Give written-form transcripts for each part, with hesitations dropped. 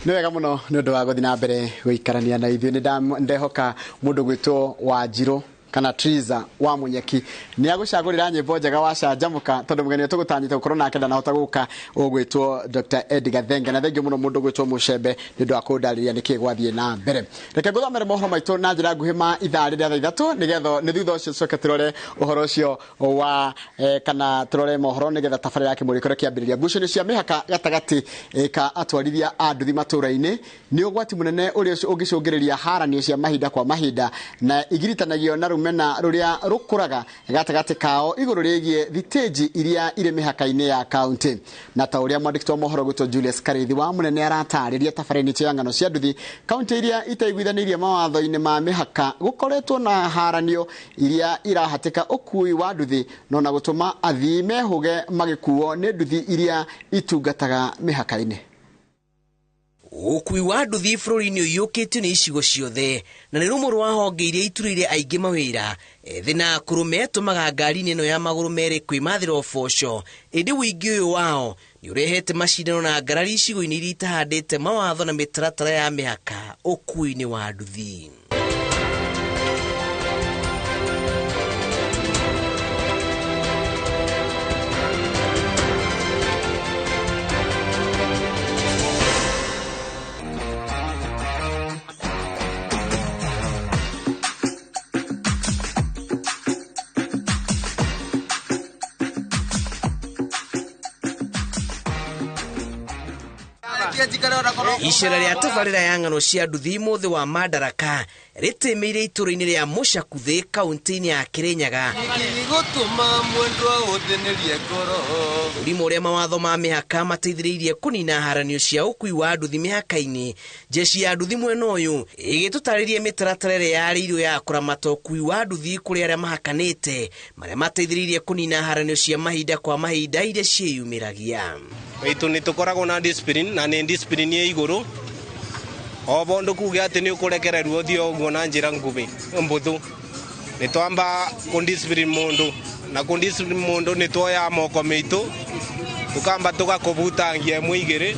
Nĩ wega mũno nĩ ũndũ wa gũthiĩ na mbere gũikarania na ithuĩ. Nĩ ndehoka mũndũ gwĩtwo Wanjirũ kana Triza wa Munyeki nĩ agũcagũrĩra nyĩmbo njega wa canjamũka, tondũ mũgeni ũrĩa tũgũtanyĩte gũkorwo nake ndanahota gũka, ũgwĩtwo Dr. Edgar Thenge. Na thengiũ mũno mũndũ gwĩtwo Mũcembe nĩ ũndũ wa kũndarĩria nĩkĩ gwathiĩ na mbere. Reke ngũthomere mohoro maitũ na njĩra nguhĩ ma ithaa rĩrĩa thaa 3, nĩgetha nĩ thutha ũcio tũcoke tũrore ũhoro ũcio wa kana tũrore mohoro nĩgetha tabarĩra ya Kĩmũrĩ ĩkorwo ĩkĩambĩrĩria. Ngucanio cia mĩhaka gatagatĩ ka atwarithia a nduthi matũũra-inĩ nĩ ũgwati mũnene ũrĩa ũngĩcũngĩrĩria haranio cia mahinda kwa mahinda, na igiritanagio na rũmena rũrĩa rũkũraga gatagatĩ kao igũrũ rĩgiĩ thitĩnji iria irĩ mĩhaka-inĩ ya kaunti. Na ta ũrĩa mwandĩki wa mohoro gwĩtwo Julius Karithi wa Mũnene aratarĩria tabarĩra-inĩ ya ng'ano cia nduthi, kaunti iria itaiguithanĩirie mawatho-inĩ ma mĩhaka gũkoretwo na haranio iria irahatĩka ũkui wa nduthi no na gũtũma athii mehũge magĩkuo nĩ nduthi iria itungataga mĩhaka-inĩ. Ũkui wa nduthi bũrũri-inĩ ũiyũkĩtio nĩ icigo ciothe, na nĩ rũmwe rwa honge iria iturĩire aingĩ mawĩra. Ethĩ na akũrũ metũmaga ngari-inĩ ĩno ya magũrũ merĩ kwĩmathĩra ũboco, ĩndĩ ũingĩ ũyũ wao nĩ ũrehete macindano na ngarari icigo-inĩ iria itahandĩte mawatho na mĩtaratara ya mĩhaka ũkui-inĩ wa nduthi. Icera rĩa tabarĩra ya ng'ano cia nduthi mũthĩ wa Madaraka rĩtĩmĩire itũũra-inĩ rĩa Mũcakuthĩ kaunti-inĩ ya Kĩrĩnyaga. Mũrimũ ũrĩa mawatho ma mĩhaka mateithĩrĩirie kũnina haranio cia ũkui wa nduthi mĩhaka-inĩ. Jeshi ya nduthi mwena ũyũ ĩgĩtũtarĩria mĩtaratara ĩrĩa yarĩirwo ya kũramata ũkui wa nduthi kũrĩ arĩa mahakanĩte, marĩa mateithĩrĩirie kũnina haranio cia mahinda kwa mahinda iria ciĩyumĩragia. Witũ nĩ tũkoragwo na discipline, na nĩ discipline ĩ igũrũ. O bondu kuge atĩ nĩ ũkũrekererwo ũthiĩ ũguo na njĩra nguhĩ mbũthũ. Nĩ twamba kũndiscipline mũndũ, na kũndiscipline mũndũ nĩ tuoya moko meitũ tũkamba tũgakũbutangia ĩmwe igĩrĩ,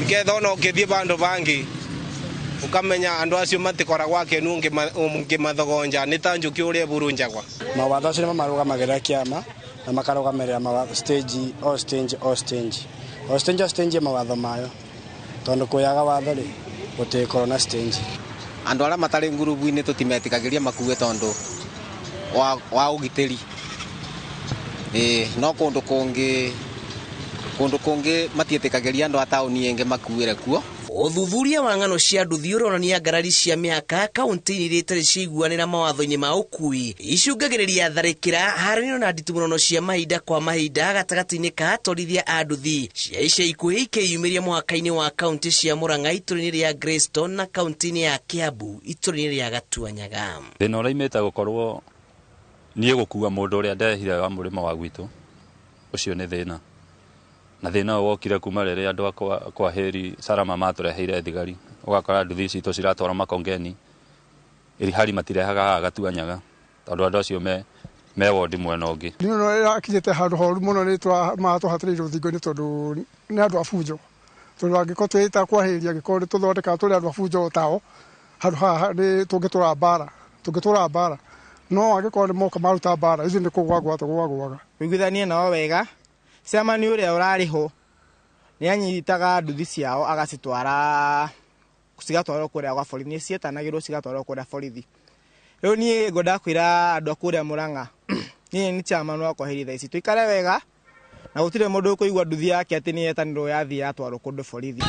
nĩgetha ona ũkĩthiĩ bandũ bangĩ ũkamenya andũ acio matikoragwo akenu ũngĩmathogonja, nĩ ta njũkĩ ũrĩa ĩburunjagwa. Mawatho acio nĩmo marũgamagĩrĩra kĩama na makarũgamĩrĩra mawatho stage o stage o stage o stage o stage mawatho mayo, tondũ kũyaga watho rĩ gũtikorwo na stage. Andũ arĩa matarĩ ngurubu-inĩ tũtimetĩkagĩria makue tondũ wa ũgitĩri. No kũndũ kũngĩ matiĩtĩkagĩria andũ a taũni ĩngĩ makuĩre kuo. Ũthuthuria wa ng'ano cia nduthi ũronania ngarari cia mĩhaka kaunti-inĩ iria itarĩ ciaiguanĩra mawatho-inĩ ma ũkui icũngagĩrĩria tharĩkĩra, haranio na nditimũrano cia mahinda kwa mahinda gatagatĩ-inĩ ka atwarithia a nduthi cia ica ikuhĩ ikĩyumĩria mũhaka-inĩ wa kaunti cia Murang'a itũũra-inĩ rĩa Greystone na kaunti-inĩ ya Kiambu itũũra-inĩ rĩa Gatuanyaga. Thĩna ũraimĩte gũkorwo niĩ gũkua mũndũ ũrĩa ndehire wa mũrĩmo wa gwitũ, ũcio nĩ thĩna. Na thĩna ũyũ wokire kuma rĩrĩa andũ a kwa Heri Salama matũreheire thigari, ũgakora nduthi citũ ciratwarwo Makongeni, irihari matirehaga haha Gatuanyaga, tondũ andũ acio me wondi mwena ũngĩ. Nĩ ĩno ĩrakinyĩte handũ horu mũno, nĩ matũhatĩrĩirie rũthingo-inĩ tondũ nĩ andũ a bunjo. Tondũ angĩkorwo twĩta kwa Heri, angĩkorwo nĩ tũthondekaga tũrĩ andũ a bunjo o tao, handũ haha nĩ tũngĩtũra mbara, tũngĩtũra mbara. No angĩkorwo nĩ moka maruta mbara, ithuĩ nĩ kũgwagwa tũgwagwaga. Ũiguithanie nao wega, chairman ũrĩa ũrarĩ ho nĩ anyitaga nduthi ciao agacitwara, cigatwarwo kũrĩa gwa borithi, nĩ cietanagĩrwo cigatwarwo kũrĩa borithi. Rĩu niĩ ngwendaga kwĩra andũ a kũrĩa Murang'a, niĩ nĩ chairman wa Kwaheri thaa ici, tũikare wega na gũtirĩ mũndũ ũkũigua nduthi yake atĩ nĩ yetanirwo yathiĩ yatwarwo kũndũ borithi.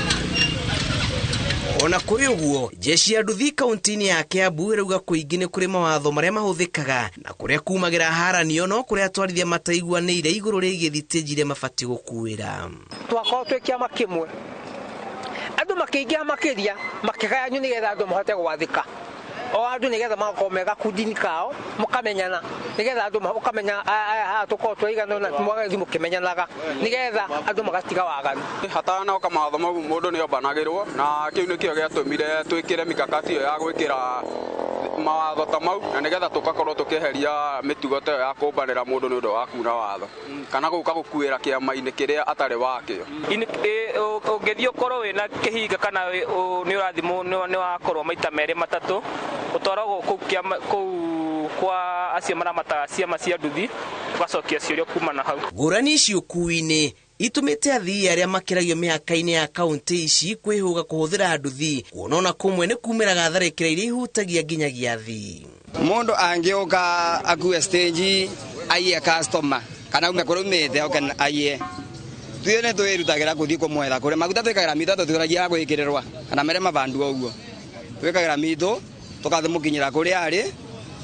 Ona kũrĩ ũguo, jeshi ya nduthi kaunti-inĩ ya Kiambu ĩrauga kũingĩ nĩ kũrĩ mawatho marĩa mahũthĩkaga na kũrĩa kumagĩra haranio no kũrĩa atwarithia mataiguanĩire igũrũ rĩgiĩ thitĩnji iria mabatiĩ gũkuĩra. Twakorwo twĩ kĩama kĩmwe, andũ makĩingĩha makĩria makĩgayanio nĩgetha andũ mahote gwathĩka, o andũ nĩgetha magakorwo me gakundi-inĩ kao mũkamenyana, nĩgetha andũ ũkamenya aya haha tũkorwo twaigana na mũgathiĩ mũkĩmenyanaga, nĩgetha andũ magatiga waganu. Hatanoka mawatho mau mũndũ nĩ ombanagĩrwo, na kĩu nĩkĩo gĩatũmire twĩkĩre mikakati ĩyo ya gwĩkĩra Mawatho ta mau na nĩgetha tũgakorwo tũkĩeheria mĩtugo ta ĩyo ya kũmbanĩra mũndũ nĩ ũndũ wa kuna watho kana gũka gũkuĩra kĩama-inĩ kĩrĩa atarĩ wakĩo. Ũngĩthiĩ ũkorwo wĩna kĩhinga kana nĩ ũrathimwo nĩ wakorwo maita merĩ matatũ, ũtwaragwo kũu kwa acio maramataga ciama cia nduthi, ũgacokia ciũria kuma na hau. Ngũrani ici ũkuui-inĩ itumĩte athii arĩa makĩragio mĩhaka-inĩ ya kaunti ici kwĩhũga kũhũthĩra nduthi, kuona ona kũmwe nĩ kumĩraga tharĩkĩra iria ihutagia nginyagia athii. Mũndũ angĩũka akue stage aiye customer kana aume kũrĩa aumĩte oke aiye, ithuĩ nĩ twĩrutagĩra gũthiĩ kũmwetha kũrĩa maguta twĩkagĩra mitũ tũtiragia gwĩkĩrĩrwa kana mere mabandu ũguo twĩkagĩra mitũ tũkathimũkinyĩra kũrĩa arĩ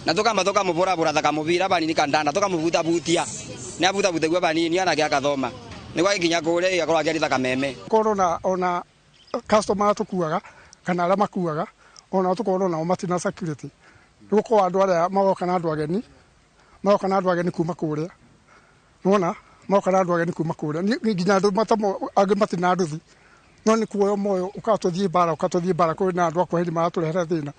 na tukamba tukamũbũrabũra ta kamũbira banini kandanda tukamũbutabutia nĩ abutabutegua banini anake akathoma nĩguo agĩkinya kũrĩa igakorwo akĩarita kameme. Korwo na ona customer tũkuaga kana arĩa makuaga ona tũkorwo nao matina security, nĩ gũkorwo andũ arĩa magoka na andũ ageni, magoka na andũ ageni kuma kũrĩa, nĩwona magoka na andũ ageni kuma kũrĩa nginya andũ matamo angĩ matina nduthi, no nĩ kuoyo moyo ũkatũthiĩ bara ũkatũthiĩ bara kũrĩ na andũ a kwaheri maratũrehera thĩna.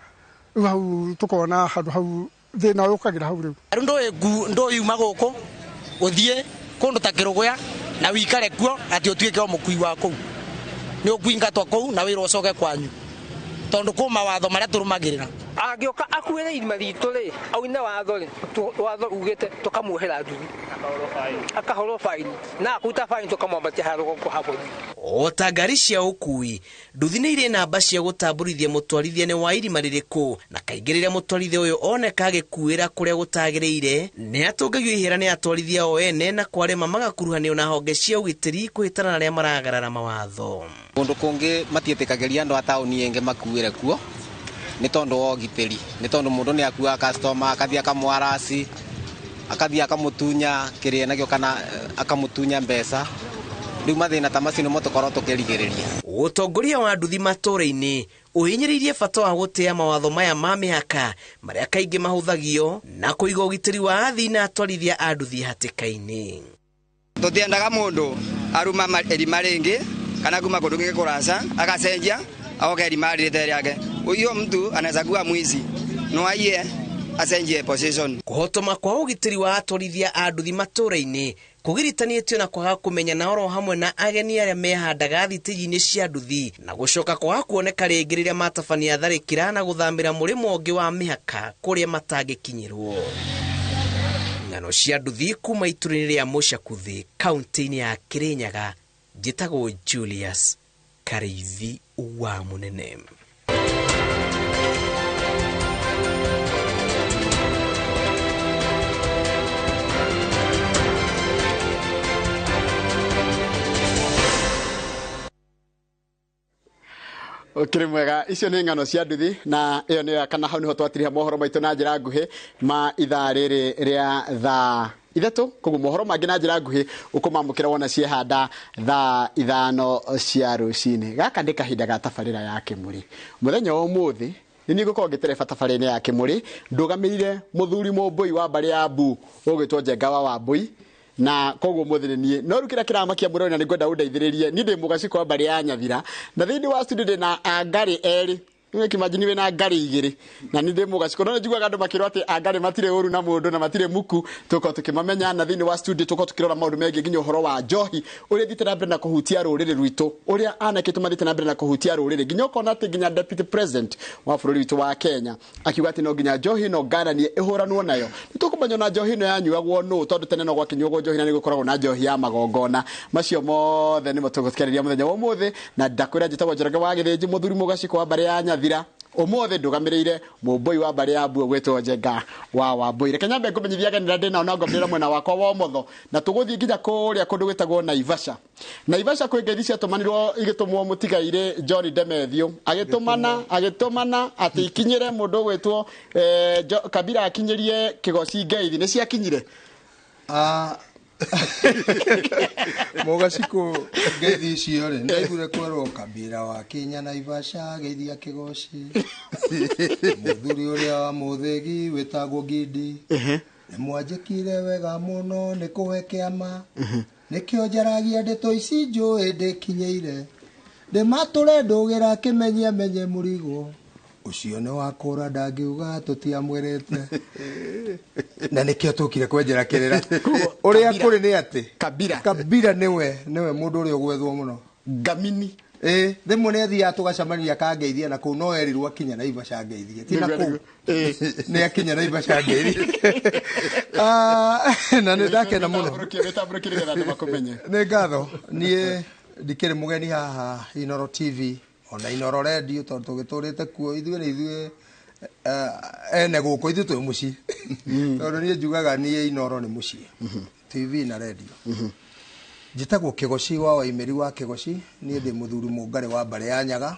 Rĩu hau tũkona handũ hau thĩna ũkagĩra hau rĩu. Rĩu ndũyuma gũkũ ũthiĩ kũndũ ta Kĩrũgũya na wikare kuo atĩ ũtuĩke o mũkui wa kũu, nĩ ũkũingatwo kũu na wĩra ũcoke kwanyu tondũ kũ mawatho marĩa tũrũmagĩrĩra. Angĩũka akuĩre irima ritũ rĩ, aune watho rĩ, watho ugĩte tũkamuohera nduthi akahũrwo baini na akuta baini tũkamwambatia harĩa rũgongo ha borithi. O ta ngari cia ũkui, nduthi nĩ irĩ namba cia gũtambũrithia mũtwarithia nĩ wa irima rĩrĩkũ, na kaingĩ rĩrĩa mũtwarithia ũyũ oneka agĩkuĩra kũrĩa gũtagĩrĩire nĩ atũngagio ihera nĩ atwarithia o ene na kwarĩma magakuruhanio na honge cia ũgitĩri kũhĩtana na arĩa maragarara mawatho. Kũndũ kũngĩ matiĩtĩkagĩria andũ a taũni ĩngĩ makuĩre kuo nĩ tondũ wa ũgitĩri, nĩ tondũ mũndũ nĩ akuaga customer akathiĩ akamwarasi akathiĩ akamũtunya kĩrĩa nakĩo kana akamũtunya mbeca. Rĩu mathĩna ta macio nĩmo tũkorwo tũkĩrigĩrĩria. Ũtongoria wa nduthi matũũra-inĩ ũhinyĩrĩirie bata wa gũtĩa mawatho maya ma mĩhaka marĩa kaingĩ mahũthagio na kũiga ũgitĩri wa athii na atwarithia a nduthi hatĩka-inĩ. Tũtiendaga mũndũ aruma irima rĩngĩ kana kuma kũndũ kũngĩ kũraca agacenjia aoke irima rĩrĩ rĩake. Huyo mtu anaweza kuwa mwizi no aiye acenjie position. Kũhotoma kwa ũgitĩri wa atwarithia a nduthi matũũra-inĩ kũgiritanĩtio na kwaga kũmenya oro hamwe na ageni arĩa mehandaga thitĩji-inĩ cia nduthi na gũcoka kwaga kuoneka rĩngĩ rĩrĩa matabania tharĩkĩra na gũthamĩra mũrĩmo ũngĩ wa mĩhaka kũrĩa matangĩkinyĩrwo. Ng'ano cia nduthi kuma itũra-inĩ rĩa Mũcakuthi kaunti-inĩ ya Kĩrĩnyaga, njĩtagwo Julius Karĩithi wa Mũnene. Ũkĩrĩ mwega, icio nĩ ng'ano cia nduthi na ĩyo nĩyo kana hau nĩho twatiriha mohoro maitũ na njĩra nguhĩ ma ithaa rĩrĩ rĩa thaa 3. Koguo mohoro mangĩ na njĩra nguhĩ ũkũmamũkĩra wona ciehanda thaa 5 cia rũcinĩ. Gaka nĩ kahinda ga tabarĩra ya Kĩmũrĩ. Mũthenya wa ũmũthĩ nĩ niĩ ngũkorwo ngĩtereba tabarĩra-inĩ ya Kĩmũrĩ ndũgamĩrĩire mũthuri Mũmbũi wa mbarĩ ya Mbu ũgwĩtwo Njenga wa Wambũi, na koguo mũthĩ nĩ niĩ no rĩu kĩrĩa kĩramakia mũno na nĩngwenda ũndeithĩrĩrie niĩ ndĩ mũgacikũ wa mbarĩ ya Nyathira na thĩinĩ wa studio ndĩ na angarĩ erĩ. Nĩ wĩna ngarĩ igĩrĩ na nĩ ndĩ mũgacikũ no nĩnjiguaga andũ makĩrwo atĩ angarĩ matirĩ ũru na mũndũ na matirĩ muku, tũkorwo tũkĩmamenya na thĩinĩ wa studio tũkorwo tũkĩrora maũndũ megiĩ nginya ũhoro wa njohi ũrĩa ĩthiĩte na mbere na kũhutia rũrĩrĩ rwitũ, ũrĩa anake tũmathiĩte na mbere na kũhutia rũrĩrĩ nginya ũkona atĩ nginya deputy president wa bũrũri witũ wa Kenya akiuga atĩ no nginya njohi ĩno ngananie ĩhũranwo nayo. Nĩ tũkũmenya ona njohi ĩno yanyuagwo nũ tondũ tene no gwakĩnyuagwo njohi na nĩ gũkoragwo na njohi ya magongona. Macio mothe nĩmo tũgũthikĩrĩria mũthenya wa ũmũthĩ na ndakwĩra njĩtagwo Njoroge wa Gĩthĩnji, mũthuri mũgacikũ wa mbarĩ ya Nyathira. Ũmũthĩ ndũgamĩrĩire Mũmbũi wa mbarĩ ya Mbu ũgwĩtwo Njenga wa Wambũi. Reke nyambe ngũmenyithie ageni arĩa ndĩnao na ngwambĩrĩra mwena wakwa wa ũmotho na tũgũthiĩ nginya kũrĩa kũndũ gwĩtagwo Naivasha. Naivasha kwĩ ngeithi ciatũmanirwo igĩtũmwo mũtigairĩ John Demethio agĩtũmana atĩ ikinyĩre mũndũ ũgwĩtwo Kabira akinyĩrie Kĩgoci ngeithi. Nĩ ciakinyire? Mũgacikũ ngeithi icio rĩ, ndaiguire kwerwo Kabira wa Kenya Naivasha geithia Kĩgoci, mũthuri ũrĩa wa mũthĩgi wĩtagwo Ngindi, nĩ mwanjĩkire wega mũno nĩ kũhe kĩama, nĩkĩo njaragia ndeto ici njũĩ ndĩkinyĩire, ndĩmatũre ndũgĩra kĩmenye menye mũrigo, Ũcio nĩ wakũra ndangiuga tũtiamwĩrĩte. Na nĩkĩo tũkire kwenjera kĩrĩra. Ũrĩa kũrĩ nĩ atĩ Kabira Kabira nĩwe mũndũ ũrĩa ũgwethwo mũno. Ngamini. Rĩmwe nĩ athiaga tũgacemania akangeithia na kũu no erirwo akinya Naivasha angeithie. Ti na kũu. Nĩ akinya Naivasha angeithie. Na nĩ ndakena mũno. Wĩtambũrũkie nĩgetha andũ makũmenye. Nĩ ngatho. Niĩ ndikĩrĩ mũgeni haha Inooro TV ona Inooro Radio tondũ tũgĩtũrĩte kuo ithuĩ nĩ ithuĩ ene gũkũ ithuĩ twĩ mũciĩ. Tondũ niĩ njugaga niĩ Inooro nĩ mũciĩ. TV na radio. Njĩtagwo Kĩgoci wa Waimĩri wa Kĩgoci. Niĩ ndĩ mũthuri mũngarĩ wa mbarĩ ya Nyaga.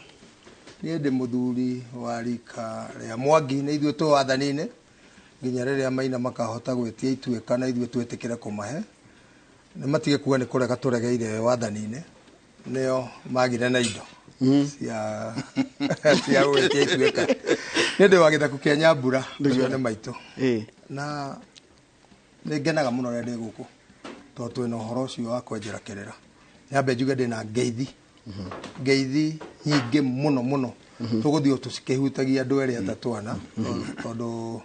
Niĩ ndĩ mũthuri wa rika rĩa Mwangi. Nĩ ithuĩ twĩ wathani-inĩ nginya rĩrĩa Maina makahota gwĩtia ituĩka na ithuĩ twĩtĩkĩre kũmahe. Nĩ matige kuga nĩ kũrega tũregeire wathani-inĩ. Nĩo magire na indo cia gwĩtia ituĩka. Nĩ ndĩ wa gĩthaku kĩa Nyambura, ũcio nĩ maitũ. Na nĩ ngenaga mũno rĩrĩa ndĩ gũkũ tondũ twĩna ũhoro ũcio wa kwenjera kĩrĩra. Nyambe njuge ndĩna ngeithi. Ngeithi nyingĩ mũno mũno. Tũgũthiĩ tũkĩhutagia andũ erĩ atatũ ana tondũ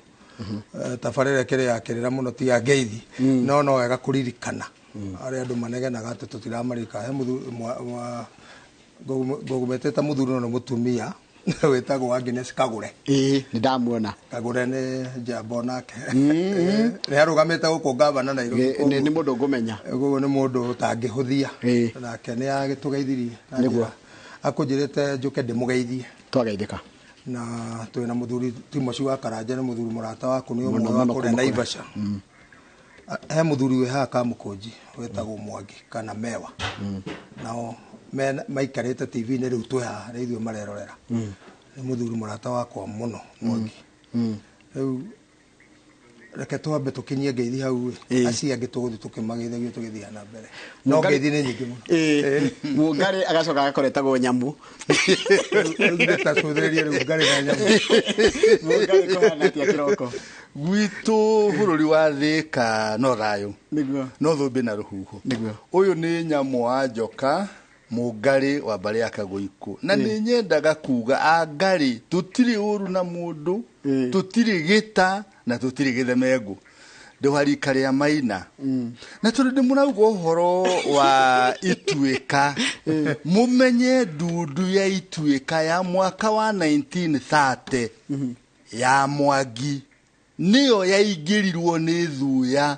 tabarĩra ĩkĩrĩ ya kĩrĩra mũno ti ya ngeithi. No no wega kũririkana arĩa andũ manegenaga atĩ tũtiramarika. He mũthuri ngũgũmetete mũthuri no nĩ mũtumia wĩtagwo Agnes Kagũre. Ĩĩ, nĩ ndamuona. Kagũre nĩ njamba nake. Nĩ arũgamĩte gũkũ ngavana Nairobi. Nĩ mũndũ ngũmenya. Koguo nĩ mũndũ ũtangĩhũthia. Nake nĩ agĩtũgeithirie. Nĩguo. Akũnjĩrĩte njũke ndĩmũgeithie. Twageithĩka. Na twĩna mũthuri Timothy wa Karanja nĩ mũthuri mũrata waku nĩ ũmwe wa kũrĩa Naivasha. He mũthuri wĩ haha Kamũkũnji wĩtagwo Mwangi kana Mewa. Nao maikarĩte TV-inĩ rĩu twĩ haha nĩ ithuĩ marerorera. Nĩ mũthuri mũrata wakwa mũno Mwangi. Rĩu reke twambe tũkinyie ngeithi hau ĩ, acio angĩ tũgũthiĩ tũkĩmageithagia tũgĩthiĩ na mbere. No ngeithi nĩ nyingĩ mũno. Mũngarĩ agacoka agakorwo etagwo Nyamu. Rĩu ndĩtacũthĩrĩrie rĩu ngarĩ na Nyamu. Mũngarĩ kũhana atĩa kĩroko? Gwitũ bũrũri wa Thĩka no thayũ. Nĩguo. No thũmbĩ na rũhuho. Nĩguo. Ũyũ nĩ Nyamu wa njoka mũngarĩ wa mbarĩ ya Kagũikũ. Na nĩ nyendaga kuga angarĩ tũtirĩ ũru na mũndũ, tũtirĩ gĩta na tũtirĩ gĩthemengũ. Ndĩ wa rika rĩa Maina. Na tondũ ndĩmũrauga ũhoro wa ituĩka, mũmenye ndundu ya ituĩka ya mwaka wa 1930 ya Mwangi nĩyo yaingĩrirwo nĩ thuya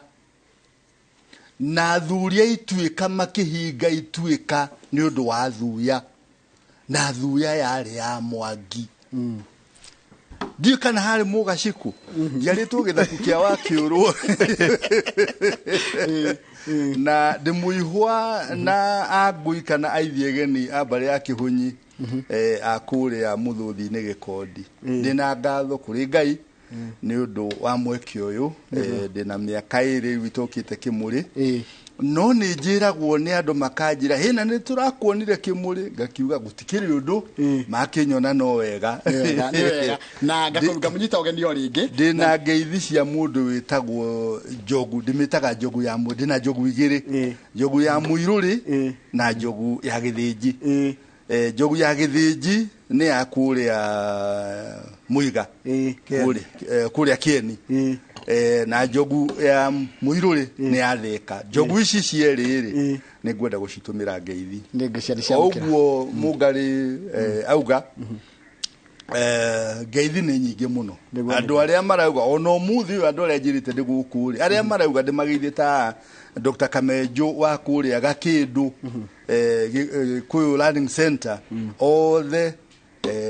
na athuri a ituĩka makĩhinga ituĩka nĩ ũndũ wa thuya, na thuya yarĩ ya Mwangi. Ndiũĩ kana harĩ mũgacĩku njiarĩtwo gĩthaku kĩa Wakĩũrwo na ndĩmũihwa na angũi kana aithiegeni a mbarĩ ya Kĩhũnyi a kũrĩa Mũthũthi-inĩ Gĩkondi. Ndĩna ngatho kũrĩ Ngai nĩ ũndũ wa mweke ũyũ. Ndĩna mĩaka ĩrĩ rĩu itokĩte Kĩmũrĩ. No nĩ njĩragwo nĩ andũ makanjĩra hĩna nĩ tũrakuonire Kĩmũrĩ, ngakiuga gũtikĩrĩ ũndũ, makĩnyona no wega. Nĩ wega. Na ngamũnyita ũgeni o rĩngĩ. Ndĩna ngeithi cia mũndũ wĩtagwo Njogu, ndĩmĩtaga Njogu ya ndĩna njogu igĩrĩ, njogu ya Mũirũrĩ na njogu ya Gĩthĩnji. Njogu ya Gĩthĩnji nĩ ya kũrĩa Mũiga, kũrĩa Kĩeni. Na njogu ya Mũirũrĩ nĩ ya Thĩka. Njogu ici cierĩ rĩ, nĩ ngwenda gũcitũmĩra ngeithi. Ũguo mũngarĩ auga ngeithi nĩ nyingĩ mũno. Andũ arĩa marauga ona ũmũthĩ ũyũ andũ arĩa njĩrĩte ndĩ gũkũ rĩ, arĩa marauga ndĩmageithie ta Dr. Kamenjo wa kũrĩa Gakĩndũ, Gĩkũyũ Learning Center, othe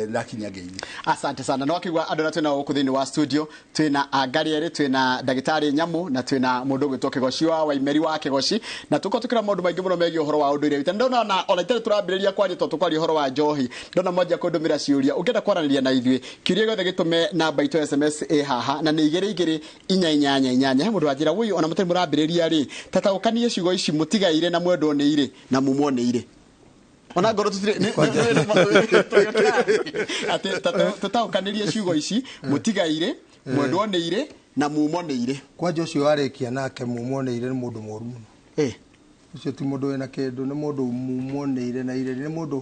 ndakinya ngeithi. Asante sana. No akigwa andũ arĩa twĩnao gũkũ thĩinĩ wa studio, twĩna Angarĩ erĩ, twĩna ndagĩtarĩ Nyamu na twĩna mũndũ ũgwĩtwo Kĩgoci wa Waimeri wa Kĩgoci, na tũkorwo tũkĩra maũndũ maingĩ mũno megiĩ ũhoro wa ũndũire witũ. Ndona ona itarĩ tũrambĩrĩria kwaria tondũ tũkwaria ũhoro wa njohi, ndona mwanjia kũndũmĩra ciũria. Ũngĩenda kwaranĩria na ithuĩ, kĩũria gĩothe gĩtũme namba itũ ya SMS ĩ haha, na nĩ 2 2 4 8 8. He mũndũ wanjĩra wũi ona mũtarĩ mũrambĩrĩria rĩ, tataũkanie ciugo ici mũtigaire na mwendwo nĩ irĩ na mumwo nĩ irĩ. Ona ngoro tutire atĩ tũtaũkanĩrie ciugo ici mũtigaire, mwendwo nĩ irĩ na mumo nĩ irĩ. Kwanja ũcio warĩkia nake mumwo nĩ irĩ nĩ mũndũ mũru mũno. Ũcio ti mũndũ wĩna kĩndũ, nĩ mũndũ mumwo nĩ irĩ na irĩ, nĩ mũndũ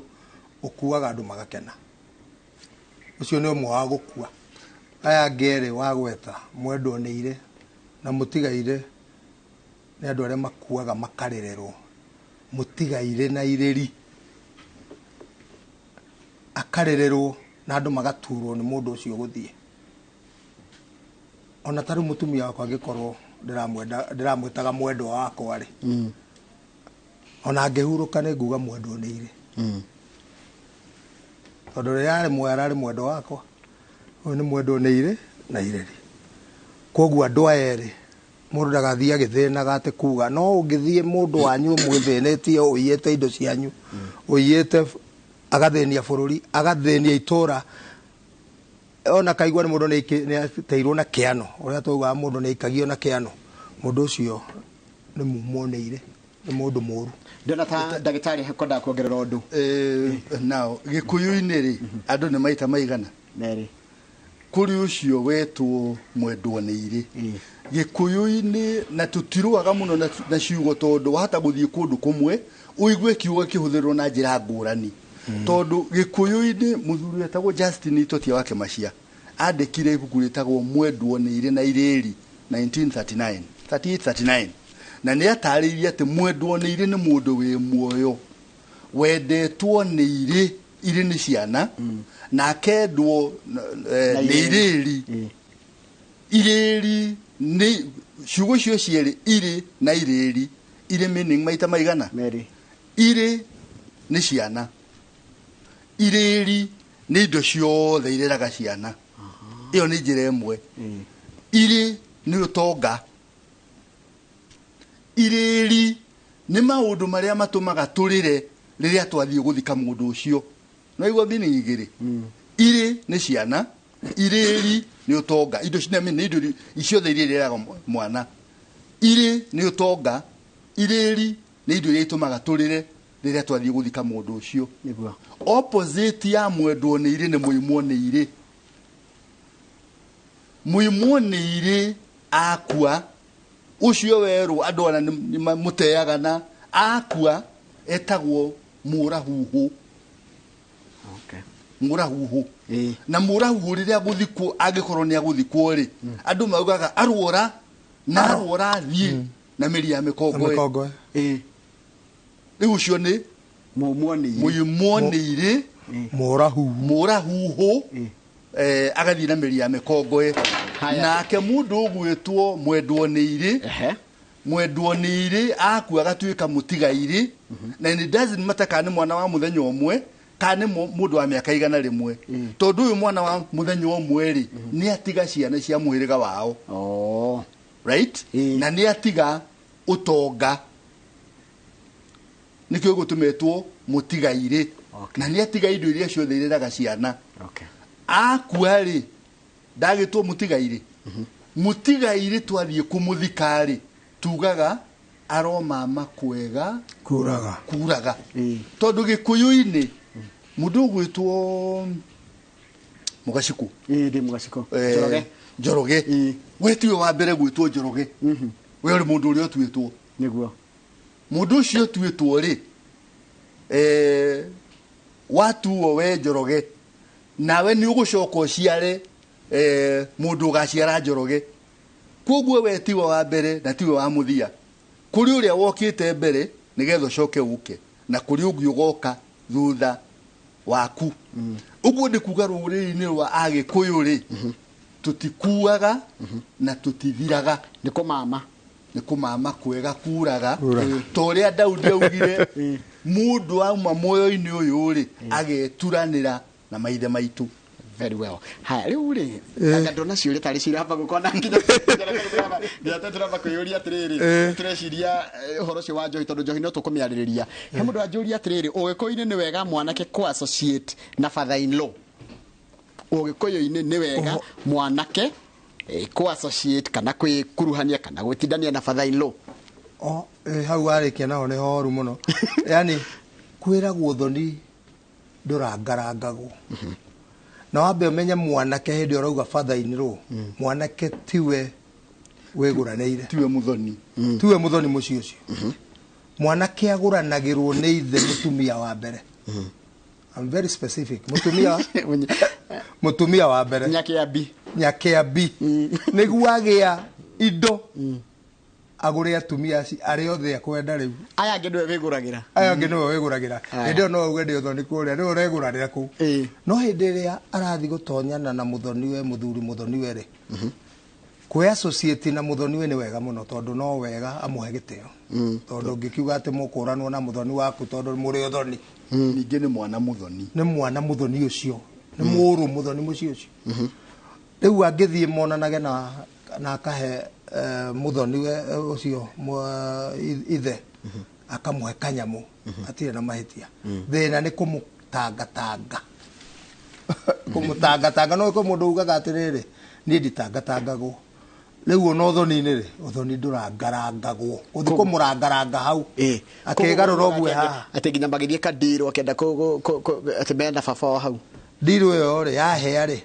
ũkuaga andũ magakena. Ũcio nĩ ũmwe wa gũkua. Aya angĩ erĩ wa gwetha mwendwo nĩ irĩ na mũtigairĩ nĩ andũ arĩa makuaga makarĩrĩrwo. Mũtigairĩ na irĩri. Akarĩrĩrwo na andũ magaturwo nĩ mũndũ ũcio gũthiĩ. Ona ta rĩu mũtumia wakwa angĩkorwo ndĩramwĩtaga mwendwa wakwa rĩ, ona angĩhurũka nĩ nguga mwendwo nĩ irĩ. Tondũ rĩrĩa arĩ muoyo ararĩ mwendwa wakwa, ũyũ nĩ mwendwo nĩ irĩ na irĩri. Koguo andũ aya erĩ mũndũ ndagathiĩ agĩthĩnaga atĩ kuga no ũngĩthiĩ mũndũ wanyu ũmwĩthĩnĩtie ũiyĩte indo cianyu, ũiyĩte agathĩnia bũrũri, agathĩnia itũra, ona kaigua nĩ mũndũ nĩ ateirwo na kĩano, ũrĩa twaugaga mũndũ nĩ aikagio na kĩano, mũndũ ũcio nĩ mumwo nĩ irĩ, nĩ mũndũ mũru. Ndĩrona ta ndagĩtarĩ kwendaga kuongerera ũndũ. Now gĩkũyũ-inĩ rĩ, andũ nĩ maita maigana? Merĩ. Kũrĩ ũcio wetwo mwendwo nĩ irĩ. Gĩkũyũ-inĩ na tũtirũaga mũno na ciugo tondũ wahota gũthiĩ kũndũ kũmwe ũigue kiugo kĩhũthĩrwo na njĩra ngũrani. Tondũ gĩkũyũ-inĩ mũthuri wetagwo Justin Itotia wa Kĩmacia andĩkire ibuku rĩtagwo Mwendwo nĩ irĩ na irĩri 1939 3839 na nĩ atarĩirie atĩ mwendwo nĩ irĩ nĩ mũndũ wĩ muoyo wendetwo nĩ irĩ, irĩ nĩ ciana, na akendwo nĩ irĩri. Irĩri nĩ ciugo icio cierĩ, irĩ na irĩri, irĩ meaning maita maigana? Merĩ. Irĩ nĩ ciana, irĩri nĩ indo ciothe ireraga ciana. Ĩyo nĩ njĩra ĩmwe. Irĩ nĩ ũtonga, irĩri nĩ maũndũ marĩa matũmaga tũrĩre rĩrĩa twathiĩ gũthika mũndũ ũcio. No igua meaning igĩrĩ. Irĩ nĩ ciana, irĩri nĩ ũtonga. Indo nĩ indo ciothe iria ireraga mwana. Irĩ nĩ ũtonga, irĩri nĩ indo iria itũmaga tũrĩre rĩrĩa twathiĩ gũthika mũndũ ũcio. Nĩguo. Opposite ya mwendwo nĩ irĩ nĩ mũimwo nĩ irĩ. Mũimwo nĩ irĩ akua, ũcio werwo andũ ona nĩ mamũteaga na akua etagwo mũrahuhu. Mũrahuhu. Na mũrahuhu rĩrĩa agũthikwo, angĩkorwo nĩ agũthikwo rĩ, andũ maugaga arwora na arwora athiĩ na mĩri ya mĩkongoe. Rĩu ũcio nĩ mũimwo nĩ irĩ. Mũimwo nĩ irĩ. Mũrahuhu. Agathiĩ na mĩri ya mĩkongoe. Nake mũndũ ũgwĩtwo mwendwo nĩ irĩ, mwendwo nĩ irĩ akua agatuĩka mũtigairĩ, na it doesn't matter kana nĩ mwana wa mũthenya ũmwe kana nĩ mũndũ wa mĩaka 100. Tondũ ũyũ mwana wa mũthenya ũmwe rĩ, nĩ atiga ciana cia mũhĩrĩga wao. Right? Na nĩ atiga ũtonga. Nĩkĩo gũtũmetwo mũtigairĩ. Na nĩ atiga indo iria ciothe ireraga ciana. Akua rĩ, ndagĩtwo mũtigairĩ. Mũtigairĩ twathiĩ kũmũthika rĩ, tugaga aromama kwega kuraga. Kuraga. Tondũ gĩkũyũ-inĩ mũndũ ũgwĩtwo Mũgacikũ. Ndĩ Mũgacikũ. Njoroge. Njoroge. We tiwe wa mbere gwĩtwo Njoroge. We ũrĩ mũndũ ũrĩa ũtuĩtwo. Nĩguo. Mũndũ ũcio ũtuĩtwo rĩ, watuo we Njoroge, nawe nĩ ũgũcoka ũciare mũndũ ũgaciara Njoroge. Koguo we tiwe wa mbere na tiwe wa mũthia. Kũrĩ ũrĩa wokĩte mbere nĩgetha ũcoke ũke, na kũrĩ ũngĩ ũgoka thutha waku. Ũguo nĩ kuga rũrĩrĩ-inĩ rwa Agĩkũyũ rĩ, tũtikuaga na tũtithiraga. Nĩ kũmama. Nĩ kũmama kwega kuraga. Ta ũrĩa Daudi augire, mũndũ auma muoyo-inĩ ũyũ rĩ, ageturanĩra na maithe maitũ. Very well. Haya, rĩu rĩ, anga ndona ciũria tarĩ ciramba gũka na nginya nginya tũramba kwĩyũria atĩrĩrĩ, tũreciria ũhoro ũcio wa njohi, tondũ njohi no tũkũmĩarĩrĩria. He mũndũ anjũria atĩrĩrĩ, ũgĩkũyũ-inĩ nĩ wega mwanake kũ associate na father in law? Ũgĩkũyũ-inĩ nĩ wega mwanake kũ associate kana kwĩkuruhania kana gwĩtindania na father in law? Hau warĩkia naho nĩ horu mũno. Yaani kwĩragwo thoni ndũrangarangagwo. Na wambe ũmenye mwanake hĩndĩ ũrauga father in law, mwanake tiwe wĩgũranĩire. Tiwe mũthoni. Tiwe mũthoni mũciĩ ũcio. Mwanake agũranagĩrwo nĩ ithe mũtumia wa mbere. I'm very specific. Mutumia wa mbere Nyakiambi nĩguo agĩa indo agũre atumia arĩa othe akwenda rĩu. Aya angĩ nĩwe wĩgũragĩra. Aya angĩ nĩwe wĩgũragĩra. Hĩndĩ ĩyo no uge ndĩ ũthoni kũrĩa, nĩwe ũregũranĩra kũu. No hĩndĩ ĩrĩa arathiĩ gũtonyana na mũthoniwe, mũthuri mũthoniwe rĩ, kwĩ associate na mũthoniwe nĩ wega mũno, tondũ no wega amũhe gĩtĩo. Tondũ ũngĩkiuga atĩ mũkũranwo na mũthoni waku tondũ mũrĩ ũthoni. Ningĩ nĩ mwana mũthoni. Nĩ mwana mũthoni ũcio. Nĩ mũrũ mũthoni mũciĩ ũcio. Rĩu angĩthiĩ monanage na akahe mũthoniwe ũcio ithe akamũhe kanyamũ atirĩ na mahĩtia. Thĩna nĩ kũmũtangatanga. Kũmũtangatanga no kwĩ mũndũ ugaga atĩrĩrĩ, niĩ nditangatangagwo. Rĩu ona ũthoni-inĩ rĩ, ũthoni ndũrangarangagwo. Ũthiĩ kũmũrangaranga hau. Akĩgarũra ũguo haha. Atĩ nginya magĩthiĩ kandirũ akĩenda atĩ mena baba wa hau. Ndirũ ĩyo rĩ, yahĩa rĩ,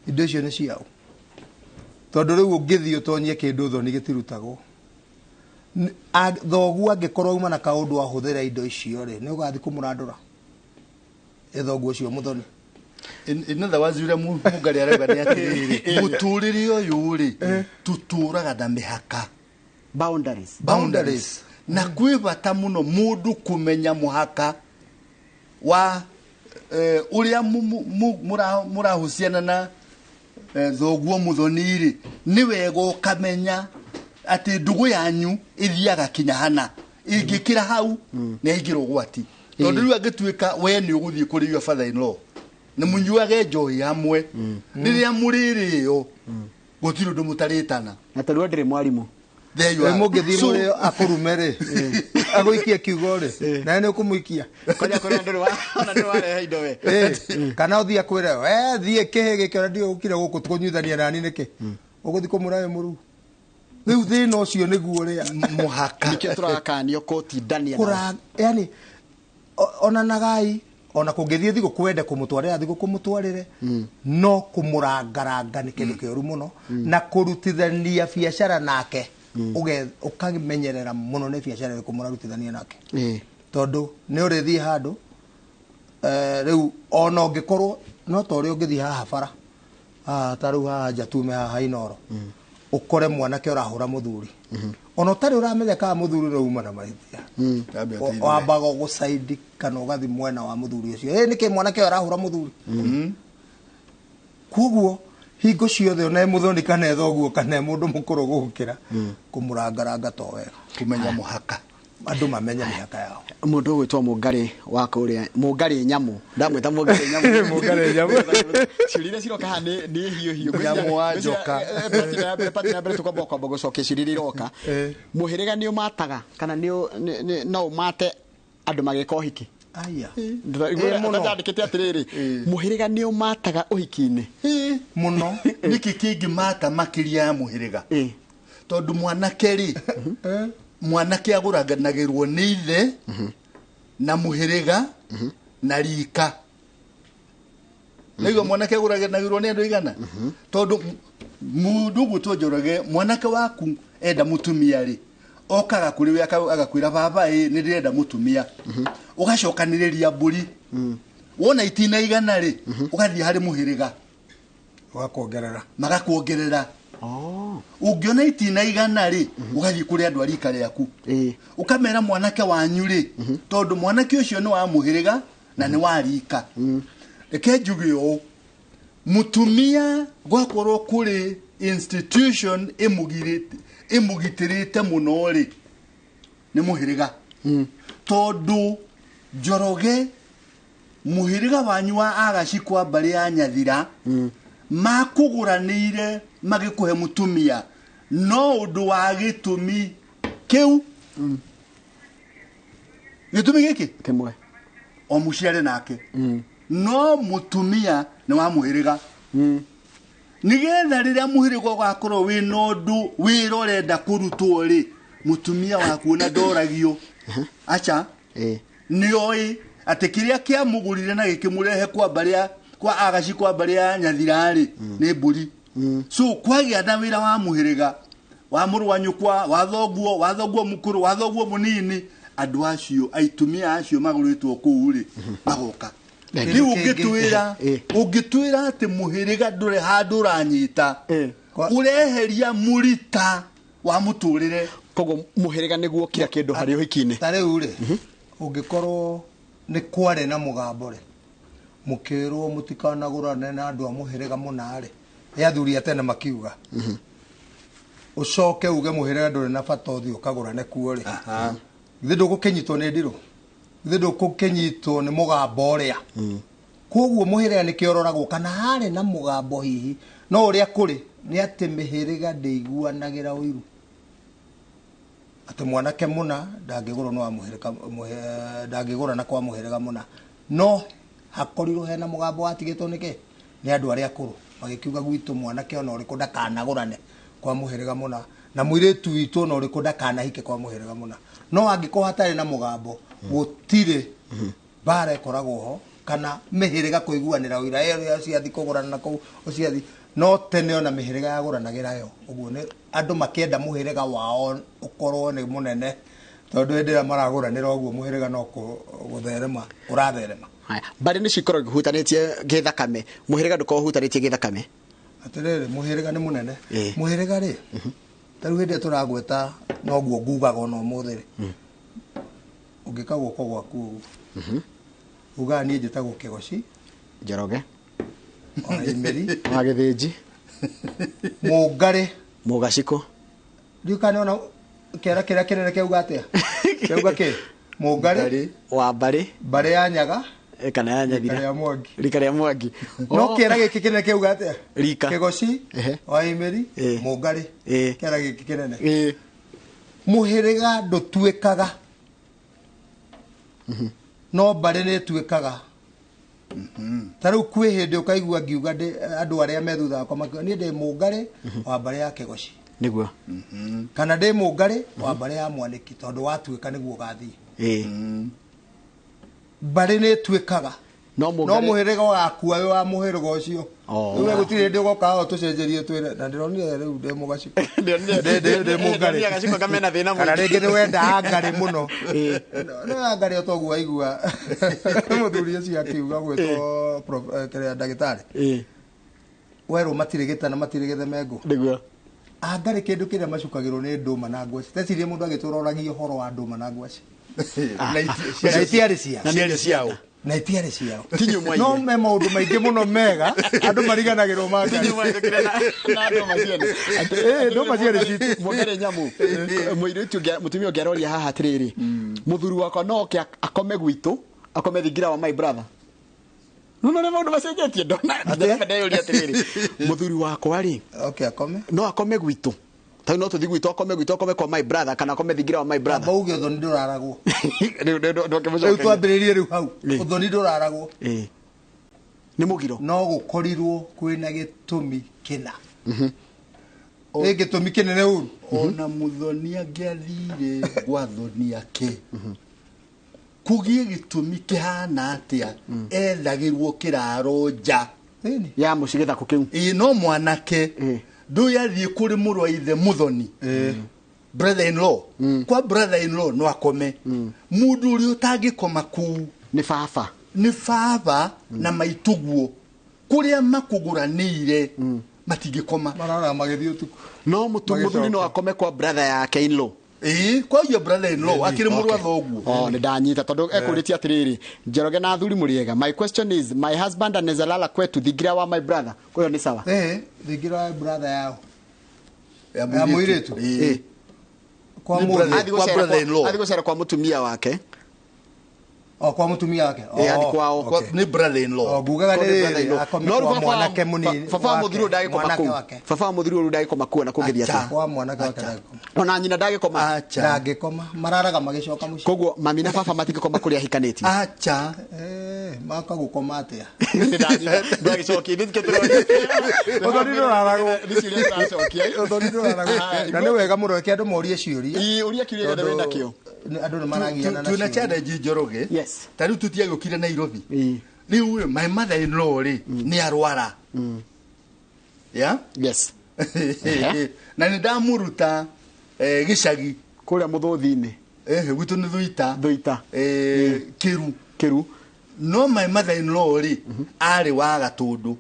indo icio nĩ ciao. Tondũ rĩu ũngĩthiĩ ũtonyie kĩndũ ũthoni gĩtirutagwo. Thoguo angĩkorwo auma na kaũndũ ahũthĩra indo icio rĩ, nĩ ũgathiĩ kũmũrandũra. Ĩ thoguo ũcio mũthoni. In other words, ũrĩa Mũngarĩ arauga nĩ atĩrĩrĩ, mũtũrĩre ũyũ rĩ, tũtũraga na mĩhaka. Boundaries. Boundaries. Na kwĩ bata mũno mũndũ kũmenya mũhaka wa ũrĩa mũrahuciana na thoguo mũthoni rĩ, nĩ wega ũkamenya atĩ ndũgũ yanyu ĩthiaga kinya hana. Ĩngĩkĩra hau, nĩ yaingĩra ũgwati. Tondũ rĩu angĩtuĩka we nĩ ũgũthiĩ kũrĩ your father in law, nĩ mũnyuage njohi hamwe, rĩrĩa mũrĩrĩo gũtirĩ ũndũ mũtarĩtana. Na tondũ ndĩrĩ mwarimũ. There you are. Mũngĩthiĩ mũrĩo akũrume rĩ, agũikie kiugo rĩ, nawe nĩ ũkũmũikia. Kwanja kũrĩa ndũrĩ warehe indo we. Kana ũthiĩ akwĩre, we thiĩ kĩhĩ gĩkĩ ũrĩa ndiũĩ ũkire gũkũ kũnyuithania nani nĩkĩ? Ũgũthiĩ kũmũra wĩ mũruu. Rĩu thĩna ũcio nĩguo ũrĩa mũhaka. Nĩkĩo tũrakanio kũtindania. Yani onanagai ona kũngĩthiĩ thigũkũ wende kũmũtwarĩra thigũkũ mũtwarĩre, no kũmũrangaranga nĩ kĩndũ kĩũru mũno, na kũrutithania biacara nake ũkamenyerera mũno nĩ biacara ĩrĩkũ mũrarutithania nake. Tondũ nĩ ũrĩthiĩ handũ rĩu ona ũngĩkorwo no ta ũrĩa ũngĩthiĩ haha bara haha ta rĩu haha nja tume haha Inooro, ũkore mwanake ũrahũra mũthuri, ona ũtarĩ ũramenya kana mũthuri nĩ uma na mahĩtia, wambaga gũcaidi kana ũgathiĩ mwena wa mũthuri ũcio, nĩkĩ mwanake ũyũ arahũra mũthuri. Koguo hingo ciothe ona mũthoni kana thoguo kana mũndũ mũkũrũ gũgũkĩra, kũmũrangaranga to wega. Kũmenya mũhaka. Andũ mamenye mĩhaka yao. Mũndũ ũgwĩtwo Mũngarĩ wa kũrĩa Mũngarĩ Nyamũ, ndamwĩta Mũngarĩ Nyamũ. Mũngarĩ Nyamũ. Ciũria iria ciroka haha nĩ hiũ hiũ. Nyamũ wa njoka. Pati na mbere tũkwamba kwamba gũcokia ciũria iria iroka. Mũhĩrĩga nĩ ũmataga kana no ũmate andũ magĩka ũhiki? Aya. Ndandĩkĩte atĩrĩrĩ, mũhĩrĩga nĩ ũmataga ũhiki-inĩ? Mũno. Nĩkĩ kĩngĩmata makĩria ya mũhĩrĩga? Tondũ mwanake rĩ, mwanake agũranganagĩrwo nĩ ithe na mũhĩrĩga na rika. Nĩguo mwanake agũranganagĩrwo nĩ andũ aigana? Tondũ mũndũ ũgwĩtwo Njoroge, mwanake waku enda mũtumia rĩ, okaga kũrĩ we agakwĩra baba ĩ nĩ ndĩrenda mũtumia. Ũgacokanĩrĩria mbũri. Wona itina igana rĩ, ũgathiĩ harĩ mũhĩrĩga. Ũgakuongerera. Magakuongerera. Ũngĩona itina igana rĩ, ũgathiĩ kũrĩ andũ a rika rĩaku. Ũkamera mwanake wanyu rĩ, tondũ mwanake ũcio nĩ wa mũhĩrĩga na nĩ wa rika. Reke njuge ũũ, mũtumia gwakorwo kũrĩ institution ĩmũgitĩrĩte mũno rĩ, nĩ mũhĩrĩga. Tondũ Njoroge, mũhĩrĩga wanyu wa Agaci kwa mbarĩ ya Nyathira, makũgũranĩire magĩkũhe mũtumia, no ũndũ wa gĩtũmi kĩu, gĩtũmi gĩkĩ kĩmwe, o mũciare nake, no mũtumia nĩ wa mũhĩrĩga. Nĩgetha rĩrĩa mũhĩrĩga ũgakorwo wĩna ũndũ wĩra ũrenda kũrutwo rĩ, mũtumia waku ona ndoragio. Acha, nĩoĩ atĩ kĩrĩa kĩamũgũrire na gĩkĩmũrehe kwa mbarĩ kwa Agaci kwa mbarĩ ya Nyathira rĩ, nĩ mbũri. So kwagĩa na wĩra wa mũhĩrĩga wa mũrũ wa nyũkwa, wa thoguo, wa thoguo mũkũrũ, wa thoguo mũnini, andũ acio aitumia acio magũrĩtwo kũu rĩ, magoka. Rĩu ũngĩtwĩra ũngĩtwĩra atĩ mũhĩrĩga ndũrĩ handũ ũranyita, ũreheria mũrita wa mũtũrĩre. Koguo mũhĩrĩga nĩguo kila kĩndũ harĩ ũhiki-inĩ. Ta rĩu rĩ, ũngĩkorwo nĩ kwarĩ na mũgambo rĩ, mũkĩrwo mũtikanagũrane na andũ a mũhĩrĩga mũna rĩ, nĩ athuri a tene makiuga, ũcoke uge mũhĩrĩga ndũrĩ na bata ũthiĩ ũkagũrane kuo rĩ, githĩ ndũgũkĩnyitwo nĩ ndirũ, githĩ ndũgũkĩnyitwo nĩ mũgambo ũrĩa. Koguo mũhĩrĩga nĩkĩo ũroragwo kana harĩ na mũgambo hihi, no ũrĩa kũrĩ nĩ atĩ mĩhĩrĩga ndĩiguanagĩra ũiru, atĩ mwanake mũna ndangĩgũrwo nĩ wa mũhĩrĩga, ndangĩgũrana kwa mũhĩrĩga mũna, no hakorirwo hena mũgambo watigĩtwo nĩkĩ nĩ andũ arĩa akũrũ magĩkiuga gwitũ mwanake ona ũrĩkũ ndakanagũrane kwa mũhĩrĩga mũna, na mũirĩtu witũ ona ũrĩkũ ndakanahike kwa mũhĩrĩga mũna. No angĩkorwo hatarĩ na mũgambo, gũtirĩ mbara ĩkoragwo ho kana mĩhĩrĩga kũiguanĩra ũira, ĩyo ũcio kũgũrana na kũu ũcio. No tene ona mĩhĩrĩga yagũranagĩra yo ũguo, nĩ andũ makĩenda mũhĩrĩga wao ũkorwo nĩ mũnene, tondũ hĩndĩ ĩrĩa maragũranĩra ũguo mũhĩrĩga no gũtherema ũratherema. Mbarĩ nĩ cikoragwo ihutanĩtie gĩthakame, mũhĩrĩga ndũkoragwo ũhutanĩtie gĩthakame. Atĩrĩrĩ, mũhĩrĩga nĩ mũnene. Mũhĩrĩga rĩ, ta rĩu hĩndĩ ĩrĩa tũragweta noguo ngugaga ona ũmũthĩ rĩ, ũngĩka guoko gwaku ũguo, ugaga niĩ njĩtagwo Kĩgoci Njoroge wa Imeri wa Gĩthĩnji Mũngarĩ Mũgacikũ. Ndiũĩ kana nĩwona kĩara kĩrĩa kĩnene kĩauga atĩa, kĩauga kĩ Mũngarĩ wa mbarĩ, mbarĩ ya Nyaga kana ya Nyathira, rika rĩa Mwangi, rika rĩa Mwangi. No kĩara gĩkĩ kĩnene kĩauga atĩa, rika Kĩgoci wa Imeri Mũngarĩ, kĩara gĩkĩ kĩnene. Mũhĩrĩga ndũtuĩkaga, no mbarĩ nĩ ĩtuĩkaga. Ta rĩu kwĩ hĩndĩ ũkaigua ngiuga andũ arĩa me thutha wakwa makiuga niĩ ndĩ Mũngarĩ wa mbarĩ ya Kĩgoci, nĩguo, kana ndĩ Mũngarĩ wa mbarĩ ya Mwanĩki, tondũ watuĩka nĩguo ũgathiĩ. Mbarĩ nĩ ĩtuĩkaga, no mũhĩrĩga ũgakua wĩ wa mũhĩrĩga ũcio. Rĩu gũtirĩ hĩndĩ ũgoka haha ũtũcenjerie twĩre na ndĩronire rĩu ndĩ Mũgacikũ, ndĩ Mũngarĩ, kana rĩngĩ nĩ wenda Ngarĩ mũno. No Ngarĩ o toguo waigua mũthuri ũcio akiuga gwĩtwo kĩrĩa ndagĩtarĩ, werwo matirĩ gĩtana matirĩ gĩthemengũ. Nĩguo. Angarĩ kĩndũ kĩrĩa macukagĩrwo nĩ ndũma na ngwacĩ. Tecirie mũndũ agĩtũra oragia ũhoro wa ndũma na ngwacĩ, na itiarĩ ciao, na itiarĩ ciao. No me maũndũ maingĩ mũno mega andũ mariganagĩrwo ma Ngarĩ. Ndũma ciarĩ citũ. Mũngarĩ nyamu mũirĩtu mũtumia ũngĩ aroria haha atĩrĩrĩ, mũthuri wakwa no oke akome gwitũ, akome thingira wa my brother. No no maũndũ macenjetie, ndona ndeyũria atĩrĩrĩ, mũthuri wakwa rĩ, okay, akome, no akome gwitũ, tau no tũthiĩ gwitũ, akome gwitũ, akome kwa my brother, kana akome thingira wa my brother. Amba uge ũthoni ndũraragwo. Rĩu twambĩrĩrie rĩu hau, ũthoni ndũraragwo nĩ mũgiro, no gũkorirwo kwĩna gĩtũmi kĩna. Nĩ gĩtũmi kĩnene ũru. Ona mũthoni angĩathire gwa thoni ake, kũgĩe gĩtũmi kĩhana atĩa, ethagĩrwo kĩraro nja ya mũciĩ gĩthakũ kĩu. Ĩĩ, no mwanake ndũĩ athiĩ kũrĩ mũrũ wa ithe mũthoni, brother in law, kwa brother in law no akome. Mũndũ ũrĩa ũtangĩkoma kũu nĩ baba, nĩ baba na maitũguo, kũrĩa makũgũranĩire matingĩkoma, marara magĩthiĩ ũtukũ. No mũthuri no akome kwa brother yake in law. Ĩĩ, kwa hiyo brother in law akĩrĩ mũrũ wa thoguo. Oh, nĩ ndanyita tondũ ekũrĩtie atĩrĩrĩ, Njoroge na athuri mũrĩega, my question is my husband anaweza lala kwetu thingira wa my brother. Kwa hiyo ni sawa. Thingira wa brother yao ya mũirĩtu. Kwa mũthuri, athiĩ gũcera kwa mũtumia wake. O kwa mũtumia wake. Athiĩ kwao. Nĩ brother in law. Ngugaga nĩ akome kwa mwanake mũnini. Baba wa mũthuri ũyũ ndagĩkoma kũu. Baba wa mũthuri ũyũ ndagĩkoma kũu na kũngĩthiĩ atĩa? Kwa mwanake wake ndagĩkoma. Ona nyina ndagĩkoma. Ndangĩkoma, mararaga magĩcoka mũciĩ. Koguo mami na baba matingĩkoma kũrĩa ahikanĩtie. Acha. Maka gũkoma atĩa? Ndagĩcokia ithuĩ Ũthoni ndũraragwo. Nĩ ciũria tũracokia. Ũthoni ndũraragwo. Na nĩ wega mũno reke andũ morie ciũria. Ĩĩ, ũria kĩũria gĩothe wĩnakĩo. Andũ nĩ maragiana na twĩna challenge Njoroge. Yes. Ta rĩu tũtiagĩũkire Nairobi. Rĩu rĩ, my mother in law rĩ nĩ arwara. Yeah? Yes. Na nĩ ndamũruta gĩcagi kũrĩa mũthũthi-inĩ. Gwitũ nĩ Thuita. Thuita. Kĩru. Kĩru. No my mother in law rĩ, arĩ wa Gatũndũ,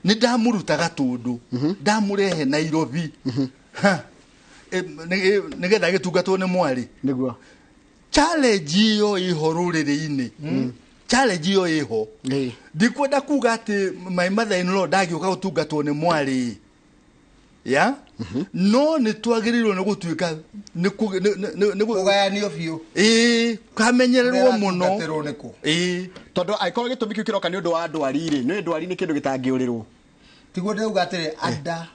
nĩ ndamũruta Gatũndũ, ndamũrehe Nairobi. Ha, nĩgetha agĩtungatwo nĩ mwarĩ. Nĩguo. Challenge ĩyo ĩho rũrĩrĩ-inĩ, challenge ĩyo ĩho. Ndikwenda kuga atĩ my mother in law ndagĩũka gũtungatwo nĩ mwarĩ ya, no nĩ twagĩrĩirwo nĩ gũtuĩka nĩ Kũgayanio biũ. Ĩĩ, kamenyererwo mũno. Ũratungatĩrwo nĩkũ? Ĩĩ. Tondũ angĩkorwo gĩtũmi kĩu kĩroka nĩ ũndũ wa ndwari rĩ, nĩ ndwari nĩ kĩndũ gĩtangĩũrĩrwo. Tiguo ndĩrauga atĩrĩ, under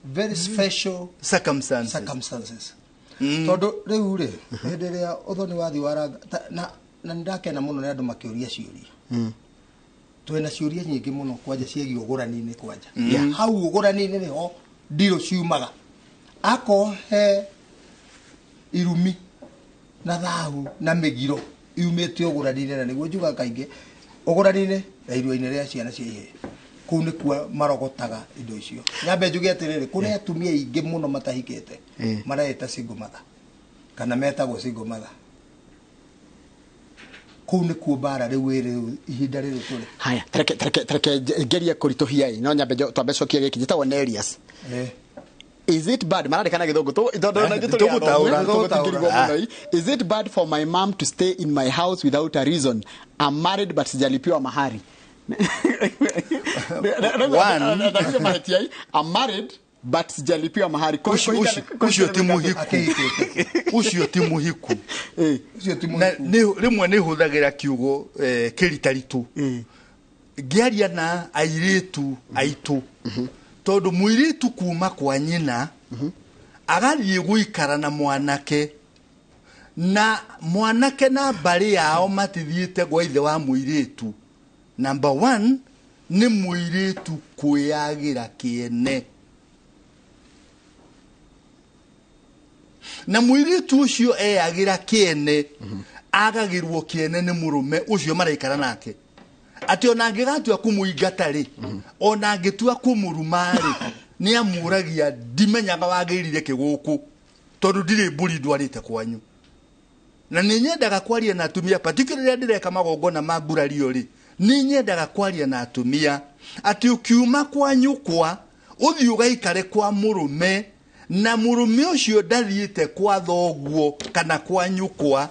very special circumstances, circumstances. Tondũ rĩu rĩ, hĩndĩ ĩrĩa ũthoni wathiĩ waranga na nĩndakena mũno nĩ andũ makĩũria ciũria. Twĩna ciũria nyingĩ mũno kwanja ciĩgiĩ ũgũrani-inĩ kwanja. Hau ũgũrani-inĩ nĩho ndirũ ciumaga. Akorwo he irumi na thahu na mĩgiro yumĩte ũgũrani-inĩ, na nĩguo njugaga kaingĩ ũgũrani-inĩ na irua-inĩ rĩa ciana cia ihĩĩ, kũu nĩkuo marogotaga indo icio. Nyambe njuge atĩrĩrĩ, kũrĩ atumia aingĩ mũno matahikĩte mareĩta single mother kana metagwo single mother. Kũu nĩkuo mbara rĩu ĩrĩ rĩu ihinda rĩrĩ tũrĩ. Haya, tareke ngerie kũritũhia ĩ, no nyambe twambe cokie gĩkĩ njĩtagwo Nelius. Is it bad, marandĩka na gĩthũngũ tondũ na ithuĩ tũrĩ Tũgũtaũra. athomu, tũgũtingĩrigwo mũno ĩ. Is it bad for my mom to stay in my house without a reason? I'm married but sijalipiwa mahari. One. Mahĩtia ĩ. I'm married but sijalipiwa mahari. Ũcio ti mũhiku, ũcio ti mũhiku. Ũcio ti Na mũhiku. Rĩmwe nĩ hũthagĩra kiugo kĩritaritũ ngĩaria na airĩtu aitũ, tondũ mũirĩtu kuma kwa nyina agathiĩ gũikara na mwanake, na mwanake na mbarĩ yao matithiĩte gwa ithe wa mũirĩtu. Number one, nĩ mũirĩtu kwĩyagĩra kĩene, na mũirĩtu ũcio eyagĩra kĩene agagĩrwo kĩene nĩ mũrũme ũcio maraikara nake, atĩ ona angĩgatua kũmũingata rĩ, ona angĩtua kũmũruma rĩ, nĩ amũragia ndimenyaga wagĩrire kĩgũkũ tondũ ndirĩ mbũri ndwarĩte kwanyu. Na nĩ nyendaga kwaria na atumia, particularly rĩrĩa ndĩreka magongona ma ngurario rĩ, nĩ nyendaga kwaria na atumia atĩ ũkiuma kwa nyũkwa ũthiĩ ũgaikare kwa mũrũme, na mũrũme ũcio ndathiĩte kwa thoguo kana kwa nyũkwa,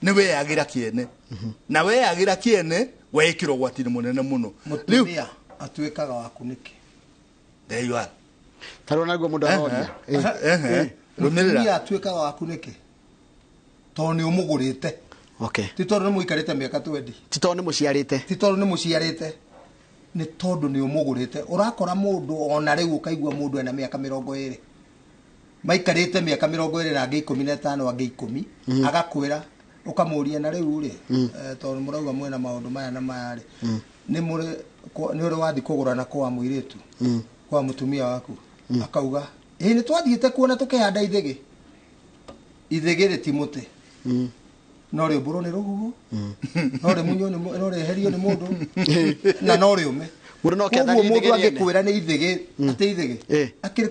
nĩ weyagĩra kĩene, na weyagĩra kĩene weĩkĩra ũgwati-inĩ mũnene mũno. Rĩu Mũtumia atuĩkaga waku nĩkĩ? There you are. Tarora naguo mũndũ aroria. Rũmĩrĩra. Mũtumia atuĩkaga waku nĩkĩ? Tondũ nĩ ũmũgũrĩte. Okay. Ti tondũ nĩ mũikarĩte mĩaka 20. Ti tondũ nĩ mũciarĩte. Ti tondũ nĩ mũciarĩte. Nĩ tondũ nĩ ũmũgũrĩte. Ũrakora mũndũ ona rĩu ũkaigua mũndũ ena mĩaka 20. Maikarĩte mĩaka 25 angĩ 15 angĩ 10, agakwĩra ũkamũria na rĩu rĩ, tondũ mũrauga mwĩna maũndũ maya na maya rĩ, nĩ mũrĩ nĩ ũrĩ wathiĩ kũgũrana kwa mũirĩtu, kwa mũtumia waku, akauga ĩĩ nĩ twathiĩte kuona tũkĩhanda ithĩgĩ. Ithĩgĩ rĩ ti mũtĩ, no rĩũmbũrwo nĩ rũhuho, no rĩmunywo nĩ no rĩeherio nĩ mũndũ, na no rĩũme. Mũndũ no Koguo akĩathanie mũndũ ithĩgĩ rĩene. angĩkwĩra nĩ ithĩgĩ, atĩ ithĩgĩ akĩrĩ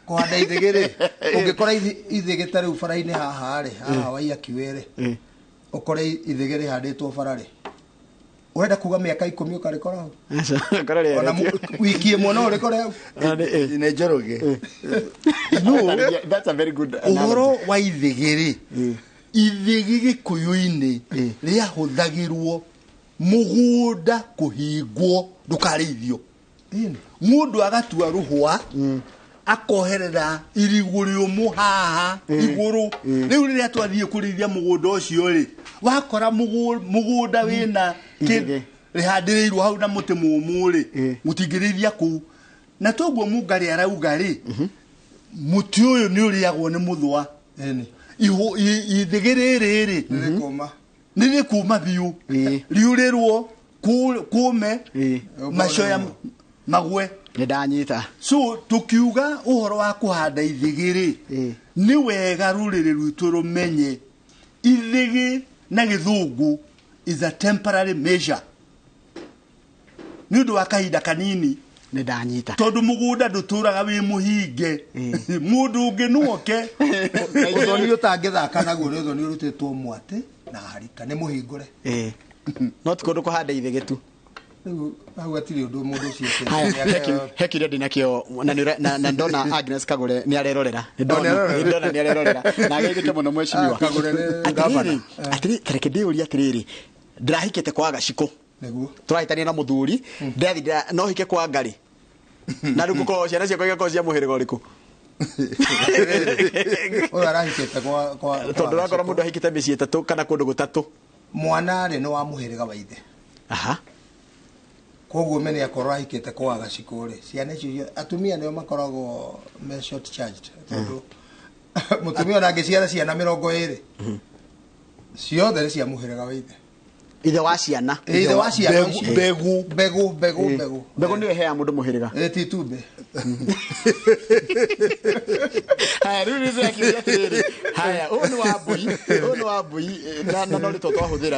kũhanda ithĩgĩ rĩ, ũngĩkora ithĩgĩ ta rĩu bara-inĩ haha rĩ, haha Waiyaki rĩ, ũkore ithĩgĩ rĩhandĩtwo bara rĩ, ũrenda kuga mĩaka 10 ũkarĩkora hau? Ona wiki ĩmwe no ũrĩkore hau. Nĩ Njoroge. That's a very good analogy. Ũhoro wa ithĩgĩ rĩ, ithĩgĩ gĩkũyũ-inĩ rĩahũthagĩrwo mũgũnda kũhingwo ndũkarĩithio. Mũndũ agatua rũhwa akoherera irigũ rĩũmũ haha igũrũ. Rĩu rĩrĩa twathiĩ kũrĩithia mũgũnda ũcio rĩ, wakora mũgũnda wĩna rĩhandĩrĩirwo hau na mũtĩ mũũmũ rĩ, mũtingĩrĩithia kũu. Na toguo Mũngarĩ arauga rĩ, mũtĩ ũyũ nĩ ũrĩagwo nĩ mũthũa. Ithĩgĩ rĩrĩ rĩ, nĩ rĩkũma biũ, riurĩrwo kũme, macoya magwe. Nĩ ndanyita. So tukiuga ũhoro wa kũhanda ithĩgĩ rĩ, nĩ wega rũrĩrĩ rwitũ rũmenye ithĩgĩ na gĩthũngũ is a temporary measure, nĩ ũndũ wa kahinda kanini. Nĩ ndanyita. Tondũ mũgũnda ndũtũraga wĩ mũhinge, mũndũ ũngĩ no oke. Ũthoni ũtangĩthaka naguo nĩ ũthoni ũrutĩtwo mwatĩ na harika, nĩ mũhingũre. No ti kũndũ kũhande ithĩgĩ tu. Rĩu hau hatirĩ ũndũ mũndũ ũcio Haya, ekĩte. he kĩũria ndinakĩo na na ndona Agnes Kagure nĩ arerorera. Nĩ Oh, nĩ ndona arerorera. nĩ ndona nĩ arerorera na ageithĩke mũno mheshimiwa. Ah, Kagure nĩ Atĩrĩrĩ, gavana. atĩrĩrĩ, ta reke ndĩyũrie atĩrĩrĩ, ndĩrahikĩte kwa Gacikũ. Nĩguo. Tũrahĩtania na mũthuri, ndĩrathi no hike kwa Ngarĩ. Na rĩu ngũkorwo ciana ciakwa igakorwo cia mũhĩrĩga ũrĩkũ? Ũyũ arahikĩte kwa Tondũ ũrakora mũndũ ahikĩte mĩciĩ ĩtatũ kana kũndũ gũtatũ. Mwana rĩ nĩ wa mũhĩrĩga wa ithe. Aha. Koguo mene akorwo ahikĩte kwa Gacikũ rĩ, ciana icio atumia nĩo makoragwo me short charged, tondũ mũtumia ona angĩciara ciana 20 ciothe nĩ cia mũhĩrĩga wa ithe. Ithe wa ciana. Ithe wa ciana Mbegũ- icio. mbegũ. Mbegũ, mbegũ, mbegũ. Mbegũ nĩyo ĩheaga mũndũ mũhĩrĩga. Ĩ ti itumbĩ. Haya, rĩu nĩ ndĩrakĩũria atĩrĩrĩ, haya, ũyũ nĩ Wambui, ũyũ nĩ Wambui, na no rĩtwa twahũthĩra,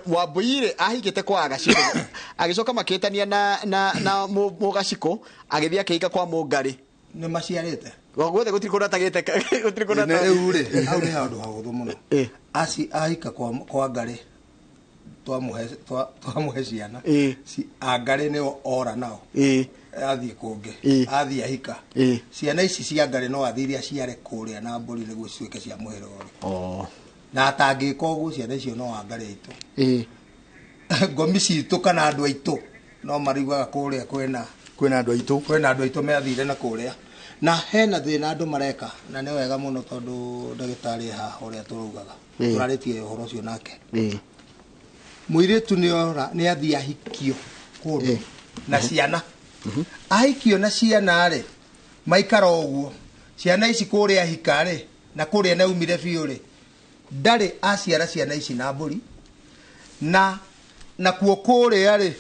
Wambui rĩ ahikĩte kwa Gacikũ, agĩcoka makĩtania na Mũgacikũ, agĩthiĩ akĩhika kwa Mũngarĩ. Nĩ maciarĩte. Guothe gũtirĩ kũndũ atagĩte, gũtirĩ kũndũ Rĩu rĩ, hau nĩ handũ hahũthũ mũno. Aci ahika kwa Ngarĩ, twamũhe ciana. Angarĩ nĩo ora nao. Athiĩ kũngĩ. Athiĩ ahika. Ciana ici cia Ngarĩ no athire aciare kũrĩa na mbũri nĩguo cituĩke cia mũhĩrĩga ũrĩkũ. Na atangĩka ũguo ciana icio no Angarĩ aitũ. Ngomi citũ kana andũ aitũ no mariguaga kũrĩa kwĩna kwĩna andũ aitũ. Kwĩna andũ aitũ meathire na kũrĩa. Na hena thĩna andũ mareka, na nĩ wega mũno tondũ ndagĩtarĩ haha ũrĩa tũraugaga. Tũrarĩtie ũhoro ũcio nake. Mũirĩtu nĩ ora nĩ athiĩ ahikio kũndũ na ciana. Ahikio na ciana rĩ, maikara ũguo. Ciana ici kũrĩa ahika rĩ, na kũrĩa naumire biũ rĩ, ndarĩ aciara ciana ici na mbũri. Na nakuo kũrĩa rĩ,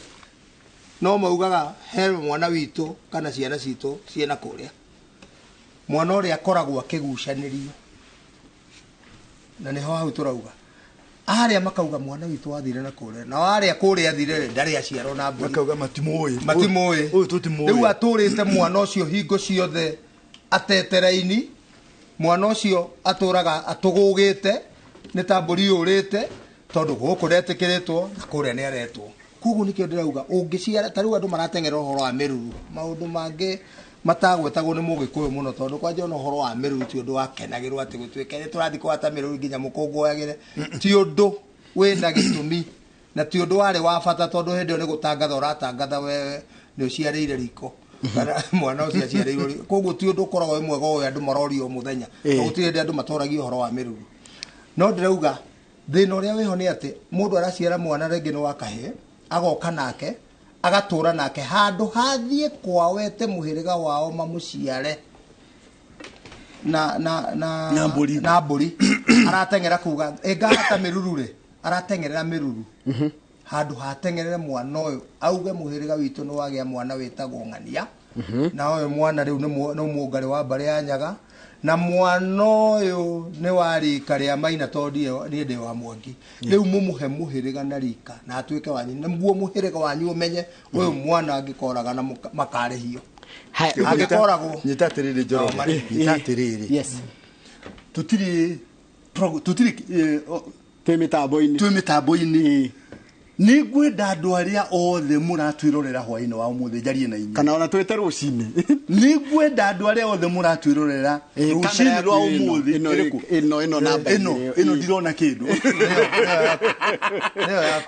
no maugaga he mwana witũ kana ciana citũ ciĩna kũrĩa. Mwana ũrĩa akoragwo akĩgucanĩrio. Na nĩho hau tũrauga. Arĩa makauga mwana witũ athire na kũrĩa. Na arĩa kũrĩa athire rĩ, ndarĩ aciarwo na mbũri. Makauga matimũĩ. Matimũĩ. Ũyũ tũtimũĩ. Rĩu atũrĩte mwana ũcio hingo ciothe atete raini. Mwana ũcio atũraga atũgũgĩte, nĩ ta mbũri yũrĩte, tondũ gũkũ ndetĩkĩrĩtwo na kũrĩa nĩ aretwo. Koguo nĩkĩo ndĩrauga ũngĩciara, ta rĩu andũ marateng'era ũhoro wa mĩruru, maũndũ mangĩ matagwetagwo nĩ mũgĩkũyũ mũno, tondũ kwanja ona ũhoro wa mĩruru ti ũndũ wakenagĩrwo atĩ gũtuĩke nĩ tũrathiĩ kũhata mĩruru nginya mũkũngũyagĩre. Ti ũndũ wĩna gĩtũmi na ti ũndũ warĩ wa bata, tondũ hĩndĩ ĩyo nĩ gũtangatha ũratangatha we nĩ ũciarĩire riko. Kana mwana ũcio aciarĩirwo riko. Koguo ti ũndũ ũkoragwo wĩ mwega ũyũ andũ marorio o mũthenya. Gũtirĩ hĩndĩ andũ matoragio ũhoro wa mĩruru. No ndĩrauga thĩna ũrĩa wĩho nĩ atĩ mũndũ araciara mwana rĩngĩ nĩ wa kahĩĩ, agoka nake, agatũra nake handũ hathiĩ kwao ete mũhĩrĩga wao mamũciare na Na mbũri. na mbũri. Arateng'era kuga ĩngahata mĩruru rĩ, arateng'erera mĩruru. Handũ hateng'erere mwana ũyũ auge mũhĩrĩga witũ nĩ wagĩa mwana wĩtagwo Ng'ania. Na ũyũ mwana rĩu nĩ mũngarĩ wa mbarĩ ya Nyaga, na mwana ũyũ nĩ wa rika rĩa Maina, tondũ niĩ ndĩ wa Mwangi. Rĩu mũmũhe mũhĩrĩga na rika na atuĩke wanyu, nĩguo mũhĩrĩga wanyu ũmenye ũyũ mwana angĩkoraga na makarĩhio. Angĩkoragwo. Nyita atĩrĩrĩ Njoroge. No, marĩ. Nyita atĩrĩrĩ. Yes. Tũtirĩ twĩ mĩtambo-inĩ. Twĩ mĩtambo-inĩ. Nĩ ngwenda andũ arĩa othe mũratwĩrorera hwaĩ-inĩ wa ũmũthĩ njarie na inyuĩ. Kana ona twĩte rũcinĩ. Nĩ ngwenda andũ arĩa othe mũratwĩrorera Kamera rũcinĩ yaku rwa ĩno, ũmũthĩ ĩno ĩrĩkũ? ĩno namba Ĩno, igĩrĩ. ĩno ndirona kĩndũ.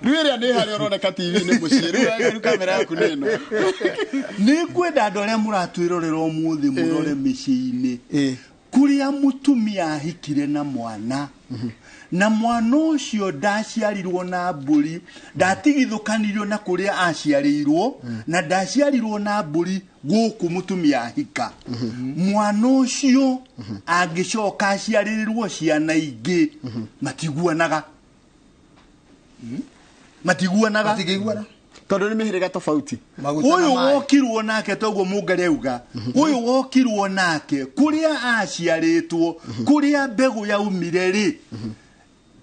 Rĩu ĩrĩa nĩ harĩa ũroneka TV-inĩ mũciĩ, rĩu kamera yaku nĩ ĩno. Nĩ ngwenda andũ arĩa mũratwĩrorera ũmũthĩ mũrore mĩciĩ-inĩ kũrĩa mũtumia ahikire na mwana, na mwana ũcio ndaciarirwo na mbũri, ndatigithũkanirio na kũrĩa aciarĩirwo, na ndaciarirwo na mbũri gũkũ mũtumia ahika. Mwana ũcio angĩcoka aciarĩrwo ciana ingĩ, matiguanaga. Matiguanaga. Matingĩiguana. Tondũ nĩ mĩhĩrĩga tofauti. Ũyũ wokirwo nake toguo Mũngarĩ auga, ũyũ wokirwo nake kũrĩa aciarĩtwo, kũrĩa mbegũ yaumire rĩ,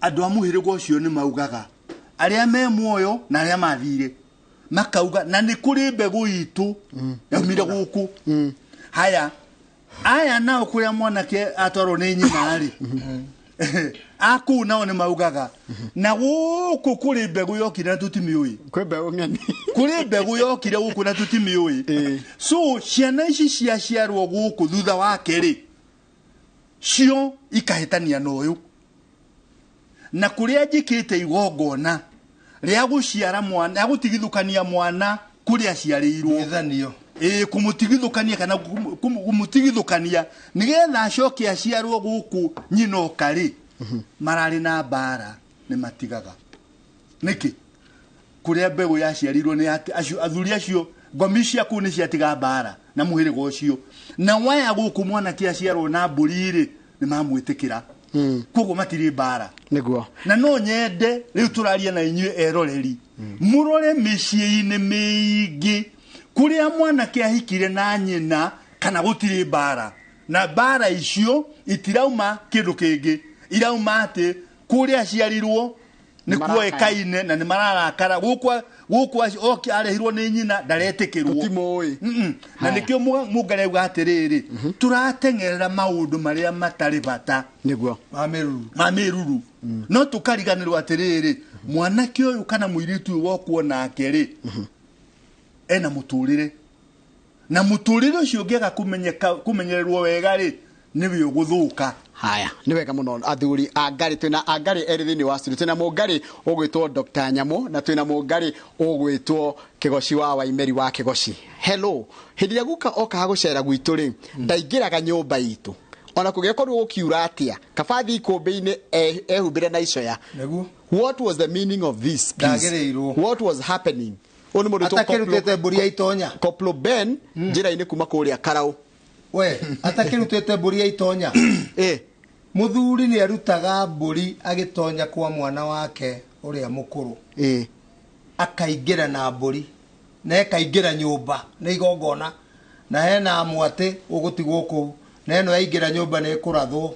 andũ a mũhĩrĩga ũcio nĩ maugaga arĩa me muoyo na arĩa mathire makauga, na nĩ kũrĩ mbegũ itũ yaumire gũkũ. Haya, aya nao kũrĩa mwanake atwarwo nĩ nyina rĩ, Akũu nao nĩ maugaga na gũkũ kũrĩ mbegũ yokire na tũtimĩũĩ. Kwĩ mbegũ ng'eni. Kũrĩ mbegũ yokire gũkũ na tũtimĩũĩ. So ciana ici ciaciarwo gũkũ thutha wake rĩ, cio ikahĩtania na ũyũ. Na kũrĩa njĩkĩte igongona rĩa gũciara mwana, rĩa gũtigithũkania mwana kũrĩa aciarĩirwo. Ĩĩ, kũmũtigithũkania kana kũmũtigithũkania nĩgetha acoke aciarwo gũkũ nyina oka rĩ, mararĩ na mbara nĩ matigaga. Nĩkĩ? Kũrĩa mbegũ yaciarirwo nĩ atĩ acio athuri acio ngomi cia kũu nĩ ciatiga mbara na mũhĩrĩga ũcio. Na waya gũkũ mwanake aciarwo na mbũri rĩ, nĩ mamwĩtĩkĩra. Koguo matirĩ mbara. Nĩguo. Na no nyende rĩu tũraria na inyuĩ eroreri, mũrore mĩciĩ-inĩ mĩingĩ kũrĩa mwanake ahikire na nyina kana gũtirĩ mbara, na mbara icio itirauma kĩndũ kĩngĩ, irauma atĩ kũrĩa aciarirwo nĩ kuoĩkaine na nĩ mararakara gũkũ gũkũ arehirwo nĩ nyina ndaretĩkĩrwo. Tũtimũĩ. Na nĩkĩo Mũngari auga atĩrĩrĩ, tũrateng'erera maũndũ marĩa matarĩ bata. Nĩguo. Ma mĩruru. No tũkariganĩrwo atĩrĩrĩ, mwanake ũyũ kana mũirĩtu ũyũ wokwo nake rĩ, ena mũtũrĩre. Na mũtũrĩre ũcio ũngĩaga kũmenyererwo wega rĩ, nĩwe ũgũthũka. Haya, nĩ wega mũno athuri angari, twĩna angari erĩ thĩinĩ wa studio, twĩna mũngari ũgwĩtwo Dr. Nyamũ na twĩna mũngari ũgwĩtwo Kĩgoci wa Waimeri wa Kĩgoci. Hello, hĩndĩ ĩrĩa guka okaga gũcera gwitũ rĩ, ndaingĩraga nyũmba itũ ona kũngĩkorwo gũkiura atĩa, kaba thiĩ ikũmbĩ-inĩ ehumbĩre na icoya. Nĩguo. What was the meaning of this, please? Ndagĩrĩirwo. What was happening? Ũyũ nĩ mũndũ wĩtwo Atakĩrutĩte mbũri ya itonya. Koplo Ben njĩra-inĩ kuma kũrĩa Karau. We, atakĩrutĩte mbũri ya itonya. Mũthuri nĩ arutaga mbũri agĩtonya kwa mwana wake ũrĩa mũkũrũ. Akaingĩra na mbũri na ekaingĩra nyũmba nĩ igongona, na hena mwatĩ ũgũtigwo kũu, na ĩno yaingĩra nyũmba nĩ ĩkũrathwo,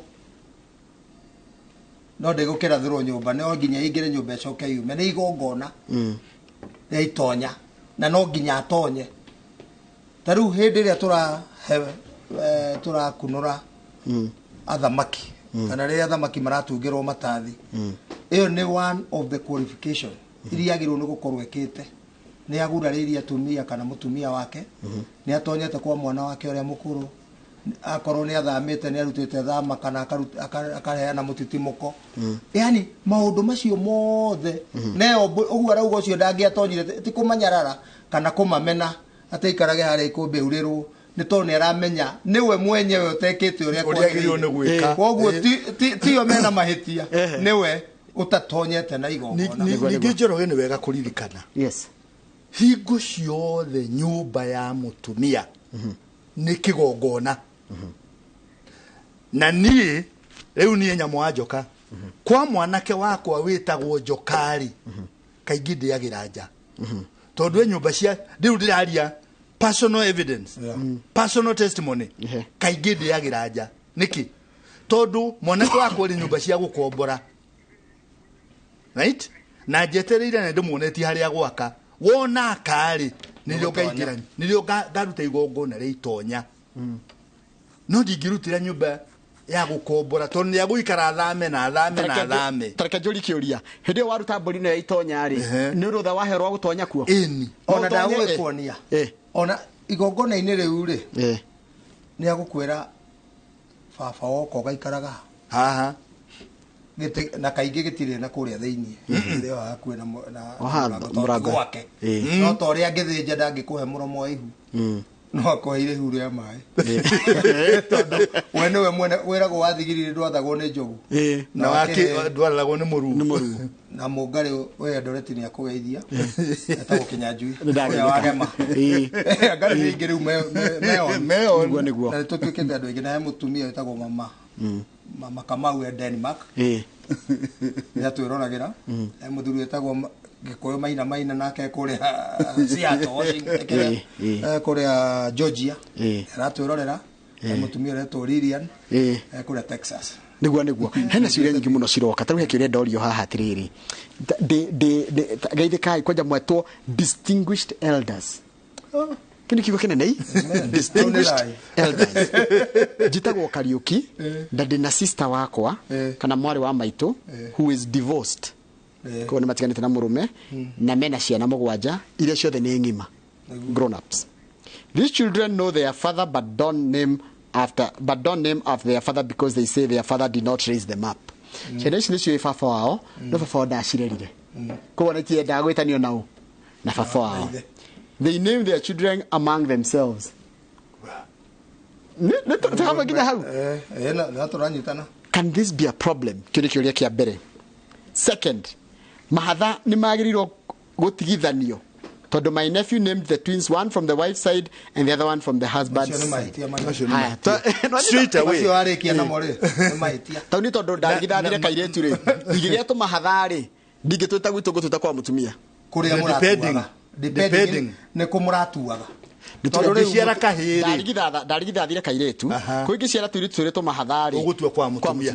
no ndĩgũkĩrathĩrwo nyũmba, no nginya ĩingĩre nyũmba ĩcoke yume. Nĩ igongona rĩa itonya na no nginya atonye. Ta rĩu hĩndĩ ĩrĩa tũrakunũra athamaki kana rĩrĩa athamaki maratungĩrwo matathi, ĩyo nĩ one of the qualification iria agĩrĩirwo nĩ gũkorwo ĩkĩte. Nĩ agurarĩirie atumia kana mũtumia wake, nĩ atonyete kwa mwana wake ũrĩa mũkũrũ, akorwo nĩ athamĩte nĩ arutĩte thama kana akaheana mũtitimũko. Yani maũndũ macio mothe neo ũguo arauga ũcio ndangĩatonyire, ti kũmanyarara kana kũmamena atĩ aikarage harĩa ikũmbĩ aurĩrwo, nĩ tondũ nĩ aramenya nĩwe mwenyewe ũtekĩte ũrĩa agĩrĩirwo nĩ gwĩka. Koguo tiyo mena mahĩtia, nĩwe ũtatonyete na igongona. Ningĩ Njoroge nĩ wega kũririkana. Yes. Hingo ciothe nyũmba ya mũtumia nĩ kĩgongona. Na niĩ rĩu niĩ Nyamũ wa Njoka, kwa mwanake wakwa wĩtagwo Njokarĩ, kaingĩ ndĩagĩra nja. Tondũ nyũmba cia rĩu ndĩraria personal evidence, personal testimony, kaingĩ ndĩagĩra nja. Nĩkĩ? Tondũ mwanake wakwa ũrĩ nyũmba cia gũkombora, right? Na njetereire na ndĩmuonetie harĩa gwaka. Wona akarĩ nĩrĩo ngaingĩra, nĩrĩo ngaruta igongona rĩa itonya. No ndingĩrutĩra nyũmba ya gũkombora tondũ nĩ agũikara athame na athame na athame. Tareke njũrie kĩũria, hĩndĩ ĩyo waruta mbũri ĩno ya itonya rĩ, nĩ rũtha waherwo rwa gũtonya kuo? Ĩni. Ona ndagũgĩkuonia. Ona igongona-inĩ rĩu rĩ, nĩ agũkwĩra baba woka ũgaikaraga haha. Na kaingĩ gĩtirĩ na kũrĩa thĩinĩ. Gĩtirĩ o hakuhĩ na mũrango gwake. No ta ũrĩa angĩthĩnja ndangĩkũhe mũromo wa ihu. No akũheire ihu rĩa maĩ. Tondũ we nĩwe mwene wĩragwo wa thigiriri ndwathagwo nĩ njogu. Na wake ndwaragwo nĩ mũruu. Na Mũngarĩ we Eldoret nĩ akũgeithia. Etagwo Kĩnyanjui. Ũrĩa wa Gema. Ngarĩ nĩ ingĩ rĩu meon. Nĩguo, nĩguo. Na nĩtũtuĩkĩte andũ aingĩ, na he mũtumia wĩtagwo mama. Mama Kamau e Denmark. Nĩ atwĩroragĩra. He mũthuri wĩtagwo Gĩkũyũ Maina Maina nake kũrĩa Seattle, Washington, kũrĩa Georgia. Aratwĩrorera. He mũtumia ũretwo Lilian, kũrĩa Texas. Nĩguo, nĩguo. Hena ciũria nyingĩ mũno ciroka. Ta rĩu he kĩũria ndorio haha atĩrĩrĩ. Geithĩkai kwanja mwetwo distinguished elders. Kĩu nĩ kiugo kĩnene i distinguished elders. Njĩtagwo Kariũki na ndĩna sister wakwa kana mwarĩ wa maitũ who is divorced, koguo nĩ matiganĩte na mũrũme na mena ciana 7 iria ciothe nĩ ng'ima, grown ups. These children know their father but don't name after their father because they say their father did not raise them up. Ciana ici nĩciũĩ baba wao, no baba wao ndacirerire, koguo nĩ tiendaga gwĩtanio nao na baba wao. They name their children among themselves. Can this be a problem? Kĩu nĩ kĩũria kĩa mbere. Second, mahatha nĩ magĩrĩirwo gũtigithanio tondũ my nephew named the twins, one from the wife's side and the other one from the husband's side. Straight away. Tau nĩ tondũ ndarigithathire kairĩtu rĩ, ingĩgĩa tũmahatha rĩ, ndingĩtwĩta gwitũ ngũtwĩta kwa mũtumia. Kũrĩa mũratuaga. Depending nĩ kũ mũratuaga. Tondũ ngĩciara kahĩĩ rĩ, ndarigithathire kairĩtu, kũ ingĩciara tũirĩtu twĩrĩ tũmahatha rĩ, ũgũtua kwa mũtumia.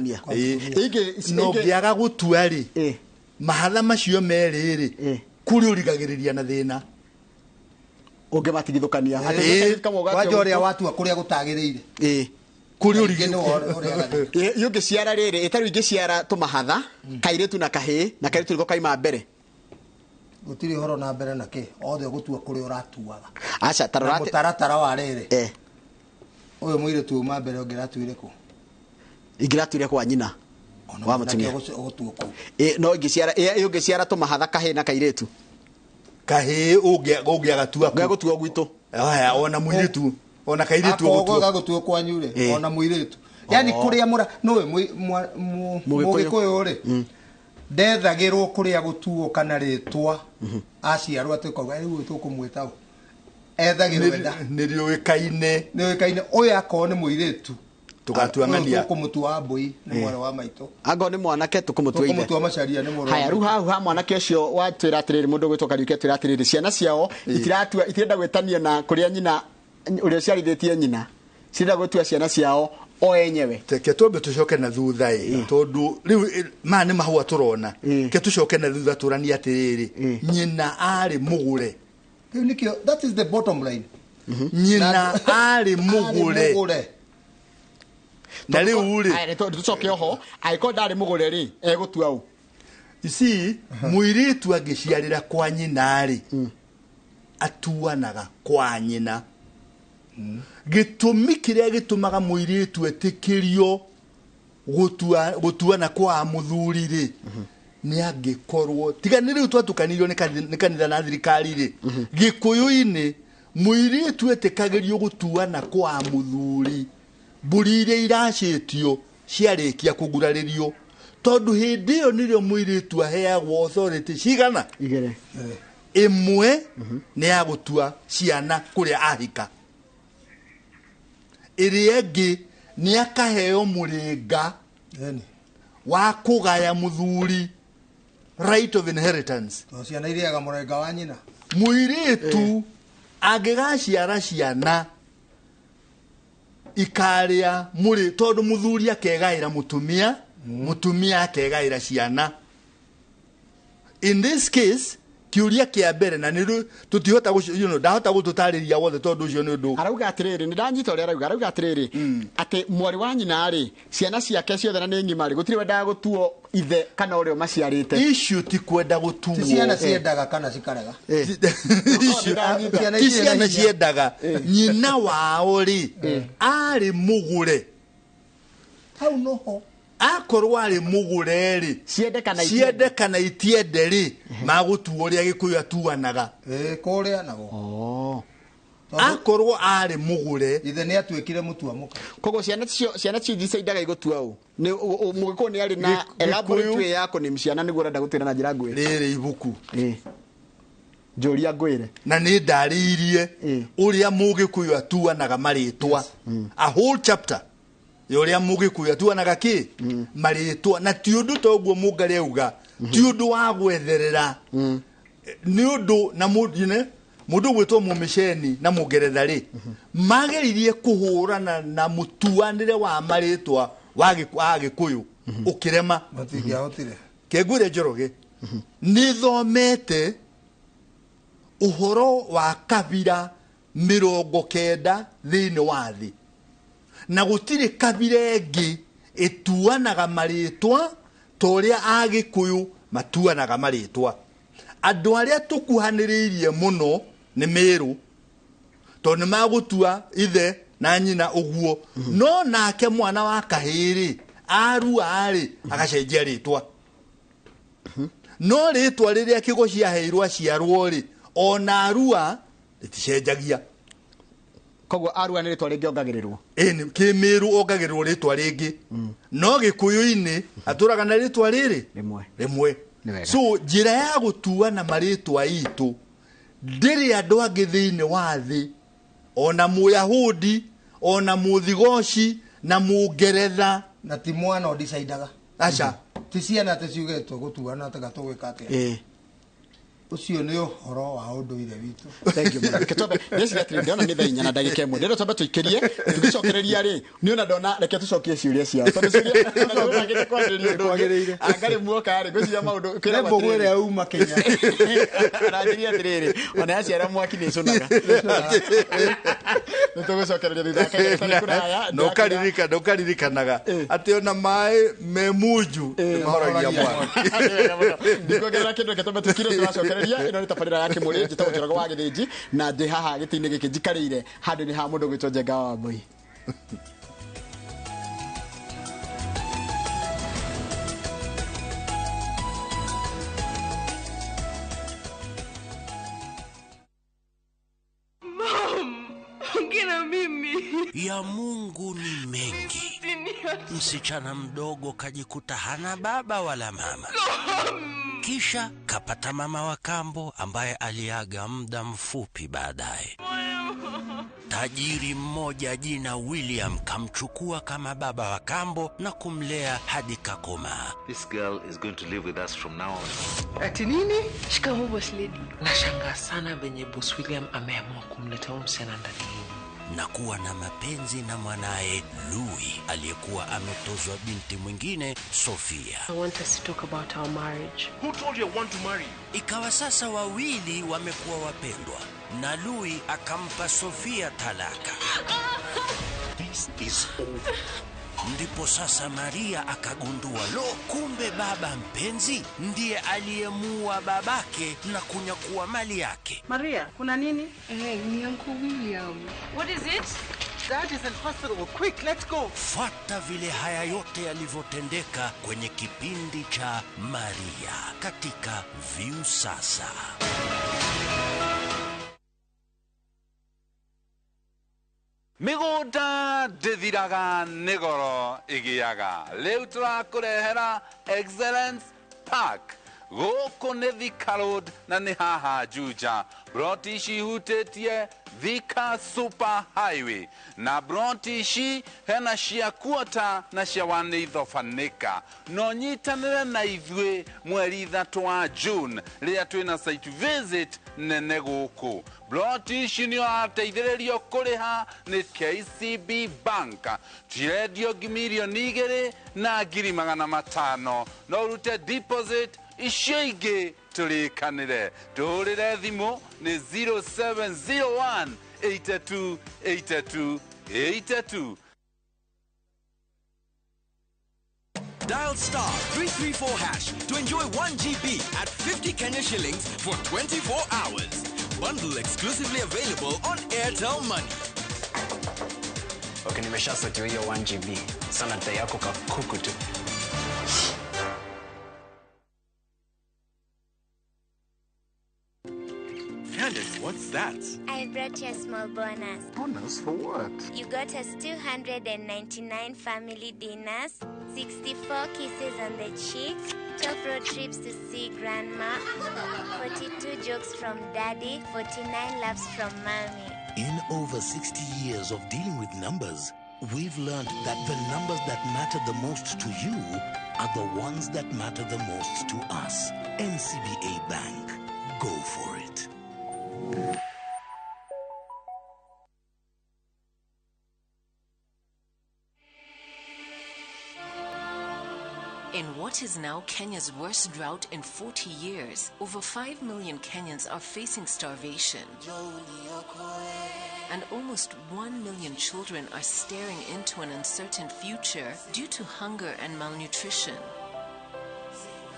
Na ũngĩaga gũtua rĩ, mahatha macio merĩ rĩ, kũrĩa ũrigagĩrĩria na thĩna. Ũngĩmatigithũkania. Kwanja ũrĩa watua kũrĩa gũtagĩrĩire. Kũrĩa ũrigagĩrĩria. Ũngĩciara rĩrĩ, ĩtarĩ ingĩciara tũmahatha, kairĩtu na kahĩĩ, na kairĩtu nĩko kaima mbere. Gũtirĩ ũhoro na mbere na kĩ, othe ũgũtua kũrĩa ũratuaga. Aca, ta rora mũtaratara wa rĩrĩ. Ũyũ mũirĩtu uma mbere ũngĩratuire kũ? Ingĩratuire kwa nyina wa mũtumia. No ingĩciara, ũngĩciara tũmahatha kahĩĩ na kairĩtu. Kahĩĩ ũngĩagatua kũ? Gagũtua gwitũ. Aya, ona mũirĩtu, ona kairĩtu ũgũtua. Gagũtua kwanyu rĩ, ona mũirĩtu. Yaani kũrĩa mũra, nũĩ mũgĩkũyũ rĩ, ndethagĩrwo kũrĩa gũtuo kana rĩtwa aciarwo atĩ kauga rĩu tũkũmwĩta ũ. Ethagĩrwo enda. Nĩ rĩũĩkaine. Nĩ rĩũĩkaine. Ũyũ akorwo nĩ mũirĩtu. Tũgatua ng'ania. Tũkũmũtua Wambũi nĩ mwarĩ wa maitũ. Angorwo nĩ mwanake tũkũmũtua ithe. Tũkũmũtua Macharia nĩ mwarĩ wa maitũ. Haya, rĩu hau ha mwanake ũcio watwĩra atĩrĩrĩ, mũndũ ũgwĩtwo Kariũki atwĩra atĩrĩrĩ, ciana ciao itiratua, itirenda gwĩtanio na kũrĩa nyina ũrĩa ũciarithĩtie nyina, cirenda gũtua ciana ciao o enyewe. Reke twambe tũcoke na thutha ĩ, tondũ rĩu maya nĩ mahũa tũrona. Reke tũcoke na thutha tũranie atĩrĩrĩ, nyina arĩ mũgũre. Rĩu nĩkĩo, that is the bottom line. Nyina arĩ mũgũre. Na rĩu rĩ, tũcoke oho, angĩkorwo ndarĩ mũgũre rĩ, egũtua ũ? You see, mũirĩtu angĩciarĩra kwa nyina rĩ, atuanaga kwa nyina. Gĩtũmi kĩrĩa gĩtũmaga mũirĩtu etĩkĩrio gũtuana kwa mũthuri rĩ, nĩ angĩkorwo tiga nĩ rĩu twatukanirio nĩ kanitha na thirikari rĩ, Gĩkũyũ-inĩ mũirĩtu etĩkagĩrio gũtuana kwa mũthuri mbũri iria iracĩtio ciarĩkia kũgurarĩrio, tondũ hĩndĩ ĩyo nĩrĩo mũirĩtu aheagwo authority cigana? Igĩrĩ. Ĩmwe nĩ ya gũtua ciana kũrĩa ahika, ĩrĩa ĩngĩ nĩ akaheo mũrĩnga wa kũgaya mũthuri, right of inheritance. Ciana irĩaga mũrĩnga wa nyina. Mũirĩtu angĩgaciara ciana ikaria mũrĩ, tondũ mũthuri akegaĩra mũtumia, mũtumia akegaĩra ciana. In this case, kĩũria kĩa mbere na nĩ tũtihota ndahota gũtũtarĩria wothe tondũ ũcio nĩ ũndũ. Arauga atĩrĩrĩ, nĩ ndanyita ũrĩa arauga, arauga atĩrĩrĩ, atĩ mwarĩ wa nyina rĩ, ciana ciake ciothe na nĩ ng'ima rĩ, gũtirĩ wendaga gũtuo ithe kana ũrĩa ũmaciarĩte. Issue ti kwenda gũtuo. Ti ciana ciendaga kana cikarega. Ti ciana ciendaga. Nyina wao rĩ, arĩ mũgũre. Hau noho. Akorwo arĩ mũgũre rĩ, ciende kana itiende rĩ, magũtuo ũrĩa Gĩkũyũ atuanaga. Kũrĩa nago. Akorwo arĩ mũgũre, ithe nĩ atuĩkire mũtua mũka. Koguo ciana cicio icendaga igũtua ũ? Mũgĩkũyũ nĩ arĩ na elaborate way ya kũname ciana nĩguo ũrenda gũtwĩra na njĩra nguhĩ. Rĩrĩ ibuku. Njũria ngwĩre. Na nĩ ndarĩirie ũrĩa Mũgĩkũyũ atuanaga marĩtwa. A whole chapter ya ũrĩa Mũgĩkũyũ atuanaga kĩ? Marĩtwa. Na ti ũndũ ta ũguo Mũngarĩ auga, ti ũndũ wa gwetherera. Nĩ ũndũ na mũndũ ũgwĩtwo Mũmĩceni na Mũngeretha rĩ, mageririe kũhũrana na mũtuanĩre wa marĩtwa wa Gĩkũyũ ũkĩrema. Matingĩahotire. Kengwĩre Njoroge, nĩ thomete ũhoro wa kabira 90 thĩinĩ wa thĩ, na gũtirĩ kabira ĩngĩ ĩtuanaga marĩtwa ta ũrĩa Agĩkũyũ matuanaga marĩtwa. Andũ arĩa tũkuhanĩrĩirie mũno nĩ Mĩrũ, tondũ nĩ magũtua ithe na nyina ũguo. No nake mwana wa kahĩĩ-rĩ, arua-rĩ, agacenjia rĩtwa. No rĩtwa rĩrĩa Kĩgoci aheirwo aciarwo-rĩ, ona arua rĩticenjagia. Koguo arua nĩ rĩtwa rĩngĩ ongagĩrĩrwo. Ĩni, kĩmĩrũ ongagĩrĩrwo rĩtwa rĩngĩ. No Gĩkũyũ-inĩ atũraga na rĩtwa rĩrĩ rĩmwe. Rĩmwe. Nĩ wega. So njĩra ya gũtuana marĩtwa itũ ndĩrĩ andũ angĩ thĩinĩ wa thĩ, ona Mũyahudi, ona Mũthigoci na Mũngeretha. Na ti mwana ũdecidaga. Aca. Ti ciana atĩ ciuge tũgũtuana atĩ tũgwĩka atĩa. Ũcio nĩ ũhoro wa ũndũire witũ. Thank you mũno. Reke twambe, ndĩreciria atĩrĩrĩ, ndĩrona nĩ thaa 4 na ndagĩka 1. Ndĩrona twambe tũikĩrie, tũgĩcokereria rĩ, niĩ ona ndona reke tũcokie ciũria ciao. Tondũ ciũria tũbangĩte kwarĩrĩria ũndũ ũngĩ. Anga rĩ muoka rĩ, ngwĩciria maũndũ Nĩ mbũgũ ĩrĩa yauma Kenya. Aranjĩria atĩrĩrĩ, ona yaciara mwaki nĩ ĩcũnaga. Nĩ tũgũcokereria thutha wa kahinda gatarĩ kũraya. Na ũkaririkanaga atĩ ona maĩ me munju nĩ mahoragia mwaki. Ndikuongerera kĩndũ, reke twambe tũikĩrie tũracokereria. Ĩno nĩ tabarĩra ya Kĩmũrĩ, njĩtagwo Njoroge wa Gĩthĩnji, na ndĩ haha gĩtĩ-inĩ gĩkĩ njikarĩire handũ-inĩ ha mũndũ ũgwĩtwo Njenga wa Wambui. Mom, ongea na mimi. Ya Mungu ni mengi. Msichana mdogo kajikuta hana baba wala mama. Kisha kapata mama wa kambo ambaye aliaga muda mfupi baadaye. Tajiri mmoja jina William kamchukua kama baba wa kambo na kumlea hadi kakomaa. This girl is going to live with us from now on. Ati nini? Shikamoo boss lady. Nashangaa sana venye boss William ameamua kumleta huyu msichana ndani yenu. Na kuwa na mapenzi na mwanae Louis aliyekuwa ametozwa binti mwingine Sofia. I want us to talk about our marriage. Who told you I want to marry you? Ikawa sasa wawili wamekuwa wapendwa na Louis akampa Sofia talaka. This is over. Ndipo sasa Maria akagundua, lo, kumbe baba mpenzi ndiye aliyemuua babake na kunyakua mali yake. Maria, kuna nini? Ni Uncle William. What is it? Dad is in hospital. Quick, let's go. Fuata vile haya yote yalivyotendeka kwenye kipindi cha Maria katika Viusasa. Mĩgũnda ndĩthiraga nĩ goro ĩgĩaga. Rĩu tũrakũrehera Excellence Park. Gũkũ nĩ Thika Road na nĩ haha Juja. Broti ici ihutĩtie Thika Super Highway. Na broti ici hena cia quarter na cia 1/8 acre. No nyitanĩre na ithuĩ mweri 3 wa June rĩrĩa twĩna site visit nene gũkũ. Broti ici nĩ ũrateithĩrĩrio kũrĩha nĩ KCB Bank. Cirendio 2,500,000. No ũrute deposit icio ingĩ tũrĩkanĩre. Tũhũrĩre thimũ nĩ 0701 82 82 82. Dial star 334 hash to enjoy 1 GB at 50 Kenya shillings for 24 hours. Bundle exclusively available on Airtel Money. Okay, nimeshasotiwa hiyo 1 GB. Sana data yako kakuku tu. Candace, what's that? I brought you a small bonus. Bonus for what? You got us 299 family dinners, 64 kisses on the cheek, 12 road trips to see grandma, 42 jokes from daddy, 49 laughs from mommy. In over 60 years of dealing with numbers, we've learned that the numbers that matter the most to you are the ones that matter the most to us. NCBA Bank. Go for it. In what is now Kenya's worst drought in 40 years, over 5 million Kenyans are facing starvation. And almost 1 million children are staring into an uncertain future due to hunger and malnutrition.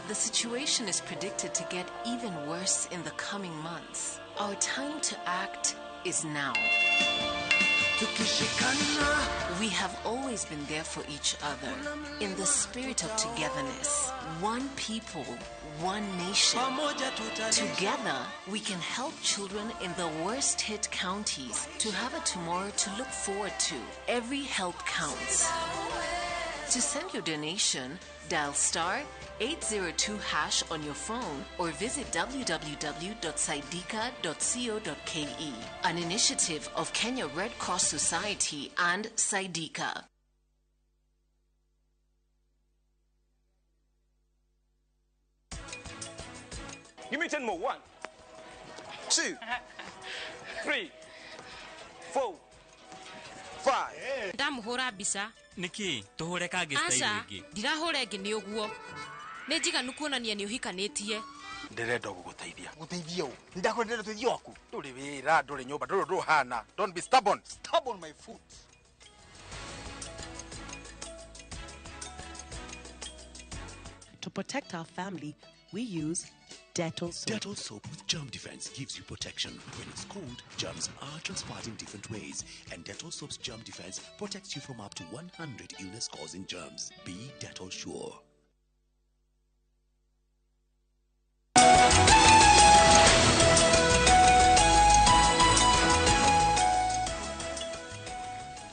The situation is predicted to get even worse in the coming months. Our time to act is now. We have always been there for each other in the spirit of togetherness. One people, one nation. Together, we can help children in the worst hit counties to have a tomorrow to look forward to. Every help counts. To send your donation, dial star 802 hash on your phone or visit www.saidika.co.ke. An initiative of Kenya Red Cross Society and Saidika. Give me 10 more. 1, 2, 3, 4, 5. Ndamuhũra mbica. Nĩkĩ? Tũhũre kangĩ style Aca, ĩngĩ. ndirahũra ĩngĩ nĩ ũguo. Nĩ njiganu kuonania nĩ ũhikanĩtie. Ndĩrenda gũgũteithia. Gũteithia ũ? Nĩndakwendera ũteithio waku. Ndũrĩ wĩra, ndũrĩ nyũmba, ndũrĩ ũndũ ũhana. Don't be stubborn. Stubborn my foot. To protect our family, we use Dettol soap. Dettol soap with germ defense gives you protection. When it's cold, germs are transferred in different ways, and Dettol soap's germ defense protects you from up to 100 illness-causing germs. Be Dettol sure.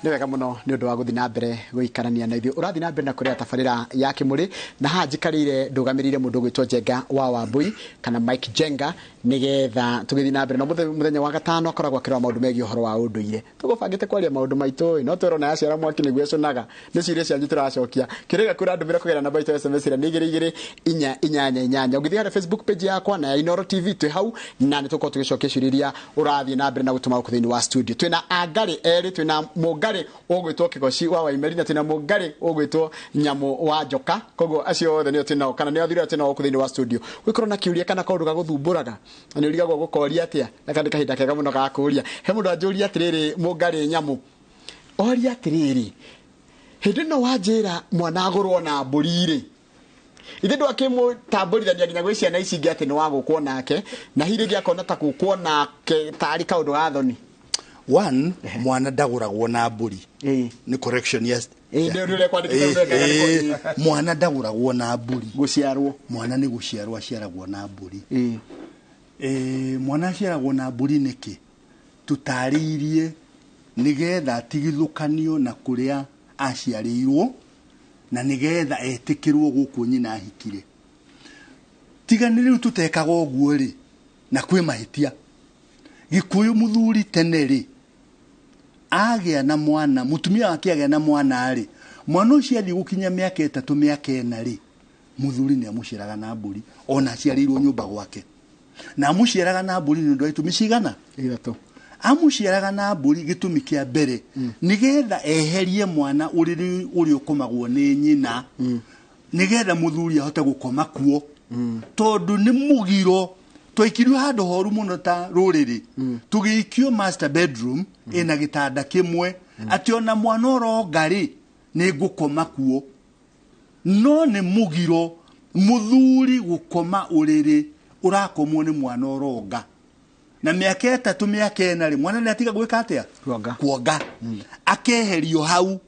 Nĩ wega mũno nĩ ũndũ wa gũthiĩ na mbere gũikarania na ithuĩ. Ũrathiĩ na mbere na kũrĩa tabarĩra ya Kĩmũrĩ, na haha njikarĩire ndũgamĩrĩire mũndũ ũgwĩtwo Njenga wa Wambui kana Mike Njenga, nĩgetha tũgĩthiĩ na mbere. Na mũthenya wa gatano akoragwo akĩrora maũndũ megiĩ ũhoro wa ũndũire. Tũgũbangĩte kwaria maũndũ maitũ ĩ, no twerwo yaciara mwaki nĩguo ĩcũnaga. Nĩ ciũria cianyu tũracokia. Kĩrĩa gĩakũ ũrandũmĩra kũgerera namba itũ ya SMS ĩrĩa nĩ 2 2 4 8 8. Ũngĩthiĩ harĩa Facebook page yakwa na ya Inooro TV twĩ hau, na nĩ tũgũkorwo tũgĩcokia ciũria iria ũrathiĩ na mbere na gũtũma gũkũ thĩinĩ wa studio. Twĩna Angarĩ erĩ, twĩna Mũngarĩ ũgwĩtwo Kĩgoci wa Waimeri na twĩna Mũngarĩ ũgwĩtwo Nyamũ wa Njoka. Koguo acio othe nĩo twĩnao, kana nĩo athuri arĩa twĩnao gũkũ thĩinĩ wa studio. Gwĩkorwo na kĩũria kana kaũndũ gagũthumbũraga na nĩ ũrigagwo gũkoria atĩa, na nĩ kahinda kega mũno ga kũũria. He mũndũ anjũria atĩrĩrĩ, Mũngarĩ Nyamũ, oria atĩrĩrĩ, hĩndĩ ĩno wanjĩra mwana agũrwo na mbũri rĩ, ithe ndwakĩmũtambũrithania nginya gwĩ ciana ici ingĩ atĩ nĩ wagũkwo nake, na hihi rĩngĩ akona ta gũkwo nake tarĩ kaũndũ ga thoni. One, mwana ndagũragwo na mbũri. Nĩ correction, yes. Mwana ndagũragwo na mbũri. Gũciarwo. Mwana nĩ gũciarwo aciaragwo na mbũri. Mwana aciaragwo na mbũri nĩkĩ? Tũtarĩirie nĩgetha atigithũkanio na kũrĩa aciarĩirwo na nĩgetha etĩkĩrwo gũkũ nyina ahikire. Tiga nĩ rĩu tũtekaga ũguo rĩ, na kwĩ mahĩtia. Gĩkũyũ mũthuri tene rĩ, agĩa na mwana, mũtumia wake agĩa na mwana rĩ, mwana ũcio athiĩ gũkinya mĩaka 3 mĩaka 4 rĩ, mũthuri nĩ amũciaraga na mbũri, ona aciarĩirwo nyũmba gwake. Na amũciaraga na mbũri nĩ ũndũ wa itũmi cigana? 3. Amũciaraga na mbũri gĩtũmi kĩa mbere, nĩgetha eherie mwana ũrĩrĩ ũrĩa ũkomagwo nĩ nyina, nĩgetha mũthuri ahote gũkoma kuo. Tondũ nĩ mũgiro, twaikirio handũ horu mũno ta rũrĩrĩ, tũgĩikio master bedroom ĩna gĩtanda kĩmwe, atĩ ona mwana ũronga rĩ, nĩ ngũkoma kuo. No nĩ mũgiro mũthuri gũkoma ũrĩrĩ ũrakomwo nĩ mwana ũronga. Na mĩaka 3 mĩaka 4 rĩ, mwana nĩ atiga gwĩka atĩa? Kuonga. Akeherio hau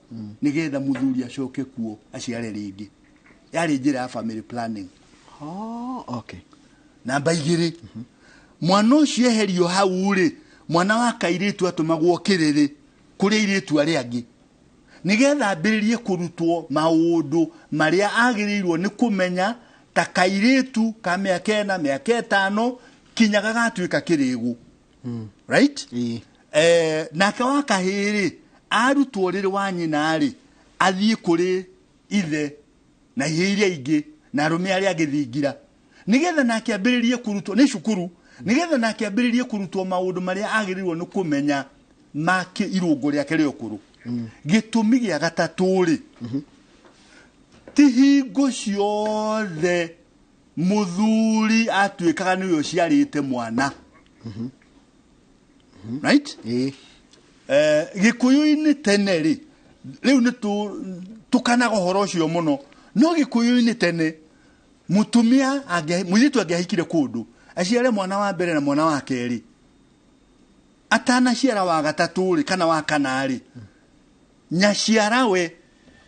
nĩgetha mũthuri acoke kuo aciare rĩngĩ. Yarĩ njĩra ya family planning. Oh, okay. Namba 2, mwana ũcio eherio hau rĩ, mwana wa kairĩtu atũmagwo kĩrĩrĩ kũrĩ airĩtu arĩa angĩ, nĩgetha ambĩrĩrie kũrutwo maũndũ marĩa agĩrĩirwo nĩ kũmenya ta kairĩtu ka mĩaka 4 mĩaka 5 kinya gagatuĩka kĩrĩgũ. Right? Nake wa kahĩĩ rĩ, arutwo rĩrĩ wa nyina rĩ, athiĩ kũrĩ ithe na ihĩĩ iria ingĩ na arũme arĩa angĩ thingira, nĩgetha nake ambĩrĩrie kũrutwo nĩ cukuru, nĩgetha nake ambĩrĩrie kũrutwo maũndũ marĩa agĩrĩirwo nĩ kũmenya ma irũngo rĩake rĩa ũkũrũ. Gĩtũmi gĩa gatatũ rĩ, Ti hingo ciothe muthuri atuĩkaga nĩwe ũciarĩte mwana. Right? Gĩkũyũ-inĩ tene rĩ, rĩu nĩ tũkanaga ũhoro ũcio mũno, no gĩkũyũ-inĩ tene mũtumia mũirĩtu angĩahikire kũndũ aciare mwana wa mbere na mwana wa kerĩ, atanaciara wa gatatũ rĩ kana wa kana rĩ, nyaciarawe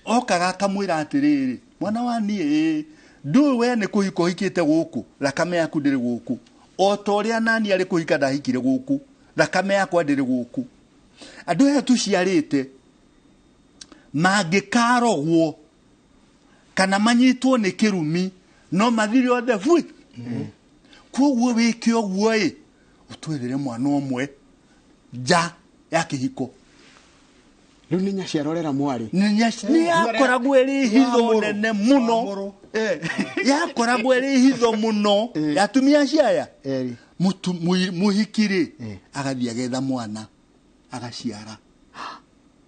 okaga akamwĩra atĩrĩrĩ, mwana wa niĩ ndũĩ we nĩ kũhika ũhikĩte gũkũ, thakame yaku ndĩrĩ gũkũ, o ta ũrĩa nani arĩ kũhika ndahikire gũkũ, thakame yakwa ndĩrĩ gũkũ. Andũ aya tũciarĩte mangĩkarogwo kana manyitwo nĩ kĩrumi no mathire othe bui. Koguo wĩke ũguo ĩ, ũtwethere mwana ũmwe nja ya kĩhiko. Rĩu nĩ nyaciarorera mwarĩ. Nĩ yakoragwo ĩrĩ hitho nene mũno, yakoragwo ĩrĩ hitho mũno ya atumia acio aya. Mũhiki rĩ agathiĩ agetha mwana agaciara,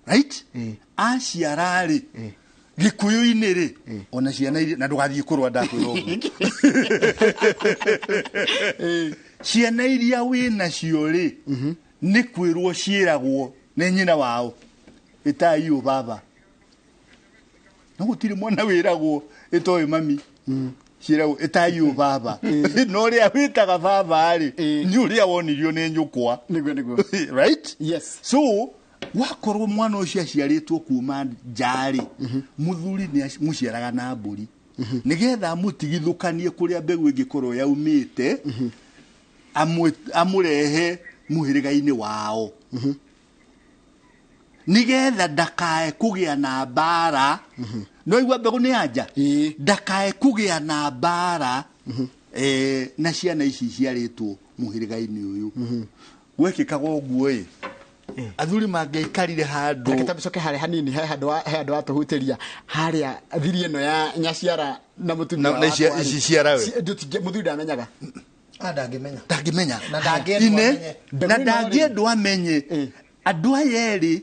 right? Aciara rĩ, gĩkũyũ-inĩ rĩ, ona ciana iria, na ndũgathiĩ kũrũa ndakwĩra ũguo, ciana iria wĩ nacio rĩ, nĩ kwĩrwo ciĩragwo nĩ nyina wao, ĩtai ũyũ baba. No gũtirĩ mwana wĩragwo ĩtoĩ mami, ciĩragwo ĩtai ũyũ baba. No ũrĩa wĩtaga baba rĩ, nĩ ũrĩa wonirio nĩ nyũkwa. Nĩguo nĩguo. Right? Yes. So wakorwo mwana ũcio aciarĩtwo kuma nja rĩ, mũthuri nĩ mũciaraga na mbũri, nĩgetha amũtigithũkanie kũrĩa mbegũ ĩngĩkorwo yaumĩte, amũrehe mũhĩrĩga-inĩ wao, nĩgetha ndakae kũgĩa na mbara. No igua mbegũ nĩ yanja, ndakae kũgĩa na mbara na ciana ici ciarĩtwo mũhĩrĩga-inĩ ũyũ. Gwekĩkaga ũguo ĩ, athuri mangĩaikarire handũ. Reke tambicoke harĩa hanini, he handũ watũhutĩria harĩa thiri ĩno ya nyaciara na mũtumia na ici ciarawe. Mũthuri ndamenyaga. Ndangĩmenya. Ndangĩmenya. Na ndangĩendwo amenye. Andũ aya erĩ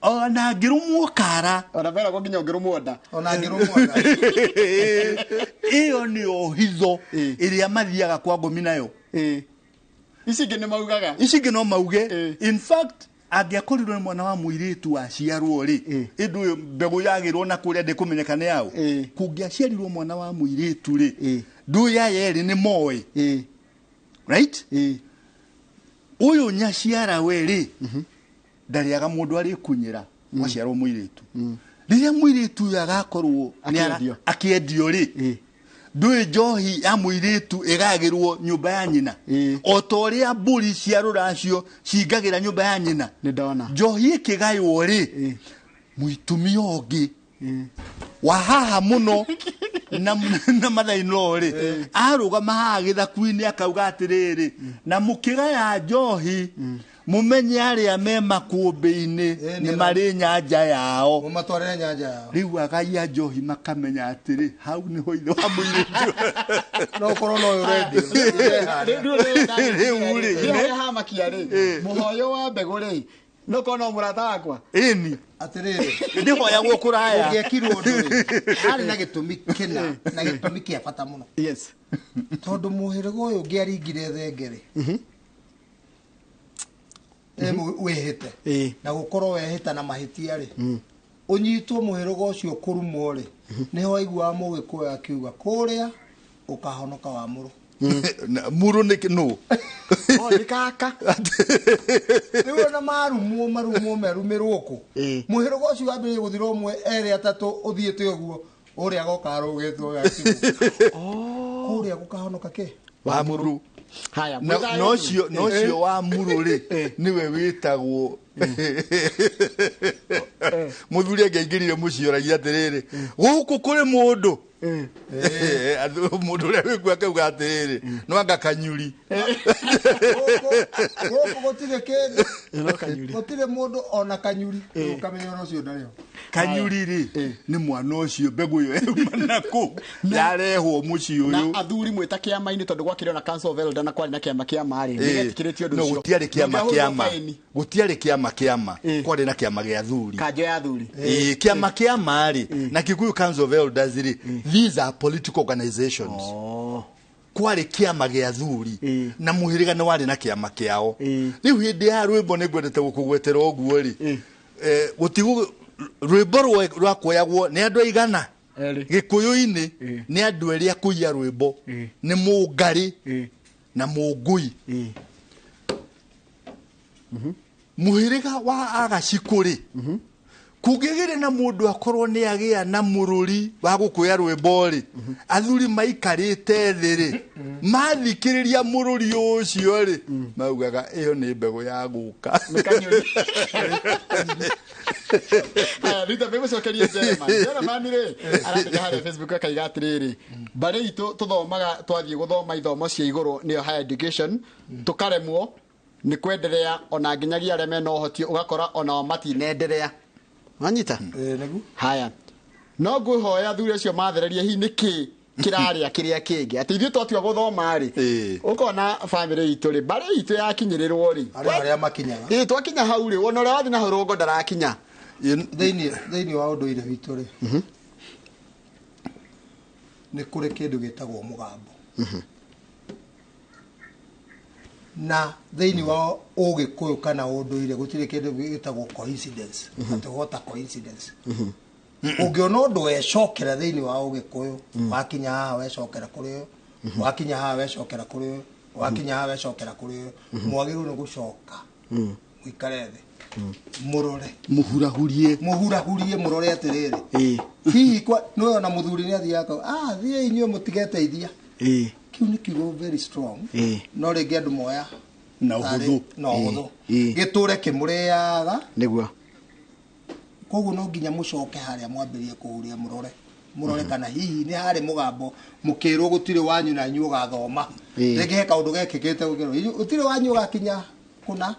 ona angĩrũmwo kara, ona beragwo nginya ũngĩrũmwo nda, ona angĩrũmwo nda, ĩyo nĩyo hitho ĩrĩa mathiaga kwa ngomi nayo. Ici ingĩ nĩ maugaga, ici ingĩ no mauge. In fact, angĩakorirwo nĩ mwana wa mũirĩtu aciarwo rĩ, ĩndũ ũyũ mbegũ yagĩrwo na kũrĩa ndĩkũmenyeka nĩ yaũ. Kũngĩaciarirwo mwana wa mũirĩtu rĩ, ndũĩ aya erĩ nĩ moĩ, right? Ũyũ nyaciarawe rĩ, ndarĩaga mũndũ arĩkunyĩra waciarwo mũirĩtu. Rĩrĩa mũirĩtu ũyũ agakorwo akĩendio rĩ, ndũĩ njohi ya mũirĩtu ĩgagĩrwo nyũmba ya nyina, o ta ũrĩa mbũri cia rũracio cingagĩra nyũmba ya nyina. Njohi ĩkĩgaywo rĩ, mũitumia ũngĩ wa haha mũno na mother-in-law rĩ, arũgama haha gĩthaku-inĩ akauga atĩrĩrĩ, na mũkĩgaya njohi mumenye arĩa me makũmbĩ-inĩ nĩ marĩ nyanja yao, mũmatwarĩre nyanja yao. Rĩu agai a njohi makamenya atĩrĩ, hau nĩho ithe wa mũirĩtu. No ũkorwo no ũrendio. Rĩu rĩ, harĩa hamakia rĩ, mũhoyo wa mbegũ rĩ, no korwo no mũrata wakwa. Ĩni. Atĩrĩrĩ, ndĩhoyagwo kũraya. Ũngĩekirwo ũndũ rĩ, harĩ na gĩtũmi kĩna na gĩtũmi kĩa bata mũno. Yes. Tondũ mũhĩrĩga ũyũ ũngĩaringire thenge rĩ, wĩhĩte na gũkorwo wehĩta na mahĩtia rĩ, ũnyitwo mũhĩrĩga ũcio kũrumwo rĩ, nĩho waiguaga mũgĩkũyũ akiuga kũrĩa ũkahonoka wa mũrũ. Mũrũ nĩ nũ? Nĩ kaka. Rĩu ona marumwo marumwo merumĩrwo kũ, mũhĩrĩga ũcio wambĩrĩrie gũthira ũmwe erĩ atatũ ũthiĩte ũguo, ũrĩa agoka arũgĩtwo gakigũ. Kũrĩa gũkahonoka kĩ? Wa mũrũ. Haya, no cio wa mũrũ rĩ, nĩwe wĩtagwo mũthuri angĩaingĩrire mũciĩ oragia atĩrĩrĩ, gũkũ kũrĩ mũndũ. Mũndũ ũrĩa wĩkuo akauga atĩrĩrĩ, no anga kanyuri. Gũkũ gũtirĩ kĩndũ, gũtirĩ mũndũ ona kanyuri, ũkamenya ũrĩa ũcio ndarĩ ho. Kanyuri rĩ nĩ mwana ũcio mbegũ ĩyo yauma nakũ yarehwo mũciĩ ũyũ. Na athuri mwĩta kĩama-inĩ tondũ gwakĩrĩ ona Council of Elder na kwarĩ na kĩama kĩa marĩ nĩgetĩkĩrĩtio ũndũ ũcio. Gũtiarĩ kĩama kĩama, gũtiarĩ kĩama kĩama, kwarĩ na kĩama gĩa athuri, kanjo ya athuri. Kĩama kĩama rĩ na Kikuyu Council of Elders rĩ, these are political organizations. Kwarĩ kĩama gĩa athuri na mũhĩrĩga nĩ warĩ na kĩama kĩao. Rĩu hĩndĩ ya rwĩmbo nĩ ngwendete gũkũgwetera ũguo rĩ, gũtigũ rwĩmbo rwakuoyagwo nĩ andũ aigana Gĩkũyũ-inĩ, nĩ andũ erĩ akũiya rwĩmbo, nĩ Mũngarĩ na Mũngui. Mũhĩrĩga wa Agacikũ rĩ, kũngĩgĩrĩ na mũndũ akorwo nĩ agĩa na mũrũri wa gũkũya rwĩmbo rĩ, athuri maikarĩte thĩ rĩ, mathikĩrĩria mũrũri ũcio rĩ, maugaga ĩyo nĩ mbegũ ya gũka. Rita mbegũcokerie German. German rĩ arandĩka harĩa Facebook akaiga atĩrĩrĩ, mbarĩ itũ tũthomaga twathiĩ gũthoma ithomo cia igũrũ nĩyo higher education, tũkaremwo nĩ kwenderea ona nginyagia arĩa mena ũhoti ũgakora onao matinenderea. Wanyita? Haya. No ngwĩhoya athuri acio mathererie hihi nĩkĩ kĩrarĩa kĩrĩa kĩngĩ atĩ ithuĩ twatua gũthoma rĩ, ũkona bamĩrĩ itũ rĩ, mbarĩ itũ yakinyĩrĩrwo rĩ, arĩa makinyaga twakinya hau rĩ, wona ũrĩa wathiĩ na hau rũgongo ndarakinya. Thĩinĩ wa ũndũire witũ rĩ, nĩ kũrĩ kĩndũ gĩtagwo mũgambo. Na thĩinĩ wa ũgĩkũyũ kana ũndũire gũtirĩ kĩndũ gĩtagwo coincidence, atĩ what a coincidence. Ũngĩona ũndũ wecokera thĩinĩ wa ũgĩkũyũ, wakinya haha wecokera kũrĩ ũyũ, wakinya haha wecokera kũrĩ ũyũ, wakinya haha wecokera kũrĩ ũyũ, mwagĩrĩirwo nĩ gũcoka mũikare thĩ mũrore, mũhurahurie mũrore atĩrĩrĩ, hihi nĩwe ona mũthuri nĩ athiaga akauga, ah thiĩ inyuĩ mũtigeteithia. Kĩu nĩ kiugo very strong, no rĩngĩ andũ moya na ũhũthũ, na ũhũthũ gĩtũre kĩmũrĩaga nĩguo. Koguo no nginya mũcoke harĩa mwambĩrĩrie kũhuria mũrore, mũrore kana hihi nĩ harĩ mũgambo mũkĩrwo gũtirĩ wanyu na inyuĩ ũgathoma, rĩngĩ he kaũndũ gekĩkĩte gũkĩrwo gũtirĩ wanyu ũgakinya kũna,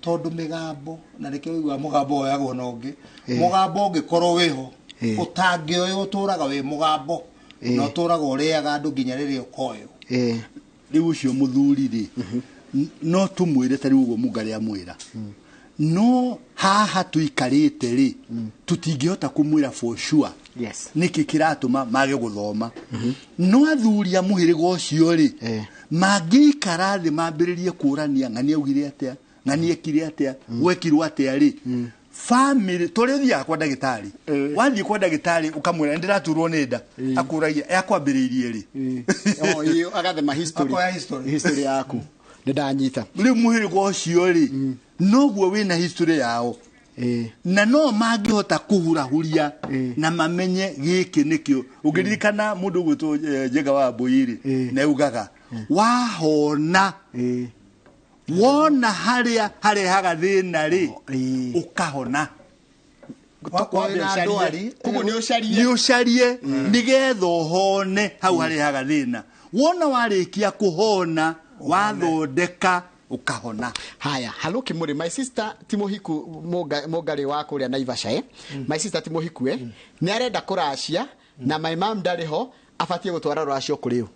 tondũ mĩgambo na nĩkĩo ũiguaga mũgambo woyagwo na ũngĩ, mũgambo ũngĩkorwo wĩho ũtangĩoywo ũtũraga wĩ mũgambo na ũtũraga ũrĩaga andũ nginya rĩrĩa ũkoywo. Rĩu ũcio mũthuri rĩ, no tũmwĩre ta rĩu ũguo Mũngarĩ amwĩra, no haha tũikarĩte rĩ, tũtingĩhota kũmwĩra for sure nĩkĩ kĩratũma mage gũthoma. No athuri a mũhĩrĩga ũcio rĩ, mangĩikara thĩ mambĩrĩrie kũrania ng'ani augire atĩa, ng'ani ekire atĩa, gwekirwo atĩa rĩ, family tũrĩ ũthiaga kwa ndagĩtarĩ, wathiĩ kwa ndagĩtarĩ ũkamwĩra nĩndĩraturwo nĩ nda, akũragia yakwambĩrĩirie rĩ, agathema history yaku nĩndanyita. Rĩu mũhĩrĩga ũcio rĩ, noguo wĩna history yao, na no mangĩhota kũhurahuria na mamenye gĩkĩ nĩkĩo. Ũngĩririkana mũndũ ũgwĩtwo Njenga wa Mbũi rĩ, nĩaugaga wahona wona harĩa harehaga thĩna rĩ, ũkahona. Koguo nĩ ũcarie nĩgetha ũhone hau harehaga thĩna. Wona warĩkia kũhona wathondeka ukahona. Haya, halo Kimuri, my sister ti mũhiku Mũngarĩ wa kũrĩa Naivasha, my sister ti mũhiku nĩ arenda kũracia na my mom ndarĩ ho, abatiĩ gũtwara rũracio kũrĩ ũ?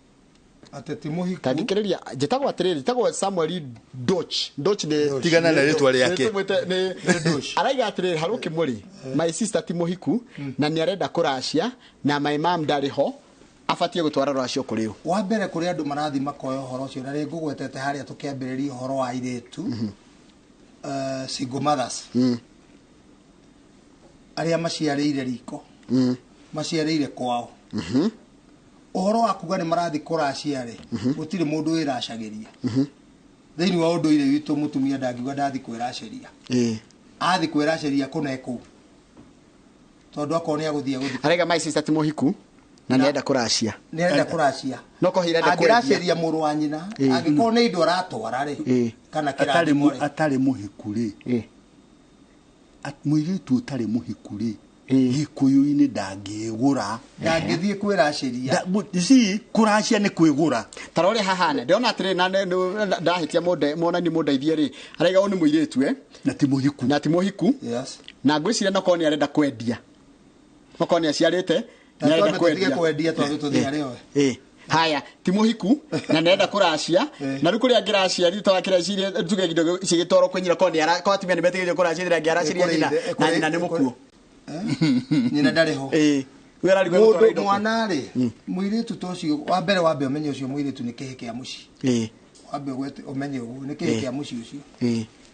Atĩ ti mũhiku. Tathikĩrĩria, njĩtagwo atĩrĩrĩ, njĩtagwo Samuel Doch. Doch nĩ tigana na rĩtwa rĩake. Araiga atĩrĩrĩ, halo Kimuri, my sister ti mũhiku na nĩ arenda kũracia na my mom ndarĩ ho, abatiĩ gũtwara rũracio kũrĩ ũ? Wa mbere kũrĩ andũ marathiĩ makoya ũhoro ũcio, na rĩ ngũgwetete harĩa tũkĩambĩrĩria ũhoro wa airĩtu, single mothers, arĩa maciarĩire riko, maciarĩire kwao. Ũhoro wa kuga nĩ marathiĩ kũracia rĩ, gũtirĩ mũndũ wĩracagĩria. Thĩinĩ wa ũndũire witũ mũtumia ndangiuga ndathiĩ kwĩracĩria. Athiĩ kwĩracĩria kũna kũu, tondũ akorwo nĩ agũthiĩ agũthiĩ. Araiga my sister ti mũhiku na nĩarenda kũracia. Nĩarenda kũracia. No ko hihi arenda kwendia. Angĩracĩria mũrũ wa nyina, angĩkorwo nĩ indo aratwara rĩ, kana kĩrathimo rĩ. Atarĩ mũhiku rĩ, mũirĩtu ũtarĩ mũhiku rĩ, Gĩkũyũ-inĩ ndangĩgũra, ndangĩthiĩ kwĩracĩria. Ici kũracia nĩ kwĩgũra. Ta rora ũrĩa hahana, ndĩrona atĩrĩrĩ, na ndahĩtia monani mũndeithie rĩ, araiga ũyũ nĩ mũirĩtu na ti mũhiku, na ti mũhiku, Na ngwĩciria no korwo nĩ arenda kwendia. No korwo nĩ aciarĩte nĩ arenda kwendia. Kwendia tondũ tũthiĩ harĩ we. Haya, ti mũhiku na nĩarenda kũracia na rĩu kũrĩa angĩracia rĩu twakĩracirie tuge indo cigĩtwarwo kwĩ nyina korwo nĩ korwo atumia nĩ metĩkĩrĩtio kũracia rĩrĩa angĩaraciria nyina na nyina nĩ mũkuũ. Nyina ndarĩ ho. Mũndũ mwana rĩ mũirĩtu ta ũcio wa mbere wambe ũmenye ũcio mũirĩtu nĩ kĩhĩ kĩa mũciĩ. Wambe ũmenye ũguo nĩ kĩhĩ kĩa mũciĩ ũcio.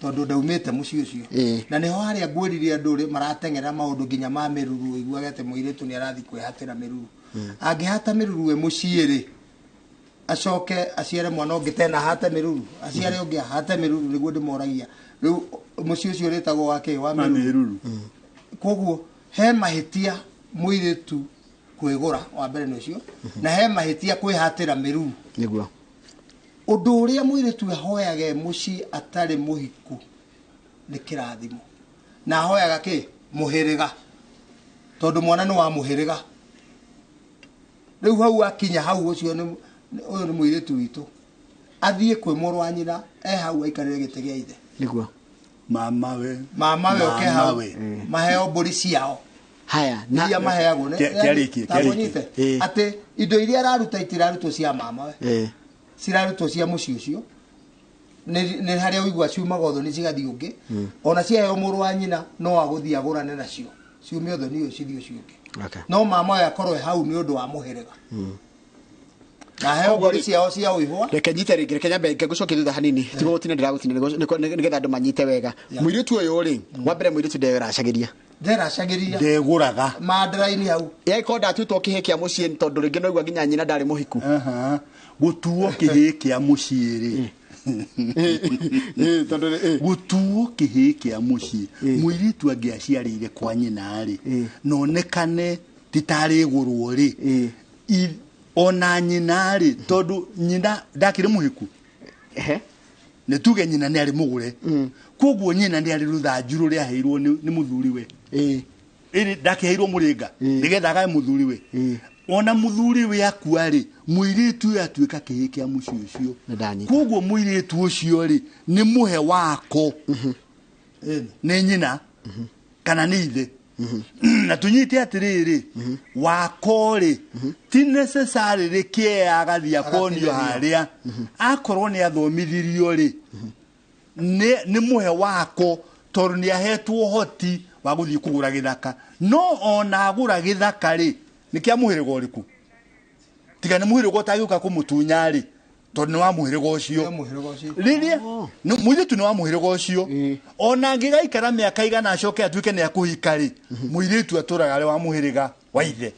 Tondũ ndaumĩte mũciĩ ũcio. Na nĩho harĩa ngwĩrire andũ rĩ marateng'era maũndũ nginya ma mĩruru ũiguage atĩ mũirĩtu nĩ arathiĩ kwĩhatĩra mĩruru. Angĩhata mĩruru we mũciĩ rĩ acoke aciare mwana ũngĩ tena ahate mĩruru aciare ũngĩ ahate mĩruru nĩguo ndĩmoragia rĩu mũciĩ ũcio ũrĩtagwo wa kĩ wa mĩruru. Koguo he mahĩtia mũirĩtu kwĩgũra wa mbere nĩ ũcio na he mahĩtia kwĩhatĩra mĩruru. Nĩguo ũndũ ũrĩa mũirĩtu ahoyage mũciĩ atarĩ mũhiku nĩ kĩrathimo na ahoyaga kĩ mũhĩrĩga tondũ mwana nĩ wa mũhĩrĩga. Rĩu hau akinya hau ũcio nĩ ũyũ nĩ mũirĩtu witũ athiĩ kwĩ mũrũ wa nyina e hau aikarĩre gĩtĩ gĩa ithe. Nĩguo mamawe oke hau maheo mbũri ciao. Haya na iria maheagwo nĩ atĩ indo iria araruta itirarutwo cia mamawe cirarutwo cia mũciĩ ũcio nĩ harĩa ũigua ciumaga ũthoni cigathiĩ ũngĩ ona ciaheo mũrũ wa nyina no agũthiĩ agũrane nacio ciume ũthoni ũyũ cithiĩ ũcio ũngĩ. No mama ũyũ akorwo hau nĩ ũndũ wa mũhĩrĩga na heo mbũri ciao cia ũihwa. Reke nyite rĩngĩ, reke nyambe ngũcokie thutha hanini tigo gũtina ndĩragũtina nĩgetha andũ manyite wega. Mũirĩtu ũyũ rĩ wa mbere mũirĩtu nderacagĩria ndegũraga mandra-inĩ hau yakorwo ndatuĩtwo kĩhĩ kĩa mũciĩ tondũ rĩngĩ noigua nginya nyina ndarĩ mũhiku. Gũtuo kĩhĩ kĩa mũciĩ rĩ gũtuo kĩhĩ kĩa mũciĩ mũirĩtu angĩaciarĩire kwa nyina rĩ na onekane ti tarĩ gũrwo rĩ ona nyina rĩ tondũ nyina ndakĩrĩ mũhiku nĩ tuge nyina nĩ arĩ mũgũre koguo nyina nĩ arĩ rũthanju rũrĩa aheirwo nĩ mũthuriwe ĩrĩ ndakĩheirwo mũrĩnga nĩgetha agae mũthuriwe ona mũthuriwe akua rĩ mũirĩtu ũyũ atuĩka kĩhĩ kĩa mũciĩ ũcio. Koguo mũirĩtu ũcio rĩ nĩ mũhe wako nĩ nyina kana nĩ ithe. Na tũnyite atĩrĩrĩ wako rĩ ti necessary rĩ kĩea agathiĩ akonio harĩa akorwo nĩ athomithirio rĩ nĩ mũhe wako tondũ nĩ ahetwo ũhoti wa gũthiĩ kũgũra gĩthaka no ona agũra gĩthaka rĩ nĩ kĩa mũhĩrĩga ũrĩkũ tiga nĩ mũhĩrĩga ũtagĩũka kũmũtunya rĩ tondũ nĩ wa mũhĩrĩga ũcio rĩrĩa mũirĩtu nĩ wa mũhĩrĩga ũcio ona angĩgaikara mĩaka igana acoke atuĩke nĩ akũhika rĩ mũirĩtu atũraga arĩ wa mũhĩrĩga wa ithe.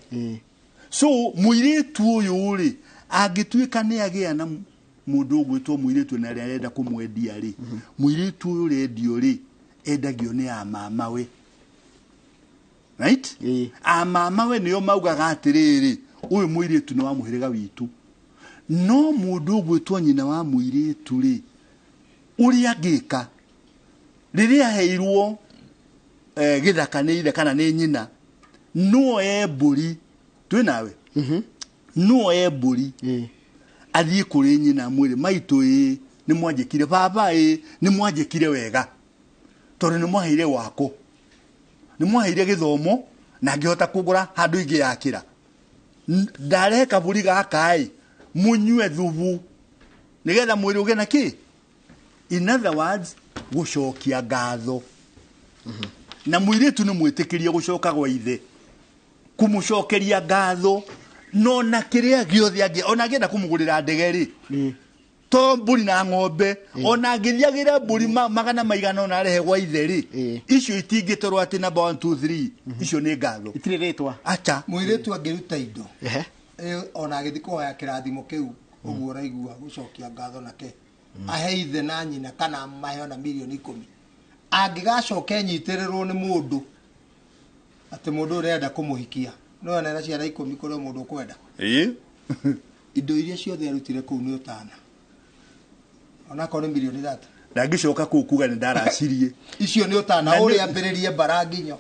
So mũirĩtu ũyũ rĩ angĩtuĩka nĩ agĩa na mũndũ ũgwĩtwo mũirĩtu na arenda kũmwendia rĩ mũirĩtu ũyũ ũrendio rĩ endagio nĩ a mamawe. Right? A mamawe nĩo maugaga atĩrĩrĩ ũyũ mũirĩtu nĩ wa mũhĩrĩga witũ. No mũndũ ũgwĩtwo nyina wa mũirĩtu rĩ ũrĩa angĩka rĩrĩa aheirwo gĩthaka nĩ ithe kana nĩ nyina no oe mbũri twĩ nawe no oe mbũri athiĩ kũrĩ nyina amwĩre maitũ ĩ nĩ mwanjĩkire baba ĩ nĩ mwanjĩkire wega tondũ nĩ mwaheire wako nĩ mwaheire gĩthomo na ngĩhota kũgũra handũ ingĩyakĩra ndarehe kabũri gaka ĩ munyue thubu nigetha mwĩrĩ ũgĩe na kĩ. In other words gũcokia ngatho. Na mũirĩtu nĩ mwĩtĩkĩrie gũcoka gwa ithe kũmũcokeria ngatho no na kĩrĩa gĩothe angĩ ona angĩenda kũmũgũrĩra ndege rĩ to mbũri na ng'ombe ona angĩthiagĩra mbũri magana maigana ona arehe gwa ithe rĩ icio itingĩtorwo atĩ namba 1 2 3 icio nĩ ngatho itirĩ rĩtwa. Acha mũirĩtu angĩruta indo ona agĩthiĩ kũhoya kĩrathimo kĩu ũguo ũraigua gũcokia ngatho nake ahe ithe na nyina kana mahe ona mirioni 10 angĩgacoka enyitĩrĩrwo nĩ mũndũ atĩ mũndũ ũrenda kũmũhikia no ona ciana 10 kũrĩ mũndũ ũkwenda indo iria ciothe arutire kũu nĩ ũtana onakorwo nĩ mirioni 3 ndangĩcoka kũu kuga nĩ ndaracirie icio nĩ ũtana ũrĩa ambĩrĩrie mbara nginyo.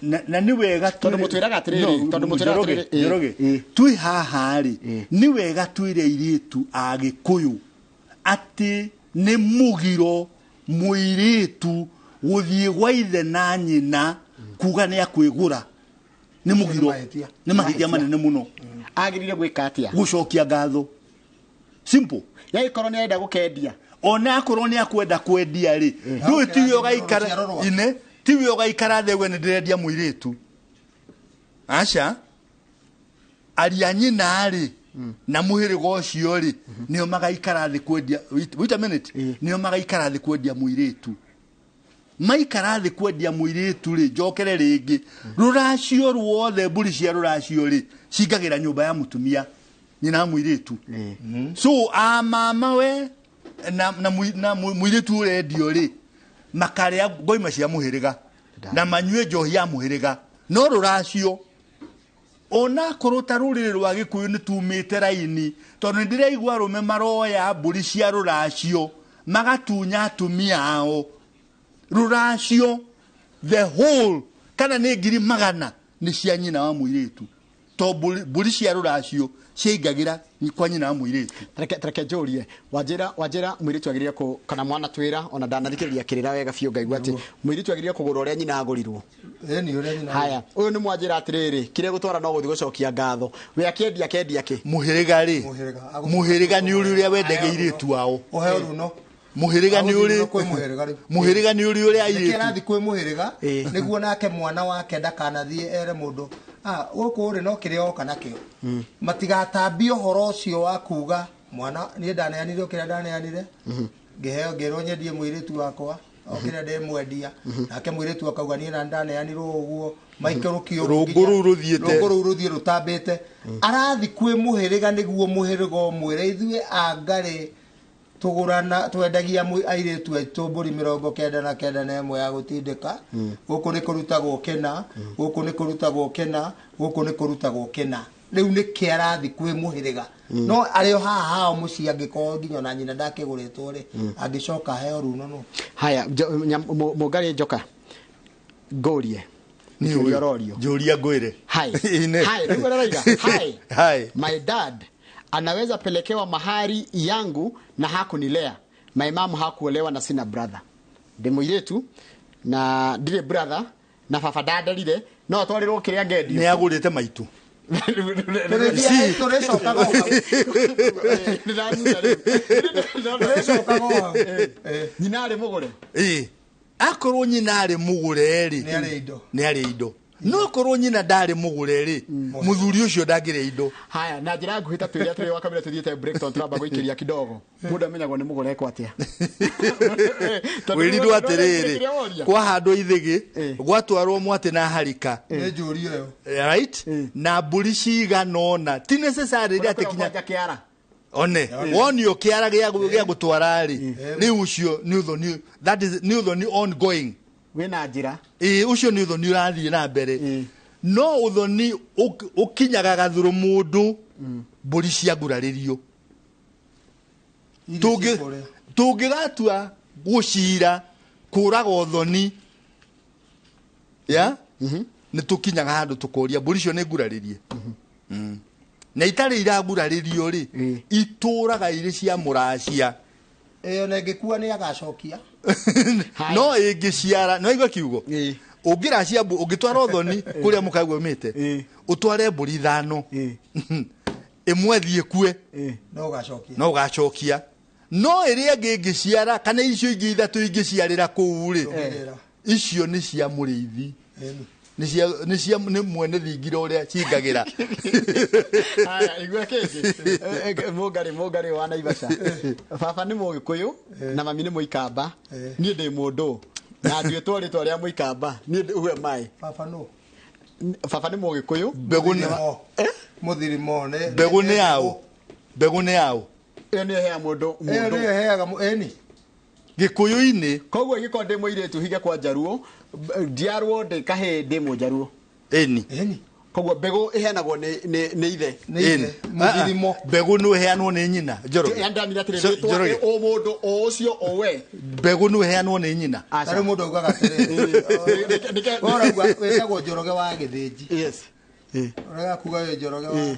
Na nĩ wega tondũ mũtwĩraga atĩrĩrĩ tondũ mũtwĩraga atĩrĩrĩ twĩ haha rĩ nĩ wega twĩre airĩtu a Gĩkũyũ atĩ nĩ mũgiro mũirĩtu Gũthiĩ gwa ithe na nyina kuga nĩ akwĩgũra nĩ mũgiro, nĩ mahĩtia manene mũno. Agĩrĩire gwĩka atĩa? Gũcokia ngatho. Simple. Yagĩkorwo nĩ arenda gũkendia. Ona akorwo nĩ akwenda kwendia rĩ, ndũĩ tiwe ũgaikara ine, tiwe ũgaikara thĩ we nĩ ndĩrendia mũirĩtu. Aca. Aria nyina rĩ na mũhĩrĩga ũcio rĩ nĩo magaikara thĩ kwendia. Wait a minute. Nĩo magaikara thĩ kwendia mũirĩtu. Maikara thĩ kwendia mũirĩtu rĩ, njokere rĩngĩ. Rũracio ruothe mbũri cia rũracio rĩ cingagĩra nyũmba ya mũtumia nyina wa mũirĩtu. So a mama we na mũirĩtu ũrendio rĩ makarĩa ngoima cia mũhĩrĩga na manyue njohi ya mũhĩrĩga. No rũracio ona korwo ta rũrĩrĩ rwa Gĩkũyũ nĩ tumĩte raini, tondũ nĩ ndĩraigua arũme maroya mbũri cia rũracio magatunya atumia ao. Rũracio the whole kana nĩ 100,000 nĩ cia nyina wa mũirĩtu, to mbũri cia rũracio ciaingagĩra kwa nyina wa mũirĩtu. Reke njũrie, wanjĩra mũirĩtu agĩrĩire kũ kana mwana twĩra ona ndanathikĩrĩria kĩrĩra wega biũ ngaigua atĩ mũirĩtu agĩrĩire kũgũra ũrĩa nyina agũrirwo. Haya, ũyũ nĩ mwanjĩra atĩrĩrĩ, kĩrĩa gũtwara no gũthiĩ gũcokia ngatho. We akĩendia akendia kĩ? Mũhĩrĩga rĩ, mũhĩrĩga nĩ ũrĩ ũrĩa wendagia airĩtu ao. Ũheo runo. Mũhĩrĩga nĩ ũrĩ mũhĩrĩga nĩ ũrĩ ũrĩa airĩtu. Nĩkĩo arathiĩ kwĩ mũhĩrĩga nĩguo nake mwana wake ndakanathiĩ ere mũndũ gũkũ rĩ no kĩrĩa oka nakĩo. Matigatambie ũhoro ũcio wa kuga mwana niĩ ndaneanire o kĩrĩa ndaneanire, ngĩheo ngĩrwo nyendie mũirĩtu wakwa o kĩrĩa ndĩmwendia, nake mũirĩtu akauga niĩ na ndaneanirwo ũguo, maikũrũkio rũngũ rũu rũthiĩte, rũngũ rũu rũthiĩ rũtambĩte. Arathi kwĩ mũhĩrĩga nĩguo mũhĩrĩga ũmwĩre ithuĩ angarĩ tũgũrana twendagia airĩtu aitũ mbũri 99 ya gũtindĩka, gũkũ nĩ kũrutagwo kĩna, gũkũ nĩ kũrutagwo kĩna, gũkũ nĩ kũrutagwo kĩna. Rĩu nĩkĩ arathi kwĩ mũhĩrĩga. No arĩ o haha hao mũciĩ angĩkorwo nginya ona nyina ndakĩgũrĩtwo rĩ, angĩcoka aheo runo nũ. Haya, Mũngarĩ Njoka, ngũrie. Njũria ngwĩre. Hai. Hai, rĩu ũraraiga. Hai. Hai. My dad anaweza pelekewa mahari yangu na hakunilea. My mom hakuolewa na sina brother. Ndi mũirĩtu na ndirĩ brother na baba ndanderire, no atwarĩrwo kĩrĩa ngendio. Nĩ agũrĩte maitũ. Nyina arĩ mũgũre. Akorwo nyina arĩ mũgũre rĩ, nĩ arĩ indo. No korwo nyina ndarĩ mũgũre rĩ, mũthuri ũcio ndangĩrĩa indo. Haya, na njĩra nguhĩ ta twĩre atĩrĩ wakamĩra tũthiĩte break tondũ tũramba gũikĩria kidogo. Mũndũ amenyagwo nĩ mũgũre ekwo atĩa. Wĩrirwo atĩrĩrĩ, kwahandwo ithĩgĩ, gwatwarwo mwatĩ na harika. Nĩ njũrio ĩyo. Right? Na mbũri cigana ũna. Ti necessary atĩ kinya kĩara. One, wonio kĩara gĩa gũtwara rĩ, rĩu ũcio nĩ ũthoni, that is nĩ ũthoni ongoing. Wĩna njĩra. Ũcio nĩ ũthoni ũrathiĩ na mbere. No ũthoni ũkinyaga gathũrũ mũndũ mbũri cia ngurarĩrio. Tũngĩgatua gũcira kũraga ũthoni, ya nĩ tũkinyaga handũ tũkoria mbũri icio nĩ ngurarĩrie. Na itarĩ irangurarĩrio rĩ, itũraga irĩ cia mũracia. Ona ĩngĩkua nĩ agacokia. No ĩngĩciara, no igua kiugo. Ũngĩracia ũngĩtwara ũthoni kũrĩa mũkaguo umĩte, ũtware mbũri 5. Ĩmwe thiĩ kue. No ũgacokia. No ũgacokia. No ĩrĩa ĩngĩ ĩngĩciara kana icio ingĩ 3 ingĩciarĩra kũu rĩ, icio nĩ cia mũrĩithi. Nĩ cia nĩ mwene thingira ũrĩa cingagĩra. Haya, igua kĩngĩ. Mũngarĩ wa Naivasha. Baba nĩ Mũgĩkũyũ na mami nĩ Mũikamba. Niĩ ndĩ mũndũ na nduĩtwo rĩtwa rĩa Mũikamba. Niĩ who am I? Baba nũ? Baba nĩ Mũgĩkũyũ. Mbegũ nĩ mũthirimo nĩ mbegũ nĩ yaũ. Mbegũ nĩ yaũ. Ĩyo nĩ ĩheaga mũndũ. Ĩyo nĩ ĩheaga ĩni. Gĩkũyũ-inĩ. Koguo ingĩkorwo ndĩ mũirĩtu hige kwa Njaruo, njiarwo ndĩ kahĩĩ ndĩ Mũnjaruo. Ĩni. Koguo mbegũ ĩheanagwo nĩ ithe. Ĩni. Mũthirimo. Mbegũ nĩ ĩheanwo nĩ nyina. Njoroge. Njoroge. O mũndũ o ũcio o we. Mbegũ nĩ ĩheanwo nĩ nyina. Ta rĩu mũndũ augaga atĩrĩrĩ. Ũrauga wĩtagwo Njoroge wa Gĩthĩnji. Yes. Ũrega kuga wĩ Njoroge wa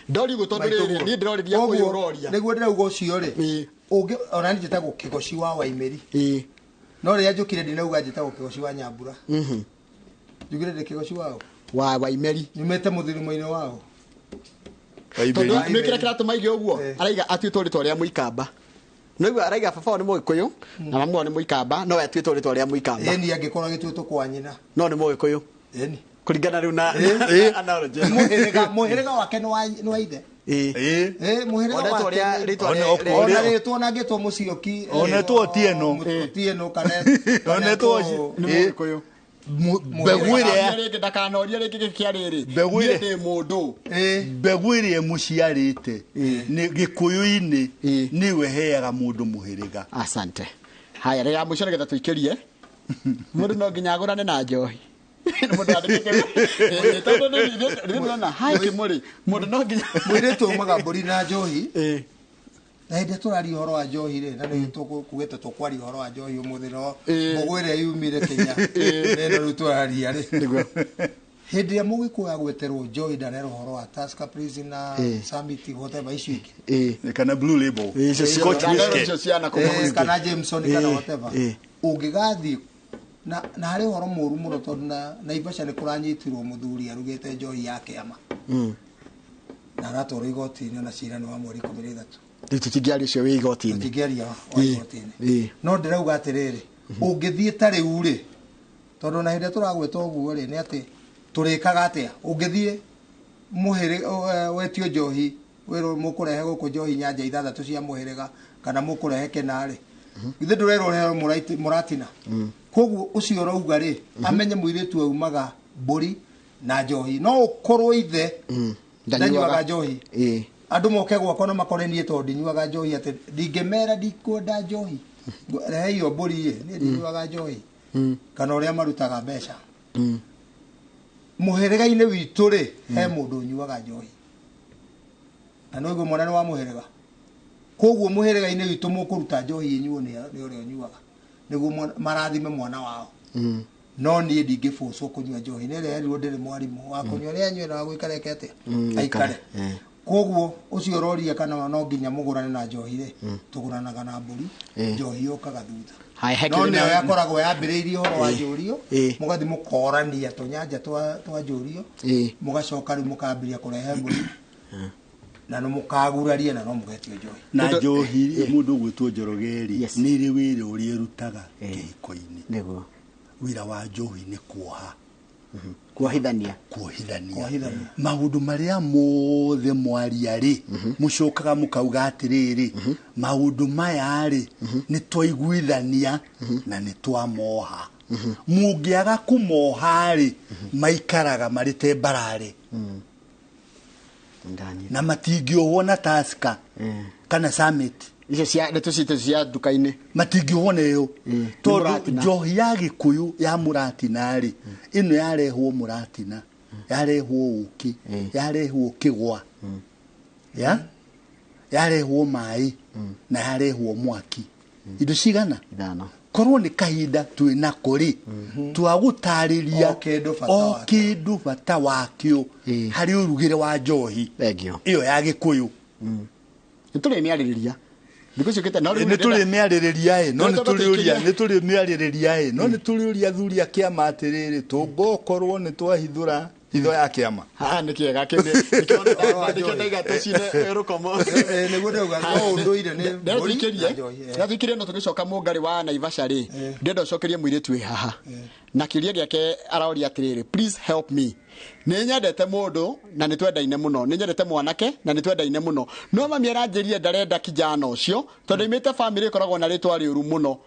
Ndori guo tondũ rĩrĩ niĩ ndĩrorĩria ũyũ ũroria. Nĩguo ndĩrauga ũcio rĩ. Ũngĩ ona niĩ njĩtagwo Kĩgoci wa Waimĩri. No rĩrĩa njũkire ndinauga njĩtagwo Kĩgoci wa Nyambura. Njugire ndĩ Kĩgoci wao. Wa Waimeri. Nyumĩte mũthirimo-inĩ wao. Tondũ nĩ kĩrĩa kĩratũma aige ũguo araiga atuĩtwo rĩtwa rĩa Mũikamba. Noigua araiga baba wao nĩ Mũgĩkũyũ na mamu wao nĩ Mũikamba, no we atuĩtwo rĩtwa rĩa Mũikamba. Ĩni angĩkorwo agĩtuĩtwo kwa nyina. No nĩ Mũgĩkũyũ. Ĩni. Kũringana rĩu na analogy. Mũhĩrĩga wake nĩ wa ithe. Mũhĩrĩga wake. Ona rĩtwa na angĩtwo Mũcioki. Onetwo Otieno. Otieno kana Onetwo nĩ Mũgĩkũyũ. Mbegũ ĩrĩa rĩngĩ ndakanorie rĩngĩ gĩkĩa rĩrĩ. Mbegũ ĩrĩa Niĩ ndĩ mũndũ. Mbegũ ĩrĩa mũciarĩte nĩ gĩkũyũ-inĩ nĩwe heaga mũndũ mũhĩrĩga. Asante. Haya rĩrĩa mũico nĩgetha tũikĩrie. Mũndũ no nginya agũrane na njohi. Mũndũ andĩkĩte tondũ nĩ ndĩrona hai kĩmũrĩ mũndũ no nginya mũirĩtu aumaga mbũri na njohi. Na hĩndĩ tũraria ũhoro wa njohi rĩ, na nĩ tũkugĩte tũkwaria ũhoro wa njohi ũmũthĩ, no mbũgũ ĩrĩa yumire Kenya nĩ ĩno rĩu tũraria rĩ. Hĩndĩ ĩrĩa Mũgĩkũyũ agweterwo njohi ndarerwo ũhoro wa Tusker Prisoner, Summit, whatever icio ingĩ. Kana Blue Label. Scotch whisky. Kana Jameson kana whatever. Ũngĩgathiĩ na harĩ ũhoro mũũru mũno tondũ na Naivasha nĩ kũranyitirwo mũthuri arugĩte njohi ya kĩama. Na aratwarwo igoti-inĩ na cira nĩ wa mweri 13. Rĩu tũtingĩaria ũcio wĩ igoti-inĩ. Tũtingĩaria wa igoti-inĩ. No ndĩrauga atĩrĩrĩ, ũngĩthiĩ ta rĩu rĩ, tondũ na hĩndĩ tũragwĩta ũguo rĩ, nĩ atĩ tũrĩkaga atĩa? Ũngĩthiĩ mũhĩrĩga wetio njohi, wĩrwo mũkũrehe gũkũ njohi nyanja ithathatũ cia mũhĩrĩga kana mũkũrehe kĩna rĩ, githĩ ndũrerwo ũrehe mũratina? Koguo ũcio ũrauga rĩ, amenye mũirĩtu aumaga mbũri na njohi. No ũkorwo ithe ndanyuaga njohi. Andũ moke gwakwa na makore niĩ tondũ ndinyuaga njohi atĩ ndingĩmera ndikwenda njohi. Rehe iyo mbũri ĩ, niĩ ndinyuaga njohi. Kana ũrĩa marutaga mbeca. Mũhĩrĩga-inĩ witũ rĩ, he mũndũ ũnyuaga njohi. Na no ũguo mwana nĩ wa mũhĩrĩga. Koguo mũhĩrĩga-inĩ witũ mũkũruta njohi ĩnyuo nĩ ũrĩa ũnyuaga. Nĩguo marathime mwana wao. No niĩ ndingĩbũcwo kũnyua njohi. Nĩ ĩrĩa yerirwo ndĩrĩ mwarimũ wa kũnyua nĩ anyue na wa gũikara eke atĩa? Aikare. Koguo ũcio ũroria kana no nginya mũgũrane na njohi rĩ, tũgũranaga na mbũri, njohi yũkaga thutha. No nĩyo yakoragwo yambĩrĩirie ũhoro wa njũrio, mũgathiĩ mũkorania tũnyanja twa njũrio, mũgacoka rĩu mũkambĩrĩria kũrehe mbũri, na no mũkaguraria na no mũgetio njohi. Na njohi mũndũ ũgwĩtwo Njoroge rĩ, nĩ ĩrĩ wĩra ũrĩa ĩrutaga kĩhiko-inĩ. Nĩguo. Wĩra wa njohi nĩ kuoha. Kuohithania. Kuohithania. Maũndũ marĩa mothe mwaria rĩ, mũcokaga mũkauga atĩrĩrĩ, maũndũ maya rĩ, nĩ twaiguithania na nĩ twamoha. Mũngĩaga kũmoha rĩ, maikaraga marĩ tembararĩ. Na matingĩohwo na Tusker kana Summit. Icio cia nĩ tũcite cia nduka-inĩ. Matingĩohwo na ĩyo. Tondũ njohi ya Gĩkũyũ ya mũratina rĩ, ĩno yarehwo mũratina, yarehwo ũkĩ, yarehwo kĩgwa, ya yarehwo maĩ na yarehwo mwaki. Indo cigana? Ithano. Korwo nĩ kahinda twĩ nako rĩ, twagũtarĩria o kĩndũ bata wakĩo harĩ ũrugĩre wa njohi ĩyo ya Gĩkũyũ. Nĩ tũrĩmĩarĩrĩria. Thikũ ciũkĩte no rĩu nĩ tũrĩmĩarĩrĩria ĩ, no nĩ tũrĩũria, nĩ tũrĩmĩarĩrĩria ĩ, no nĩ tũrĩũria athuri a kĩama atĩrĩrĩ, tũngũkorwo nĩ twahithũra hitho ya kĩama. Haha nĩ kĩega kĩu nĩkĩo ndaiga tũcine rũkomo. Nĩguo ndauga no ũndũire nĩ mbũri na njohi. Ndatũikĩrie no tũgĩcoka mũngarĩ wa Naivasha rĩ, ndĩrenda ũcokerie mũirĩtu wĩ haha. Na kĩũria gĩake aroria atĩrĩrĩ, please help me. Nĩ nyendete mũndũ na nĩ twendaine mũno, nĩ nyendete mwanake na nĩ twendaine mũno, no mami aranjĩrire ndarenda kijana ũcio tondũ aimĩte famĩlĩ ĩkoragwo na rĩtwa rĩũru mũno.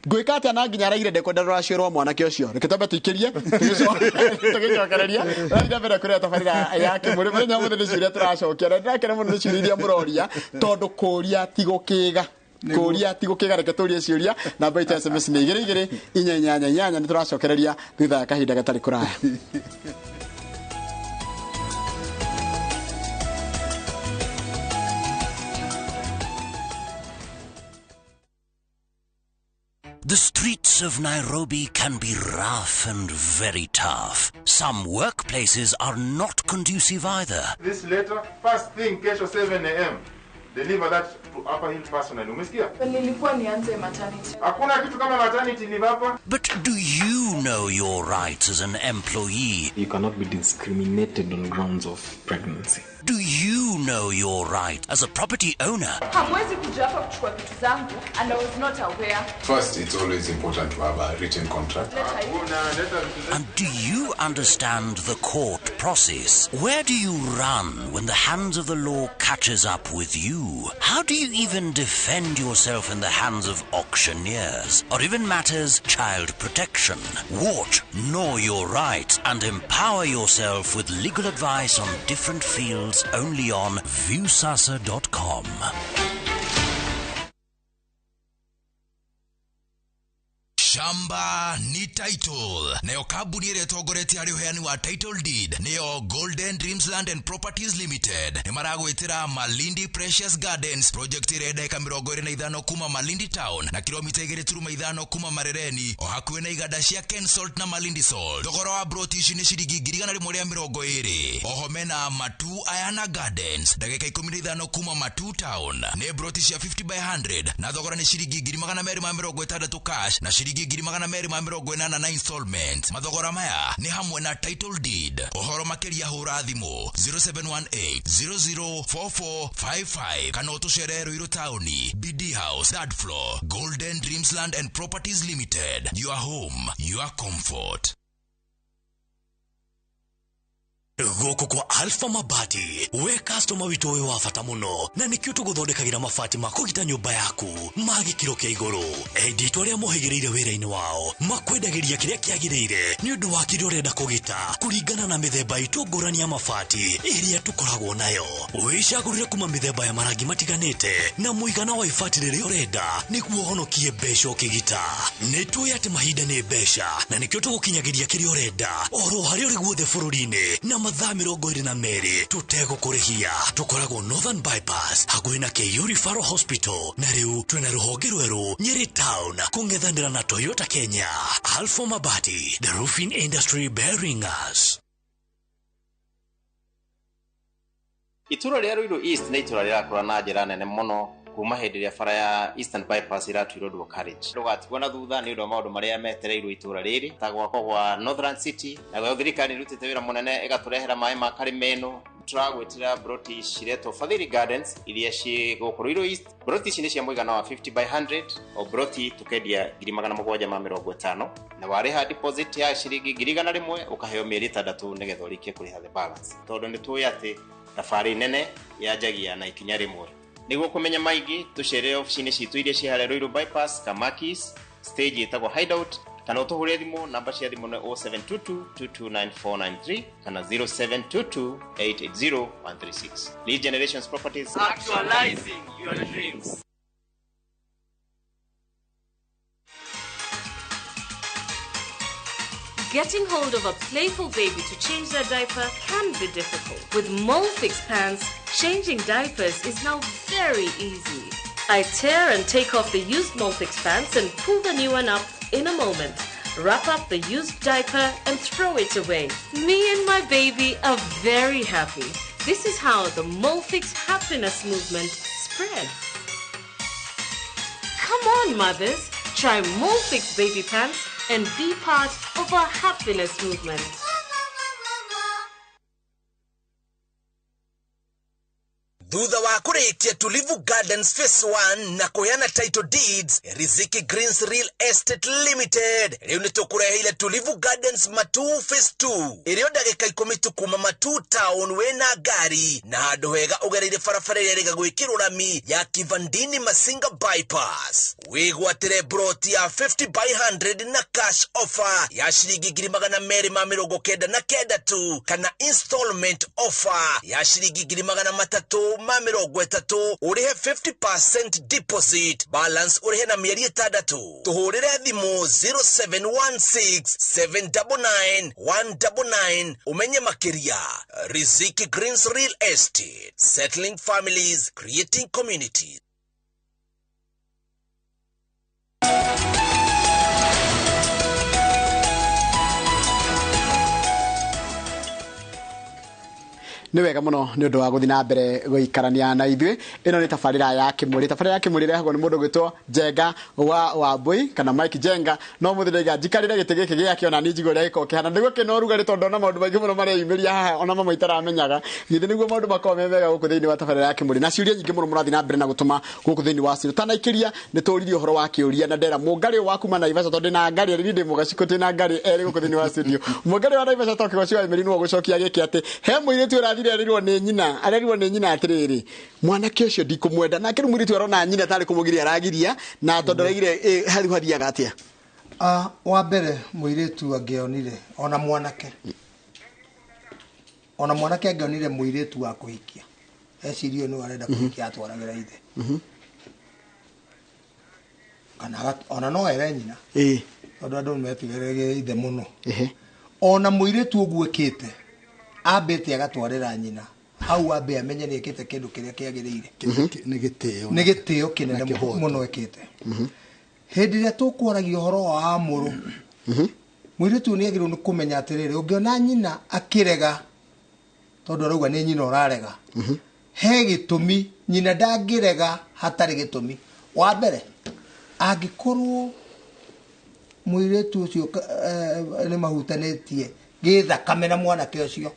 Ngwĩka atĩa na nginya araigire ndekwenda rũracio rwa mwanake ũcio. Reke twambe tũikĩrie tũgĩcokereria. Ũrathiĩ na mbere kũrĩa tabarĩra ya Kĩmũrĩ. Mũthenya wa ũmũthĩ nĩ ciũria tũracokia na ndĩrakena mũno nĩ ciũria iria mũroria tondũ kũũria ti gũkĩga. Kũũria ti gũkĩga, reke tũrie ciũria. Namba itũ ya SMS nĩ 2 2 4 8 8. Nĩ tũracokereria thutha wa kahinda gatarĩ kũraya. The streets of Nairobi can be rough and very tough. Some workplaces are not conducive either. This letter, first thing, kesho 7 a.m., deliver that to Upper Hill personally. Umesikia? Nilikuwa nianze maternity. Hakuna kitu kama maternity leave hapa. But do you know your rights as an employee? You cannot be discriminated on grounds of pregnancy. Do you know your right as a property owner? Hamwezi kuja hapa kuchukua vitu zangu and I was not aware. First, it's always important to have a written contract. And do you understand the court process? Where do you run when the hands of the law catches up with you? How do you even defend yourself in the hands of auctioneers or even matters child protection? Watch Know Your Rights and empower yourself with legal advice on different fields only on viewsasa.com. Shamba ni title nayo kambuni ĩrĩa ĩtongoretie harĩ ũheani wa title deed nĩyo Golden Dreams Land and Properties Limited. Nĩ maragwĩtĩra Malindi Precious Gardens project ĩrĩa ndagĩka 25 kuma Malindi Town na kilomita 2.5 kuma Marereni o hakuhĩ na iganda cia Kensalt na Malindi Salt. Thogora wa broti ici nĩ ciringi 120,000. Oho mena Matu Ayana Gardens ndagĩka 15 kuma Matu Town nĩ broti cia 50 by 100 na thogora nĩ ciringi 260 cash na ciringi 280 na installment. Mathogora maya nĩ hamwe na title deed. Ũhoro makĩria hũra thimũ 0718 004455 kana ũtũcerere Ruiru taũni, BD House, third floor, Golden Dreams Land and Properties Limited. Your home, your comfort. Gũkũ kwa Alpha Mabati we customer witũ wĩ wa bata mũno na nĩkĩo tũgũthondekagĩra mabati ma kũgita nyũmba yaku ma gĩkĩro kĩa igũrũ. Enditũ arĩa mohĩgĩrĩire wĩra-inĩ wao makwendagĩria kĩrĩa kĩagĩrĩire nĩ ũndũ wa kĩrĩa ũrenda kũgita kũringana na mĩthemba itũ ngũrani ya mabati ĩrĩa tũkoragwo nayo. Wĩcagũrĩre kuma mĩthemba ya marangi matiganĩte na mũigana wa ibati rĩrĩa ũrenda nĩguo ũhonokie mbeca ũkĩgita. Nĩ tũĩ atĩ mahinda nĩ mbeca na nĩkĩo tũgũkinyagĩria kĩrĩa ũrenda oro harĩa ũrĩ guothe bũrũri-inĩ na mathaa 22 tũtegũkũrĩhia. Tũkoragwo Northern Bypass hakuhĩ na KU Referral Hospital na rĩu twĩna rũhonge rwerũ Nyeri Town kũng'ethanĩra na Toyota Kenya. Alpha Mabati, the roofing industry bearing us. Itũra rĩa Ruiru East nĩ itũra rĩrakũra na njĩra nene mũno kuma hĩndĩ ĩrĩa bara ya Eastern Bypass ĩratuirwo dual carriage. Ndũgatigwo na thutha nĩ ũndũ wa maũndũ marĩa metereirwo itũra rĩrĩ ta gwakwo gwa Northern City, nayo thirikari nĩrutĩte wĩra mũnene ĩgatũrehera maĩ ma Karimeno. Tũragwĩtĩra broti ciretwo Fadhili Gardens iria ciĩ gũkũ Ruiru East. Broti ici nĩ cia mũigana wa 50 by 100 o broti tũkendia 750 na warĩha deposit ya ciringi 100,000 ũkaheo mĩeri 6 nĩgetha ũrĩkie kũrĩha the balance, tondũ nĩ tũĩ atĩ thabarĩ nene yanjagia na ikinya rĩmwe. Nĩguo kũmenya maingĩ tũcerere obici-inĩ citũ iria ciĩ harĩa Ruiru Bypass, Kamakis, stage ĩtagwo Hideout, kana ũtũhũrĩre thimũ. Namba cia thimũ nĩ 0722 229493 kana 0722 880 136. Lead Generations Properties, actualizing your dreams. Getting hold of a playful baby to change their diaper can be difficult. With Molfix pants, changing diapers is now very easy. I tear and take off the used Molfix pants and pull the new one up in a moment. Wrap up the used diaper and throw it away. Me and my baby are very happy. This is how the Molfix happiness movement spreads. Come on, mothers, try Molfix baby pants and be part of our happiness movement. Thutha wa kũrĩkia Tulivu Gardens Phase 1 na kũheana title deeds, Riziki Greens Real Estate Limited rĩu nĩ tũkũreheire Tulivu Gardens Matu Phase 2 ĩrĩo ndagĩka 10 tu kuma Matu Town wĩna ngari na handũ hega ũgereire barabara ĩrĩa ĩrĩga gwĩkĩrwo rami ya Kivandini Masinga Bypass. Wĩgwatĩre broti ya 50 by 100 na cash offer ya ciringi 299 tu kana installment offer ya ciringi 330 ũrĩhe 50% deposit, balance ũrĩhe na mĩeri 6. Tũhũrĩre thimũ 0716 799 199 ũmenye makĩria. Riziki Greens Real Estate, settling families, creating communities. Nĩ wega mũno nĩ ũndũ wa gũthiĩ na mbere gũikarania na ithuĩ. Ĩno nĩ tabarĩra ya Kĩmũrĩ. Tabarĩra ya Kĩmũrĩ ĩrehagwo nĩ mũndũ gwĩtwo Njenga wa Wambui kana Mike Njenga. No mũthĩ ndaiga njikarĩre gĩtĩ gĩkĩ gĩake ona niĩ njigue ũrĩa gĩkoragwo kĩhana. Nĩguo kĩna ũrugarĩ tondũ ndona maũndũ maingĩ mũno mareyumĩria haha ona mamwe itaramenyaga. Githĩ nĩguo maũndũ makoragwo me mega gũkũ thĩinĩ wa tabarĩra ya Kĩmũrĩ. Na ciũria nyingĩ mũno mũrathiĩ na mbere na gũtũma gũkũ thĩinĩ wa studio. Tanaikĩria nĩ tũririe ũhoro wa kĩũria na ndera mũngarĩ ũyũ wa kuma Naivasha tondũ ndĩna ngarĩ erĩ, niĩ ndĩ mũgacikũ twĩna ngarĩ erĩ gũkũ thĩinĩ wa studio. Mũngarĩ wa Naivasha to kĩgoci wa Emily nĩwe ũgũcokia gĩkĩ atĩ he mũirĩtu ũrathire arerirwo nĩ nyina, arerirwo nĩ nyina atĩrĩrĩ, mwanake ũcio ndikũmwenda. Nake rĩu mũirĩtu arona nyina tarĩ kũmũgiria aragiria na tondũ araigire hau hathiaga atĩa? Wa mbere mũirĩtu angĩonire ona mwanake, ona mwanake angĩonire mũirĩtu wa kũhikia ecirie nĩ arenda kũhikia atwaragĩra ithe kana ona no ere nyina tondũ andũ metigĩrĩire ithe mũno. Ona mũirĩtu ũguo ĩkĩte ambĩte agatwarĩra nyina hau ambe amenye nĩ ĩkĩte kĩndũ kĩrĩa kĩagĩrĩire. Nĩ gĩtĩo, nĩ gĩtĩo kĩnene mũno ĩkĩte. Hĩndĩ ĩrĩa tũkwaragia ũhoro wa amũrũ, mũirĩtu nĩ agĩrĩirwo nĩ kũmenya atĩrĩrĩ, ũngĩona nyina akĩrega tondũ arauga nĩ nyina ũrarega, he gĩtũmi. Nyina ndangĩrega hatarĩ gĩtũmi. Wa mbere, angĩkorwo mũirĩtu ũcio nĩ mahutanĩtie gĩthakame na mwanake ũcio,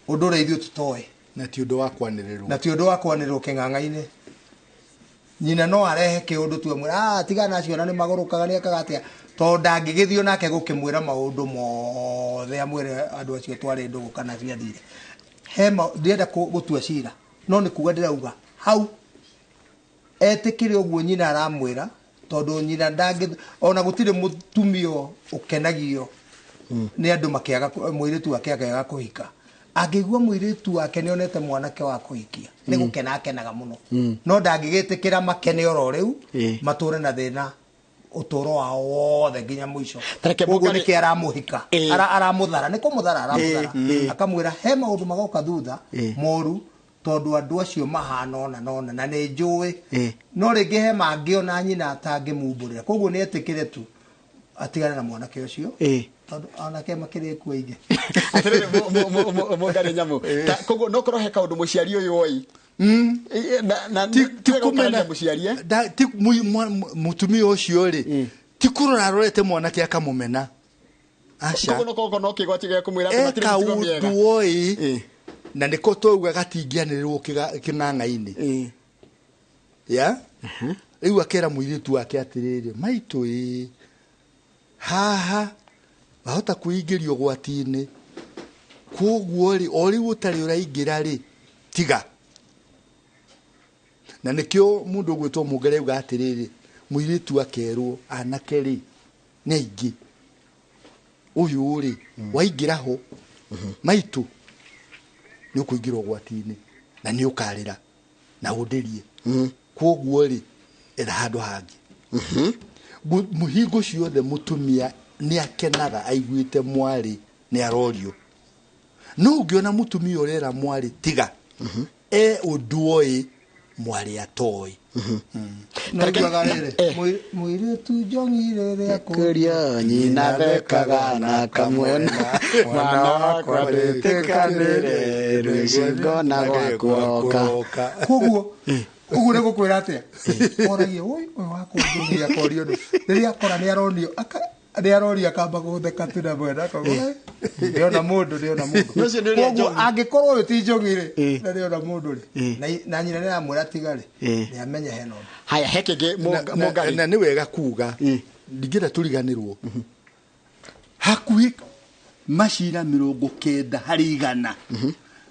ũndũ ũrĩa ithuĩ tũtoĩ, na ti ũndũ wa kwanĩrĩrwo, na ti ũndũ wa kwanĩrĩrwo kĩng'ang'a-inĩ, nyina no arehe kĩũndũ tu amwĩre tigana acio na nĩ magũrũkaga nĩ ekaga atĩa, tondũ ndangĩgĩthiĩ nake gũkĩmwĩra maũndũ mothe amwĩre andũ acio twarĩ ndũgũ kana ciathire. He ndĩrenda gũtua cira, no nĩ kuga ndĩrauga hau etĩkĩre ũguo nyina aramwĩra, tondũ nyina ndangĩ ona gũtirĩ mũtumia ũkenagio nĩ andũ makĩaga mũirĩtu wake akĩaga kũhika. Angĩigua mũirĩtu wake nĩ onete mwanake wa kũhikia nĩ gũkena akenaga mũno, no ndangĩgĩtĩkĩra makene oro rĩu matũre na thĩna ũtũro wao wothe nginya mũico. Koguo nĩkĩ aramũhika, aramũthara, nĩ kũmũthara aramũthara, akamwĩra he maũndũ magoka thutha moru tondũ andũ acio mahana ona nona na nĩ njũĩ, no rĩngĩ he mangĩ ona nyina atangĩmumbũrĩra. Koguo nĩ etĩkĩre tu atigane na mwanake ũcio tondũ anake makĩrĩ kuo aingĩ. Atĩrĩrĩ mũngarĩ nyamũ, koguo no korwo he kaũndũ mũciari ũyũ oi ti kũmena mũtumia ũcio rĩ, ti kũrora arorete mwanake akamũmena. Aca, koguo no kĩgwati gĩa kũmwĩra atĩ matirĩ mĩtugo mĩega. Kaũndũ oi na nĩko twauga gatingĩanĩrĩrwo kĩng'ang'a-inĩ. Ya rĩu akera mũirĩtu wake atĩrĩrĩ, maitũ ĩ haha wahota kwĩingĩria ũgwati-inĩ, koguo rĩ o rĩu ũtarĩ ũraingĩra rĩ tiga. Na nĩkĩo mũndũ ũgwĩtwo Mũngere auga atĩrĩrĩ, mũirĩtu akerwo anake rĩ nĩ aingĩ, ũyũ rĩ waingĩra ho maitũ nĩ ũkũingĩra ũgwati-inĩ na nĩ ũkarĩra na ũndĩrie, koguo rĩ etha handũ hangĩ. Mũhingo ciothe mũtumia nĩ akenaga aiguĩte mwarĩ nĩ arorio, no ũngĩona mũtumia ũrera mwarĩ tiga, e ũndũ oĩ mwarĩ atoĩ. Naugaga rĩrĩ, mũirĩtu njongi rĩrĩa kũria nyina thekaga na kamwena, mwana wakwa ndĩtĩkanĩre rũcingo na gwakũroka. Koguo ũguo nĩ gũkwĩra atĩa, oragia ũyũ wakwa njongi akorio nũ, rĩrĩa akora nĩ aronio nĩ arorio akamba gũtheka tu na mwena akauga ndĩona mũndũ, ndĩona mũndũ. Koguo angĩkorwo ũyũ ti njongi rĩ, na ndĩona mũndũ rĩ, na nyina nĩ aramwĩra tiga rĩ, nĩ amenye hena ũndũ. Haya, he kĩngĩ Mũngarĩ. Na nĩ wega kuga ndingĩenda tũriganĩrwo, hakuhĩ macira 90 harĩ 100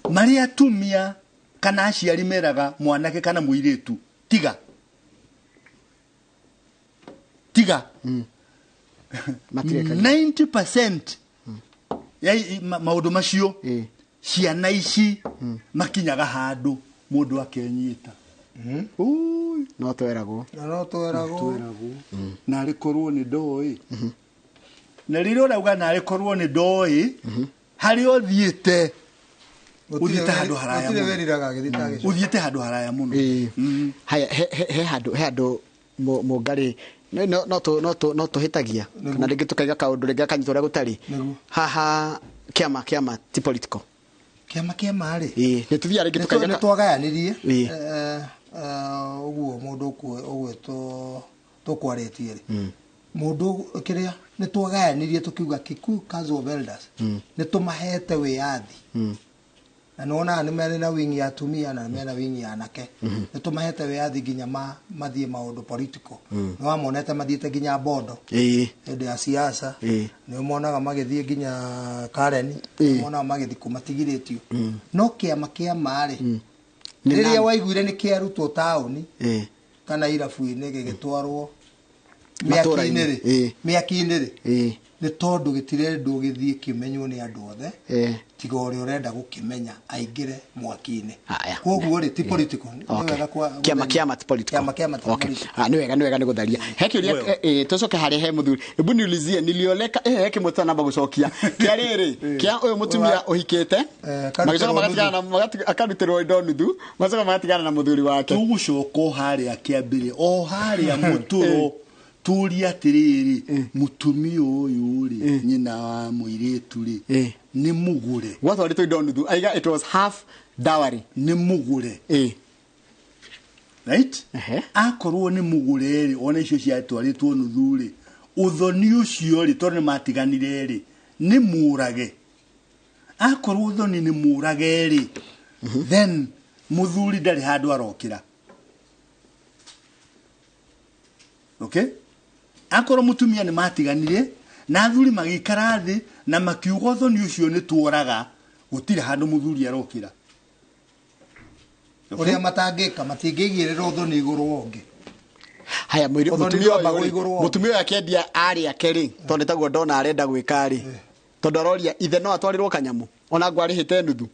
marĩa atumia kana aciari meraga mwanake kana mũirĩtu tiga tiga, 90% ya maũndũ macio ciana ici makinyaga handũ mũndũ akenyita. No tweragwo, no tweragwo, narĩ korwo nĩ ndoĩ. Na rĩrĩa ũrauga narĩ korwo nĩ ndoĩ, harĩa ũthiĩte ũthiĩte handũ haraya mũno, ũthiĩte handũ haraya mũno. Haya, he handũ Mũngarĩ no tũhĩtagia kana rĩngĩ tũkaiga kaũndũ rĩngĩ akanyitwo ũrĩa gũtarĩ. Haha kĩama ti political. Kĩama kĩa ma rĩ, Ĩĩ, nĩ tũthiaga rĩngĩ tũkaiga nĩ twagayanirie. Ĩĩ. Ũguo mũndũ ũgwĩtwo tũkwarĩtie rĩ, mũndũ kĩrĩa nĩ twagayanirie tũkiuga Kikuyu Council of Elders nĩ tũmahete wĩyathi, na nĩ wonaga nĩ marĩ na wingi ya atumia na nĩ mena wingi ya anake. Nĩ tũmahete wĩyathi nginya mathiĩ maũndũ political. Nĩ wamonete mathiĩte nginya Bondo hĩndĩ ya siasa. Nĩ ũmonaga magĩthiĩ nginya Karen, nĩ ũmonaga magĩthiĩ kũ matigirĩtio. No kĩama kĩa ma-rĩ, Nĩ rĩrĩa waiguire nĩ kĩarutwo taũni kana irabu-inĩ gĩgĩtwarwo Matũũra-inĩ. mĩaki-inĩ rĩ, mĩaki-inĩ rĩ, nĩ tondũ gĩtirendwo gĩthiĩ kĩmenywo nĩ andũ othe, tiga ũrĩa ũrenda gũkĩmenya aingĩre mwaki-inĩ. Koguo rĩ, ti political. Nĩ wega Kĩama kĩama ti political. Kĩama kĩama ti political. Ah, nĩ wega, nĩ wega, nĩ gũtharia he kĩũria. Tũcoke harĩa he mũthuri, hebu niulizie nilioleka, he kĩmwe tũtanamba gũcokia kĩa rĩrĩ kĩa ũyũ mũtumia ũhikĩte, magĩcoka akarutĩrwo magatigana na akarutĩrwo indo nuthu, magacoka magatigana na mũthuri wake. Tũgũcoka o harĩa kĩambĩrĩria, o harĩa mũtũro, tũrie atĩrĩrĩ, mũtumia ũyũ rĩ, nyina wa mũirĩtu rĩ, nĩ mũgũre? Gwatwarĩtwo indo nuthu, aiga it was half dowry. Nĩ mũgũre, right? Akorwo nĩ mũgũre rĩ, ona icio ciatwarĩtwo nuthu rĩ, ũthoni ũcio rĩ, tondũ nĩ matiganire rĩ, nĩ mũrage. Akorwo ũthoni nĩ mũrage rĩ, then mũthuri ndarĩ handũ arokĩra. Okay, akorwo mũtumia nĩ matiganire na athuri magĩikara thĩ na makiuga ũthoni ũcio nĩ tuoraga, gũtirĩ handũ mũthuri arokĩra. Okay? Ũrĩa matangĩka, matingĩigĩrĩra ũthoni igũrũ wa ũngĩ. Haya, Ũthoni mũtumia ndwambagwo ũyũ rĩ, igũrũ wa ũngĩ. mũtumia ũyũ akĩendia arĩ ake rĩ, tondũ nĩ taguo ndona arenda gwĩka rĩ, tondũ aroria ithe no atwarĩrwo kanyamũ ona ngũ arĩhĩte nuthu.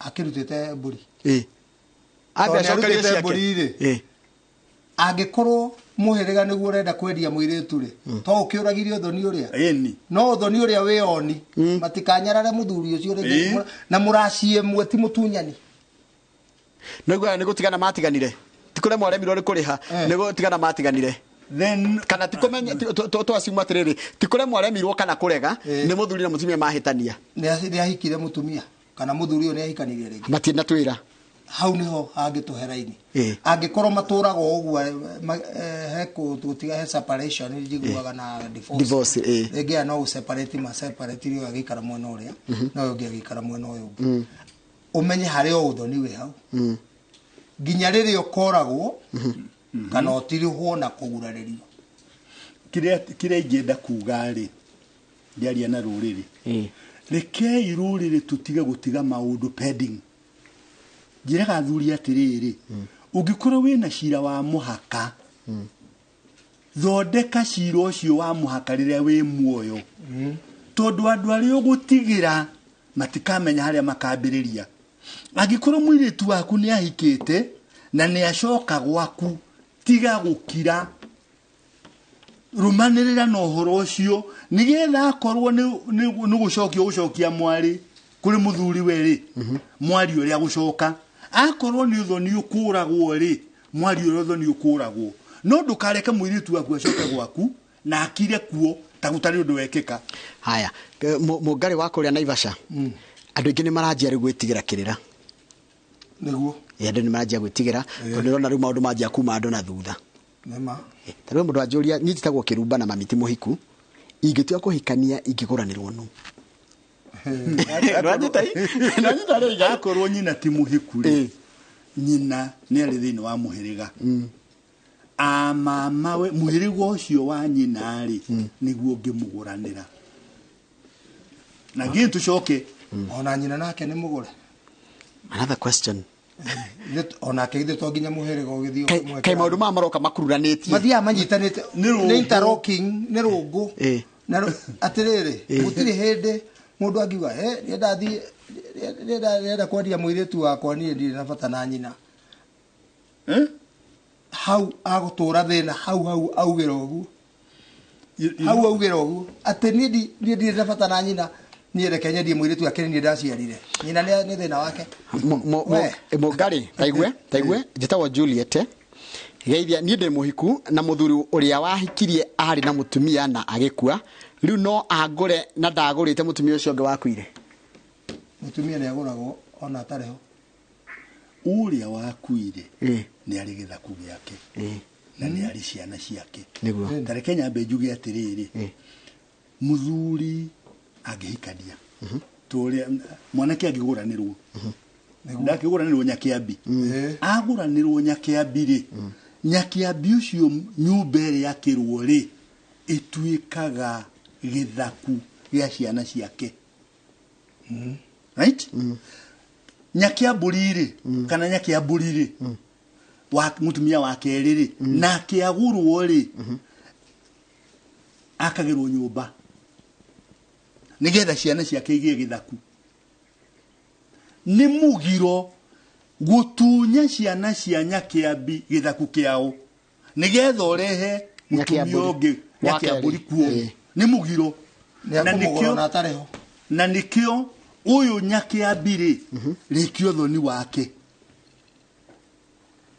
Akĩrutĩte mbũri. Ambe Tondũ nĩ acokerio arutĩte ciake. mbũri rĩ, angĩkorwo mũhĩrĩga nĩguo ũrenda kwendia mũirĩtu rĩ, to ũkĩũragirie ũthoni ũrĩa. Ĩni. No ũthoni ũrĩa wĩoni, matikanyarare mũthuri ũcio rĩngĩ, na mũraci ĩmwe ti mũtunyani. Nĩguo nĩ gũtigana matiganire, ti kũremwo aremirwo nĩ kũrĩha, nĩ gũtigana matiganire. Then kana ti kũmenya twaciuma atĩrĩrĩ, ti kũremwo aremirwo kana kũrega, nĩ mũthuri na mũtumia mahĩtania. Nĩ ahikire mũtumia kana mũthuri ũyũ nĩ ahikanirie rĩngĩ? Matirĩ na twĩra. Hau nĩho hangĩtũhe raini. Angĩkorwo matũraga o ũguo, he gũtiga, he separation njiguaga na divorce. Divorce. Rĩngĩ aya no gũseparate, maseparate, ũyũ agĩikara mwena ũrĩa na ũyũ ũngĩ agĩikara mwena ũyũ ũngĩ. Ũmenye harĩ o ũthoni wĩ hau nginya rĩrĩa ũkoragwo kana ũtirihwo na kũgurarĩrio. Kĩrĩa ingĩenda kuga rĩ, ngĩaria na rũrĩrĩ, rekei rũrĩrĩ tũtige gũtiga maũndũ pending. Njĩraga athuri atĩrĩrĩ, ũngĩkorwo wĩna cira wa mũhaka, thondeka cira ũcio wa mũhaka rĩrĩa wĩ muoyo, tondũ andũ arĩa ũgũtigĩra matikamenya harĩa makambĩrĩria. Angĩkorwo mũirĩtu waku nĩ ahikĩte na nĩ acoka gwaku, tiga gũkira, rũmanĩrĩra na ũhoro ũcio, nĩgetha akorwo nĩ gũcokia gũcokia mwarĩ kũrĩ mũthuri we rĩ, mwari ũrĩa gũcoka. Akorwo nĩ ũthoni ũkũragwo rĩ, mwari ũrĩa ũthoni ũkũragwo. No ndũkareke mũirĩtu waku acoke gwaku na akire kuo ta gũtarĩ ũndũ wekĩka. Haya, mũngarĩ wa kũrĩa Naivasha, andũ aingĩ nĩ maranjia rĩu gwĩtigĩra kĩrĩra. Nĩguo. Andũ nĩ maranjia gwĩtigĩra tondũ nĩrona rĩu maũndũ manjia kuma andũ na thutha. Nĩma. Ta rĩu mũndũ anjũria, niĩ njĩtagwo Kĩrumba na mami ti mũhiku, ingĩtua kũhikania ingĩgũranĩrwo nũ? Akorwo nyina ti mũhiku rĩ, nyina nĩ arĩ thĩinĩ wa mũhĩrĩga a mama we, mũhĩrĩga ũcio wa nyina rĩ, nĩguo ũngĩmũgũranĩra. Na ngĩ tũcoke Ona nyina nake nĩ mũgũre. Another question. Onake githĩ to nginya mũhĩrĩga ũgĩthiĩ Kaĩ maũndũ maya maroka makururanĩtie? Mathiaga manyitanĩte, nĩ interlocking, nĩ rũngũ. Na atĩrĩrĩ, gũtirĩ hĩndĩ mũndũ angiuga, "Eh, nĩenda thiĩ, nĩenda kwendia mũirĩtu wakwa, niĩ ndirĩ na bata na nyina." Hau agũtũra thĩna, hau hau augĩra ũguo, hau augĩra ũguo atĩ niĩ ndirĩ na bata na nyina, niĩ reke nyendie mũirĩtu wake, niĩ ndaciarire nyina, nĩ thĩna wake. Mũngarĩ, taigue taigue, njĩtagwo Juliet, geithia, niĩ ndĩ mũhiku na mũthuri ũrĩa wahikirie arĩ na mũtumia na agĩkua, rĩu no angũre na ndagũrĩte mũtumia ũcio ũngĩ wakuire? Mutumia nĩ agũragwo ona atarĩ ho. Ũrĩa wakuire nĩ arĩ gĩthaku gĩake na nĩ arĩ ciana ciake. Ta reke nyambe njuge atĩrĩrĩ, mũthuri angĩhikania tũrĩa mwanake angĩgũranĩrwo ndakĩgũranĩrwo Nyakĩambi, agũranĩrwo Nyakĩambi rĩ, Nyakĩambi ũcio nyũmba ĩrĩa akĩrwo rĩ ĩtuĩkaga gĩthaku gĩa ciana ciake. Right? Nyakĩambũri rĩ kana Nyakĩambũri rĩ wa mutumia wa kerĩ rĩ nake agũrwo rĩ akagĩrwo nyũmba nĩgetha ciana ciake igĩe gĩthaku. Nĩ mũgiro gũtunya ciana cia Nyakĩambi gĩthaku kĩao nĩgetha ũrehe mũtumia ũngĩ Nyakĩambũri kuo. Nĩ mũgiro. Na nĩkĩo ũyũ Nyakĩambi rĩ rĩkio thoni wake.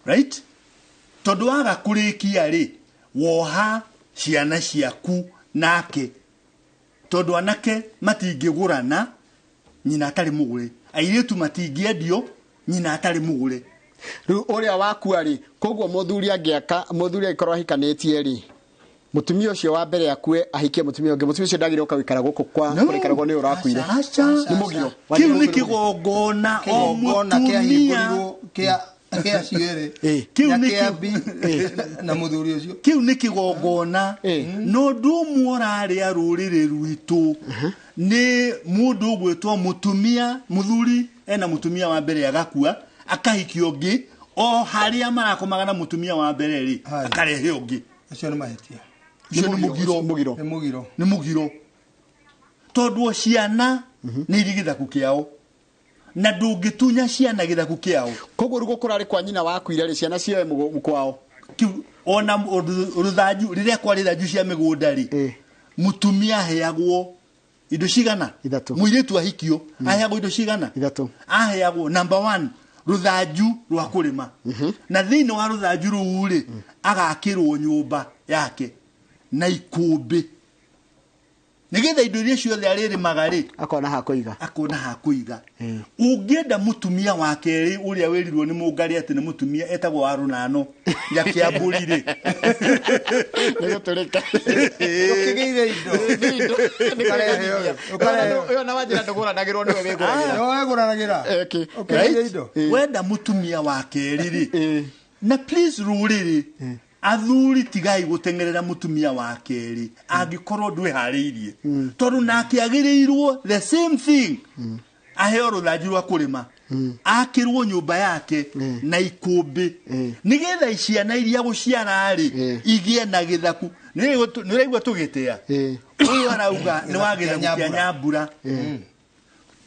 Right? Tondũ waga kũrĩkia rĩ woha ciana ciaku nake, tondũ anake matingĩgũrana nyina atarĩ mũgũre, airĩtu matingĩendio nyina atarĩ mũgũre. Rĩu ũrĩa wakua rĩ, koguo mũthuri angĩaka, mũthuri angĩkorwo ahikanĩtie rĩ, mũtumia ũcio wa mbere akue ahikie mũtumia ũngĩ, mũtumia ũcio ndagĩrĩirwo gũka gũikara gũkũ kwa kũrĩkaragwo nĩ ũrakuire. Nĩ mũgiro. Kĩu nĩ kĩgongona o mũtumia kĩa Kĩu nĩ na mũthuri ũcio. Kĩu nĩ kĩgongona. No ũndũ ũmwe ũrarĩa rũrĩrĩ rwitũ nĩ mũndũ ũgwĩtwo mũtumia, mũthuri ena mũtumia wa mbere agakua akahikia ũngĩ, o harĩa marakomaga na mũtumia wa mbere rĩ akarehe ũngĩ. Ũcio nĩ mahĩtia. Ũcio nĩ mũgiro. Nĩ mũgiro. Nĩ mũgiro. Tondũ ciana nĩ irĩ gĩthaku kĩao na ndũngĩtunya ciana gĩthaku kĩao. Koguo rĩu gũkũra rĩ kwa nyina wakuire rĩ ciana cioe kwao. Kĩu ona rũthanju rĩrĩa kwarĩ thanju cia mĩgũnda rĩ, mũtumia aheagwo indo cigana? Ithatũ. Mũirĩtu ahikio aheagwo indo cigana? Ithatũ. Aheagwo number 1 rũthanju rwa kũrĩma, na thĩinĩ wa rũthanju rũu rĩ agakĩrwo nyũmba yake na ikũmbĩ nĩgetha indo iria ciothe arĩrĩmaga rĩ akona ha kũiga. Akona ha kũiga. Ũngĩenda mũtumia wa kerĩ ũrĩa wĩrirwo nĩ mũngarĩ atĩ nĩ mũtumia etagwo wa rũnano Nyakĩambũri rĩ, nĩ gũtũrĩka. Ũkĩgĩire indo. Ũyũ na wanjĩra ndũgũranagĩrwo nĩwe wĩgũragĩra. Nĩwe wĩgũranagĩra. Ũkĩgĩire indo. Wenda mũtumia wa kerĩ rĩ, na please rũrĩrĩ athuri tigai gũteng'erera mũtumia wa kerĩ angĩkorwo ndwĩharĩirie, tondũ nake agĩrĩirwo the same thing, aheo rũthanju rwa kũrĩma, akĩrwo nyũmba yake na ikũmbĩ nĩgetha ciana iria gũciara rĩ igĩe na gĩthaku. Nĩ ũraigua tũgĩtĩa ũyũ arauga nĩ wa gĩthaku kĩa Nyambura.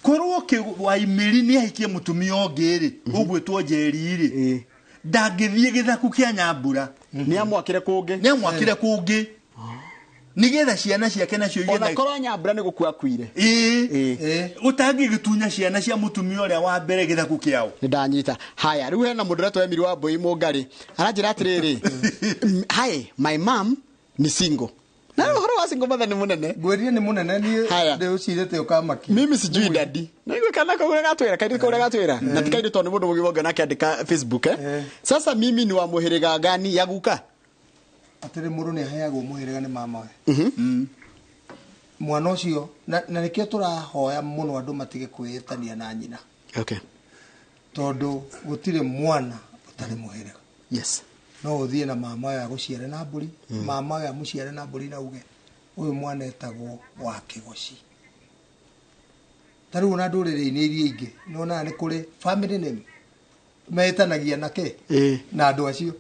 Korwo Waimĩri nĩ ahikie mũtumia ũngĩ rĩ ũgwĩtwo Njeri rĩ, ndangĩthiĩ gĩthaku kĩa Nyambura. Nĩ amwakĩre kũngĩ. Nĩ amwakĩre kũngĩ nĩgetha ciana ciake nacio igĩe ona korwo Nyambura nĩ gũkua akuire. Ĩĩ, ũtangĩgĩtunya ciana cia mũtumia ũrĩa wa mbere gĩthaku kĩao. Nĩ ndanyita. Haya, rĩu hena mũndũ ũretwo Emily wa Mbũi Mũngarĩ aranjĩra atĩrĩrĩ, hi, my mom ni single. Na ũhoro wa single mother nĩ mũnene. Ngwĩrire nĩ mũnene niĩ ndĩũcirĩte ũkamaki. Mimi sijui daddy. Na igwe kana kau gatwĩra kairĩ kau gatwĩra. Na ti kairĩ tondũ nĩ mũndũ mũgima ũngĩona akĩandĩka Facebook Sasa mimi ni wa mũhĩrĩga gani ya guka? Atĩrĩ mũndũ nĩ aheagwo mũhĩrĩga nĩ mama we. Mwana ũcio na nĩkĩo tũrahoya mũno andũ matige kwĩĩtania na nyina. Okay. Tondũ gũtirĩ mwana ũtarĩ mũhĩrĩga. Yes. No ũthiĩ na mama we agũciare na mbũri, mama we amũciare na mbũri na uge ũyũ mwana etagwo wa Kĩgoci. Ta rĩu ona ndũrĩrĩ-inĩ iria ingĩ nĩwonaga nĩ kũrĩ family name metanagia nake na andũ acio.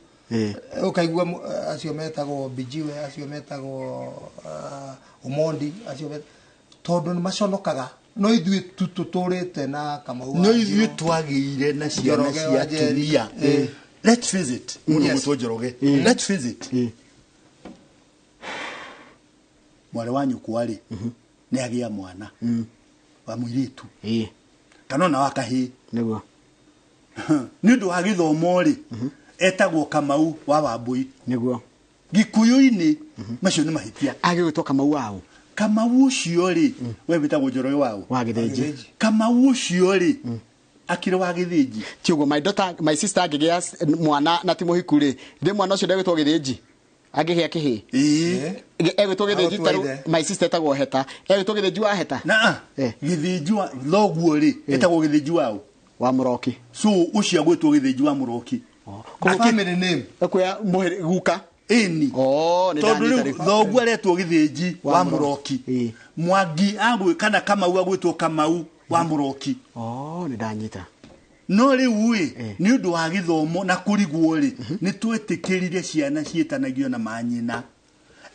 Ũkaigua acio metagwo Bijiwe, acio metagwo Omondi, acio tondũ nĩ maconokaga. No ithuĩ tu tũtũrĩte na Kamau. No ithuĩ twagĩire na ciana cia atumia. Let's face it. Mũndũ gwĩtwo Njoroge. Let's face it. Mwarĩ wa nyũkwa rĩ nĩ agĩa mwana wa mũirĩtu kana ona wa kahĩĩ. Nĩguo. Nĩ ũndũ wa gĩthomo rĩ etagwo Kamau wa Wambũi. Nĩguo. Gĩkũyũ-inĩ macio nĩ mahĩtia. Agĩgwĩtwo Kamau wao. Kamau ũcio rĩ, we wĩtagwo Njoroge waũ? Wa Gĩthĩnji. Kamau ũcio rĩ, akĩrĩ wa Gĩthĩnji. Ti ũguo, my daughter, my sister angĩgĩa mwana na ti mũhiku rĩ, ndĩ mwana ũcio ndegwĩtwo Gĩthĩnji? Angĩgĩa kĩhĩ. Egwĩtwo Gĩthĩnji ta rĩu my sister etagwo Heta. Egwĩtwo Gĩthĩnji wa Heta. Na Gĩthĩnji wa thoguo rĩ, etagwo Gĩthĩnji waũ? Wa Mũroki. So ũcio agwĩtwo Gĩthĩnji wa Mũroki. Family name. Ekuoya guka. Ĩni. Oh, nĩ tondũ ndanyita rĩu rĩu. thoguo aretwo Gĩthĩnji wa Mũroki. Mwangi agwĩ kana Kamau agwĩtwo Kamau wa Mũroki. Oh, nĩ ndanyita. No rĩu ĩ, nĩ ũndũ wa gĩthomo na kũrigwo rĩ, nĩ twetĩkĩrire ciana ciĩtanagio na manyina.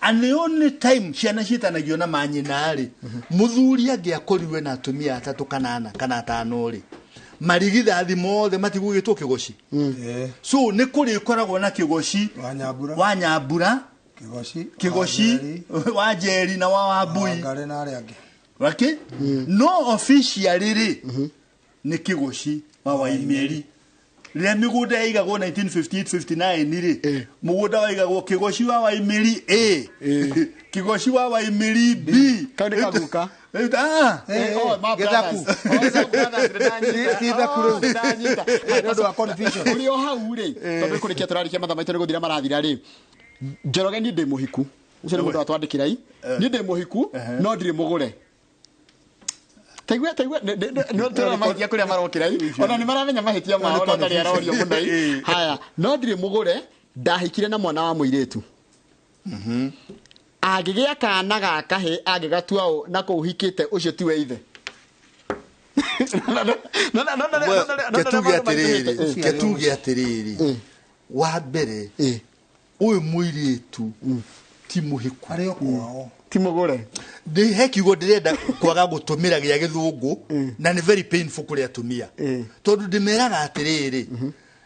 And the only time ciana ciĩtanagio na manyina rĩ, mũthuri angĩakorirwe na atumia atatũ kana ana kana atano rĩ, marigithathi mothe matigũgĩtwo kĩgoci. So nĩ kũrĩkoragwo na kĩgoci wa Nyambura, kĩgoci wa Njeri na wa Wambui Ngarĩ na arĩa angĩ. Okay? No officially rĩ, nĩ kĩgoci wa Waimeri. Rĩrĩa mĩgũnda yaigagwo 1958-59 rĩ, mũgũnda waigagwo kĩgoci wa Waimeri A, kĩgoci wa Waimeri B. Kau nĩ kaguka. Ah, Gĩthaku. Ti ithaku rĩu. Nĩ ũndũ wa confusion. Ũrĩ o hau rĩ, tondũ nĩ kũrĩkia tũrarĩkia mathaa maitũ nĩ gũthira marathira rĩ, Njoroge niĩ ndĩ mũhiku. Ũcio nĩ mũndũ watwandĩkĩra i. Niĩ ndĩ mũhiku, no ndirĩ mũgũre. Taigua taigua no tũrona mahĩtia kũrĩa marokĩra i. Ona nĩ maramenya mahĩtia mao na ndarĩ arorio mũno i. Haya, no ndirĩ mũgũre, ndahikire na mwana wa mũirĩtu. Angĩgĩa kana ga kahĩ angĩgatua ũ na kũu hikĩte ũcio tiwe ithe. Ketuge atĩrĩrĩ, wa mbere ũyũ mũirĩtu ti mũhiku. Arĩ o kwao. Ti mũgũre. Ndĩ he kiugo ndĩrenda kwaga gũtũmĩra gĩa gĩthũngũ na nĩ very painful kũrĩ atumia. Tondũ ndĩmeraga atĩrĩrĩ,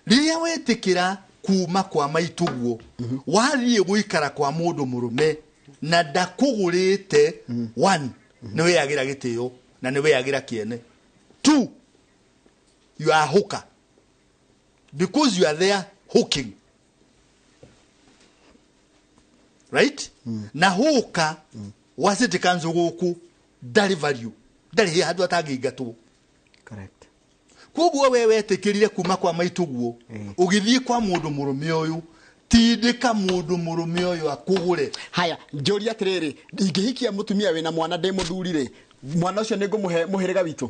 rĩrĩa wetĩkĩra kuma kwa maitũguo, wathiĩ gũikara kwa mũndũ mũrũme na ndakũgũrĩte, one, nĩ weyagĩra gĩtĩo na nĩ weyagĩra kĩene. Two, you are a hooker because you are there hooking. Right? Na hooker wa city council gũkũ ndarĩ value, ndarĩ handũ atangĩingatwo. Correct. Koguo we wetĩkĩrire kuma kwa maitũguo ũgĩthiĩ kwa mũndũ mũrũme ũyũ, tindĩka mũndũ mũrũme ũyũ akũgũre. Haya, njũria atĩrĩrĩ, ingĩhikia mũtumia wĩna mwana ndĩ mũthuri rĩ, mwana ũcio nĩ ngũmũhe mũhĩrĩga witũ?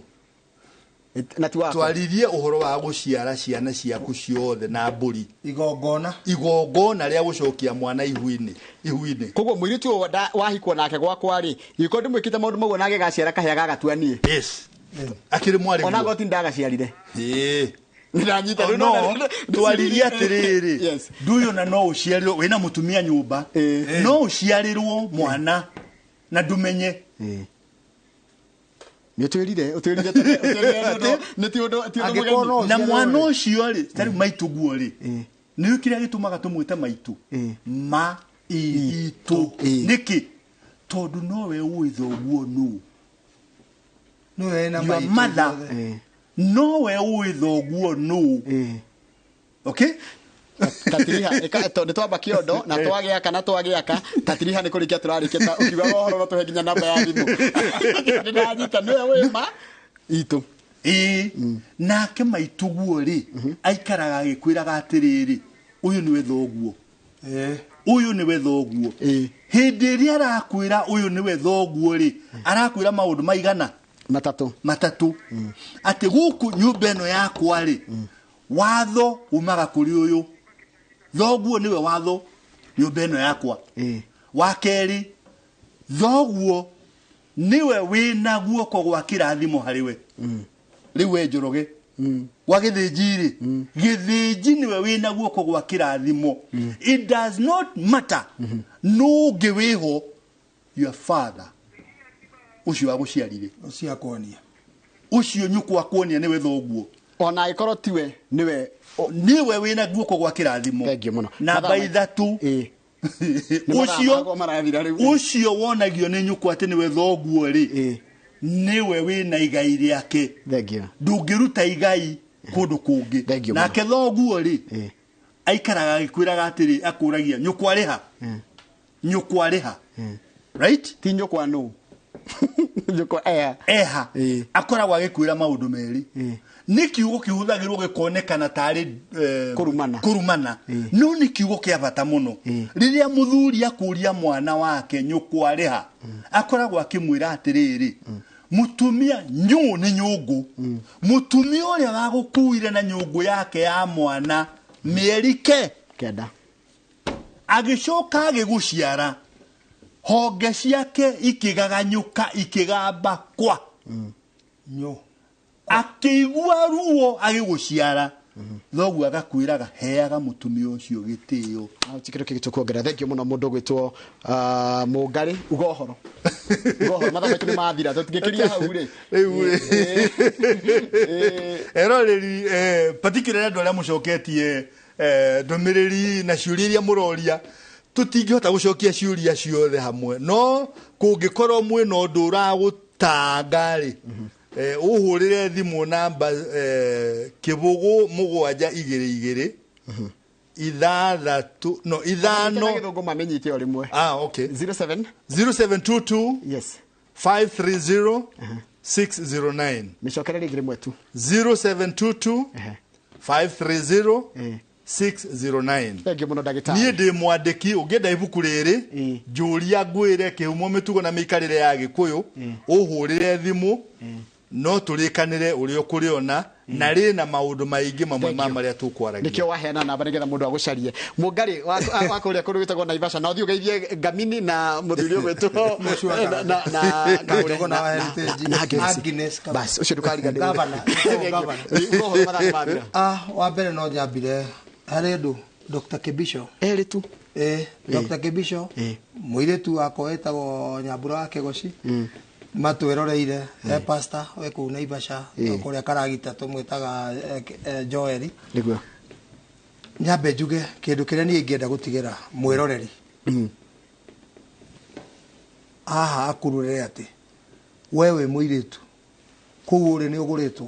Na ti wakwa. Twaririe ũhoro wa gũciara ciana ciaku ciothe na mbũri. Igongona. Igongona rĩa gũcokia mwana ihu-inĩ. Ihu-inĩ. Koguo mũirĩtu ũyũ wahikwo nake gwakwa rĩ, ingĩkorwo ndĩmwĩkĩte maũndũ maguo na agĩgaciara kahĩa gagatua niĩ. Yes. Akĩrĩ mwarĩ Ona goti ndagaciarire. Ĩĩ. Nĩndanyita rĩu No, twaririe atĩrĩrĩ, ndũyũ na no ũciarĩrwo wĩna mũtumia nyũmba, no ũciarĩrwo mwana na ndũmenye. Nĩ ũtwĩrire, ũtwĩrire nĩ ti ũndũ mũgeni. Na mwana ũcio rĩ, ta rĩu maitũguo rĩ, nĩ kĩrĩa gĩtũmaga tũmwĩte maitũ, ma itũ. Nĩkĩ? Tondũ nowe ũĩ thoguo nũ. Nĩwe na Your maitũ mother guothe. nowe ũĩ thoguo nũ. Okay? Tatiriha, nĩ twamba kĩondo na twagĩaka na twagĩaka tatiriha nĩ kũrĩkia tũrarĩkia ta ũkiugaga ũhoro no tũhe nginya namba ya thimũ. Nĩ ndanyita nĩwe wĩ ma itũ. Ĩĩ, nake maitũguo rĩ, aikaraga agĩkwĩraga atĩrĩrĩ, ũyũ nĩwe thoguo. Ũyũ nĩwe thoguo. Hĩndĩ ĩrĩa arakwĩra ũyũ nĩwe thoguo rĩ, arakwĩra maũndũ maigana? Matatũ. Matatũ. Atĩ gũkũ nyũmba ĩno yakwa rĩ, watho umaga kũrĩ ũyũ. Thoguo nĩwe watho nyũmba ĩno yakwa. Wa kerĩ, thoguo nĩwe wĩna guoko gwa kĩrathimo harĩ we. Rĩu we Njoroge, gwa Gĩthĩnji rĩ, Gĩthĩnji nĩwe wĩna guoko gwa kĩrathimo. It does not matter nũ ũngĩ wĩho, your father ũcio wagũciarire, Ũcio akuonia, ũcio nyũkwa akuonia nĩwe thoguo. Ona angĩkorwo tiwe nĩwe nĩwe wĩna guoko gwa kĩrathimo. Thengiũ mũno. Namba ithatũ, ũcio wonagio nĩ nyũkwa atĩ nĩwe thoguo rĩ, nĩwe wĩna igai rĩake. Thengiũ. Ndũngĩruta igai kũndũ kũngĩ. Nake thoguo rĩ, aikaraga agĩkwĩraga atĩrĩ, akũragia nyũkwa rĩha, nyũkwa rĩha. Right? Ti nyũkwa nũ? Nyũkwa eha. Eha. Akoragwo agĩkwĩra maũndũ merĩ. Nĩ kiugo kĩhũthagĩrwo gĩkonekana tarĩ kũrumana. Kũrumana. No nĩ kiugo kĩa bata mũno. Rĩrĩa mũthuri akũria mwana wake nyũkwa arĩha, akoragwo akĩmwĩra atĩrĩrĩ, mutumia nyũ nĩ nyũngũ. Mutumia ũrĩa wagũkuire na nyũngũ yake ya mwana mĩeri ke kenda, agĩcoka agĩgũciara, honge ciake ikĩgaganyũka ikĩgamba kwa nyũ, akĩigua ruo agĩgũciara. Thoguo agakwĩraga heaga mũtumia ũcio gĩtĩo. Ti kĩndũ kĩngĩ tũkuongerera. Thank you mũno mũndũ ũgwĩtwo Mũngarĩ. Uga ũhoro. Uga ũhoro, mathaa maitũ nĩ mathira, tũtingĩkĩria hau rĩ. Rĩu eroreri, particularly andũ arĩa mũcoketie ndũmĩrĩri na ciũria iria mũroria, tũtingĩhota gũcokia ciũria ciothe hamwe, no kũngĩkorwo mwĩna ũndũ ũragũtanga rĩ, ũhũrĩre thimũ namba 0 7 2 2 6 no 5 gĩthũngũ mamenyite o rĩmwe. Okay. 07 0722 yes 530 609. Mĩcokere rĩngĩ rĩmwe tu. 0722 530 609. Thank you mũno ndagĩtarĩ. Niĩ ndĩ mwandĩki, ũngĩenda ibuku rĩrĩ njũria ngwĩre kĩhumo mĩtugo na mĩikarĩre ya Gĩkũyũ, ũhũrĩre thimũ no tũrĩkanĩre ũrĩa ũkũrĩona, na rĩna maũndũ maingĩ mamwe ma marĩa tũkwaragia. Nĩkĩo waheana namba nĩgetha mũndũ agũcarie. Mũngarĩ wa kũrĩa kũndũ gwĩtagwo Naivasha, na ũthiĩ ũgeithie Ngamini na mũthuri ũgwĩtwo na Agnes. Bas, ũcio ndũkariganĩrwo. Wa mbere no nyambire harĩ andũ Dr. Kibisho. Erĩ tu. Dr. Kibisho, mũirĩtu wakwa wĩtagwo Nyambura wa Kĩgoci, matwĩroreire, he pastor we kũu Naivasha, kũrĩa Karagita tũmwĩtaga Joel. Nĩguo. Nyambe njuge kĩndũ kĩrĩa niĩ ingĩenda gũtigĩra mwĩroreri haha akururĩre atĩ we wĩ mũirĩtu kũu ũrĩ nĩ ũgũrĩtwo,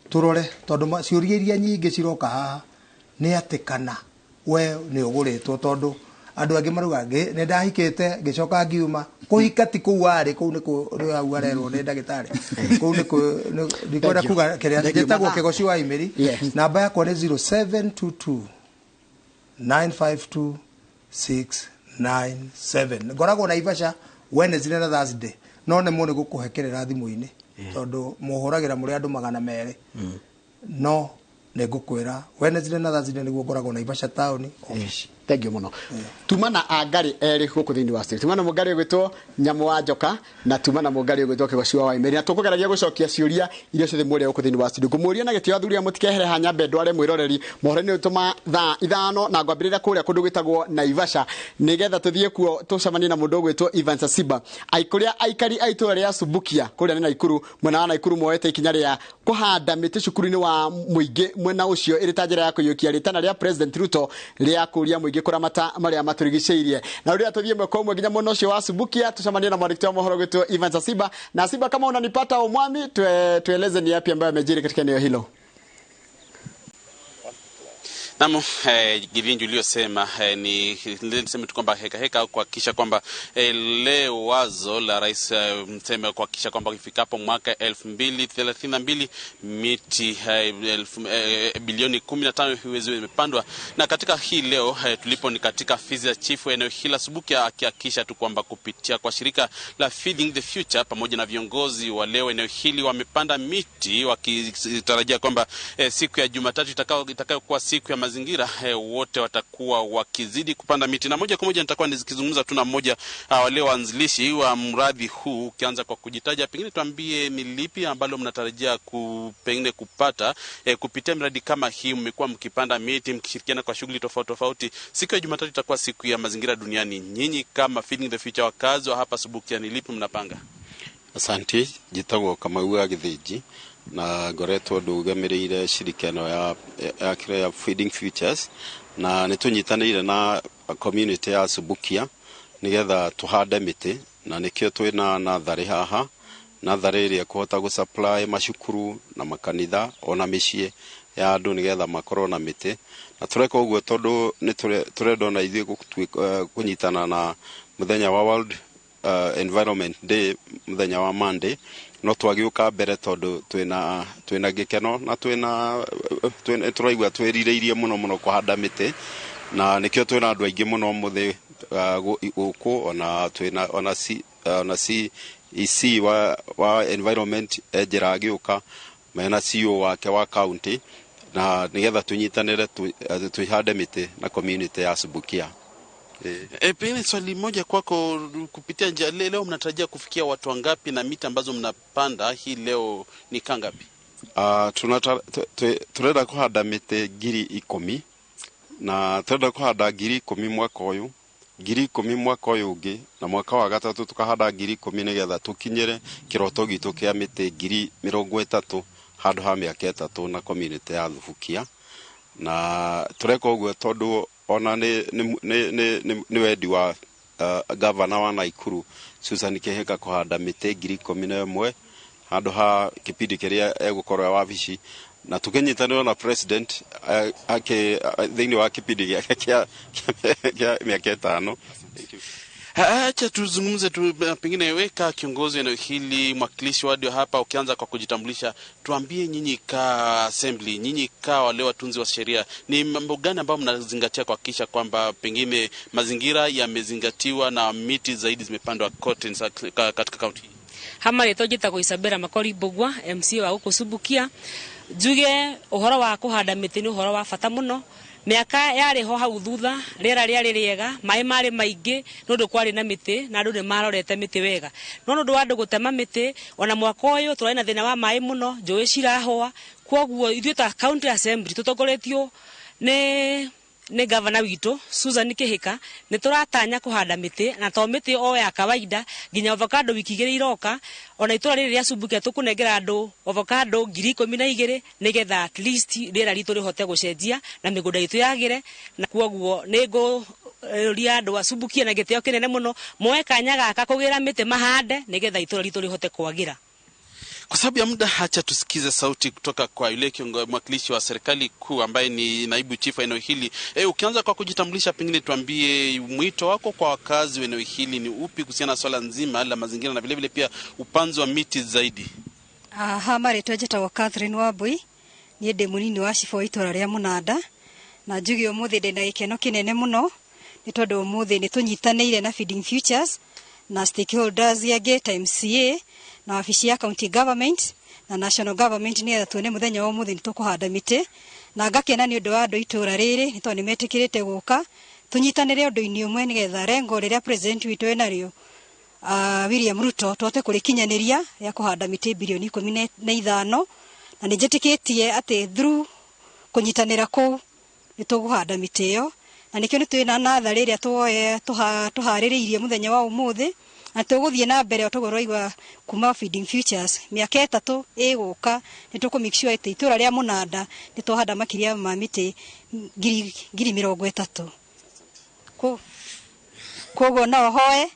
tũrore tondũ ciũria iria nyingĩ ciroka haha nĩ atĩ kana we nĩ ũgũrĩtwo, tondũ andũ angĩ marauga nĩ ndahikĩte ngĩcoka ngiuma. Kũhika ti kũu warĩ, kũu nĩ hau arerwo nĩ ndagĩtarĩ, kũu nĩ ndikwenda kuga kĩrĩa njĩtagwo Kĩgoci wa Imĩri. Namba yakwa nĩ 0722 952 697. Ngoragwo Naivasha Wednesday na Thursday, no nĩ mũnĩ gũkũhekerera thimũ-inĩ tondũ mũhũragĩra mũrĩ andũ 200, no nĩ ngũkwĩra Wednesday na Thursday nĩguo ngoragwo Naivasha town office. Thank you mũno. Tuma na Angarĩ erĩ gũkũ thĩinĩ wa studio. Tuma na Mũngarĩ ũgwĩtwo Nyamũ wa Njoka na tuma na Mũngarĩ ũgwĩtwo Kĩgoci wa Waimĩri, na tũkũgeragia gũcokia ciũria iria ciothe mũrĩa gũkũ thĩinĩ wa studio. Ngũmũria na gĩtĩo athuri a mũtikehere ha nyambe ndware mwĩroreri mohoro-inĩ ũtũma thaa 5 na ngwambĩrĩria kũrĩa kũndũ gwĩtagwo Naivasha nĩgetha tũthiĩ kuo tũcemanie na mũndũ ũgwĩtwo Ivan Sasiba kũrĩa aikari a itũũra rĩa Subukia kũrĩa nĩ Naikuru, mwena wa Naikuru moete ikinya rĩa kũhanda mĩtĩ cukuru-inĩ wa mũingĩ mwena ũcio ĩrĩ ta njĩra ya kũiyũkia rĩtana rĩa President Ruto rĩa kũria mũingĩ kũramata marĩa matũrigicĩirie. Na rĩrĩa tũthiĩ ĩmwe kwa ĩmwe nginya mwena ũcio wa Subukia tucemanie na mwandĩki wa mohoro gwĩtwo Ivan Sasiba. Na Siba, kama unanipata umwami, tueleze ni yapi ambayo yamejiri katika eneo hilo. Naam, Givinju uliyosema ni niseme tu kwamba heka heka kuhakikisha kwamba leo wazo la rais mseme kuhakikisha kwamba ifikapo mwaka 2032 miti bilioni 15 iweze imepandwa. Na katika hii leo tulipo ni katika afisi ya chifu eneo hili la Subukia, akihakikisha tu kwamba kupitia kwa shirika la Feeding the Future pamoja na viongozi wa leo eneo hili wamepanda miti wakitarajia kwamba siku ya Jumatatu itakayokuwa siku ya mazingira wote watakuwa wakizidi kupanda miti. Na moja kwa moja nitakuwa nikizungumza tu na mmoja wale waanzilishi wa mradi huu. Ukianza kwa kujitaja, pengine tuambie ni lipi ambalo mnatarajia pengine kupata kupitia mradi kama hii. Mmekuwa mkipanda miti mkishirikiana kwa shughuli tofauti tofauti. Siku ya Jumatatu itakuwa siku ya mazingira duniani. Nyinyi kama Feeding the Future wakazi wa hapa Subukia, ni lipi mnapanga? Asante, jitagwo Kamau wa Githinji na ngoretwo ndugamĩrĩire shirikiano ya ya Feeding Futures, na nĩtũnyitanĩire na community ya Subukia nĩgetha tũhande mĩtĩ, na nĩkĩo twĩna natharĩ haha, natharĩ ĩrĩa ĩkũhota gũ supply macukuru na makanitha ona mĩciĩ ya andũ nĩgetha makorwo na mĩtĩ. Na tũreka ũguo tondũ nĩ tũrenda ona ithuĩ kũnyitana na mũthenya wa World Environment Day muthenya wa Monday no twagiuka mbere tondu twina gikeno na twina turaigua twirireirie muno muno kuhanda miti na nikio twina andu aingi muno muthi guku ona twina ona C ona CEC wa environment ejira agiuka mena CEO wake wa county na nigetha tunyitanire tuihande miti na community ya Subukia. Pengine swali moja kwako kupitia njia leo, mnatarajia kufikia watu wangapi na miti ambazo mnapanda hii leo ni kangapi? Turenda kuhanda miti 10,000 na turenda kuhanda 10,000 mwaka uyu, 10,000 mwaka uyu ungi, na mwaka wa gatatu tukahanda 10,000 nigetha tukinyire kiroto gitu kia miti 30,000 handu ha miaka 3 na community ya Thubukia. Na tureka uguo tondu ona ni wendi wa governor wa Nakuru Susan Kihika kuhanda miti 11,000 handu ha kipindi kiria egukorwo wabici, na tukinyitanĩrwo na president thiini wa kipindi gĩake kia miaka 5. Acha tuzungumze tu, pengine weka kiongozi eneo hili, mwakilishi wadi hapa, ukianza kwa kujitambulisha, tuambie nyinyi ka assembly, nyinyi ka wale watunzi wa sheria, ni mambo gani ambayo mnazingatia kuhakikisha kwamba pengine mazingira yamezingatiwa na miti zaidi zimepandwa kote katika kaunti hii? Hama rĩtwa njĩtagwo Isabella Makori Mbugua, MC wa gũkũ Subukia. Njuge ũhoro wa kũhanda mĩtĩ nĩ ũhoro wa bata mũno. Mĩaka yarĩ ho hau thutha, rĩera rĩarĩ rĩega, maĩ marĩ maingĩ, nĩ ũndũ kwarĩ na mĩtĩ na andũ nĩ marorete mĩtĩ wega. No nĩ ũndũ wa andũ gũtema mĩtĩ, ona mwaka ũyũ tũrarĩ na thĩna wa maĩ mũno, njũĩ cirahũa. Kwoguo ithuĩ ta county assembly tũtongoretio nĩ governor witũ Susan Kihika, nĩ tũratanya kũhanda mĩtĩ, na to mĩtĩ o ya kawaida, nginya avocado wiki 2 iroka. Ona itũra rĩrĩ rĩa Subukia tũkũnengera andũ avocado 12,000 nĩgetha at least rĩera ritũ rĩhote gũcenjia na mĩgũnda itũ yagĩre. Na kwoguo nĩ ngũria andũ a Subukia na gĩtĩo kĩnene mũno moe kanya gaka kũgĩra mĩtĩ mahande nĩgetha itũra ritũ rĩhote kwagĩra. Kwa sababu ya muda, acha tusikize sauti kutoka kwa yule mwakilishi wa serikali kuu ambaye ni naibu chifu eneo hili. Ukianza kwa kujitambulisha, pengine tuambie mwito wako kwa wakazi wa eneo hili ni upi kuhusiana na swala nzima la mazingira na vile vile pia upanzi wa miti zaidi? Hama rĩtwa njĩtagwo Catherine Wambui, niĩ ndĩ mũnini wa cibũ wa itũra rĩa Mũnanda, na njuge ũmũthĩ ndĩna gĩkeno kĩnene mũno nĩ tondũ ũmũthĩ nĩ tũnyitanĩire na Feeding Futures na stakeholders angĩ ta MCA na wabici ya county government na national government nĩgetha tuone mũthenya wa ũmũthĩ nĩ tũkũhanda mĩtĩ. Na ngakena nĩ ũndũ wa andũ itũra rĩrĩ nĩ tondũ nĩ metĩkĩrĩte gũka tũnyitanĩre ũndũ-inĩ ũmwe nĩgetha rengo rĩrĩa president witũ enarĩo William Ruto tũhote kũrĩkinyanĩria rĩa kũhanda mĩtĩ bilioni 15, na nĩ njĩtĩkĩtie atĩ through kũnyitanĩra kũu nĩ tũkũhanda mĩtĩ ĩyo. Na nĩkĩo nĩ twĩna natharĩ ĩrĩa tũharĩrĩirie mũthenya wa ũmũthĩ, na tũgũthiĩ na mbere o toguo ũraigua kuma Feeding Futures mĩaka 3 ĩgũka nĩ tũkũ make sure atĩ itũra rĩa Mũnanda nĩ twahanda makĩria ma mĩtĩ 30,000. Koguo no hoe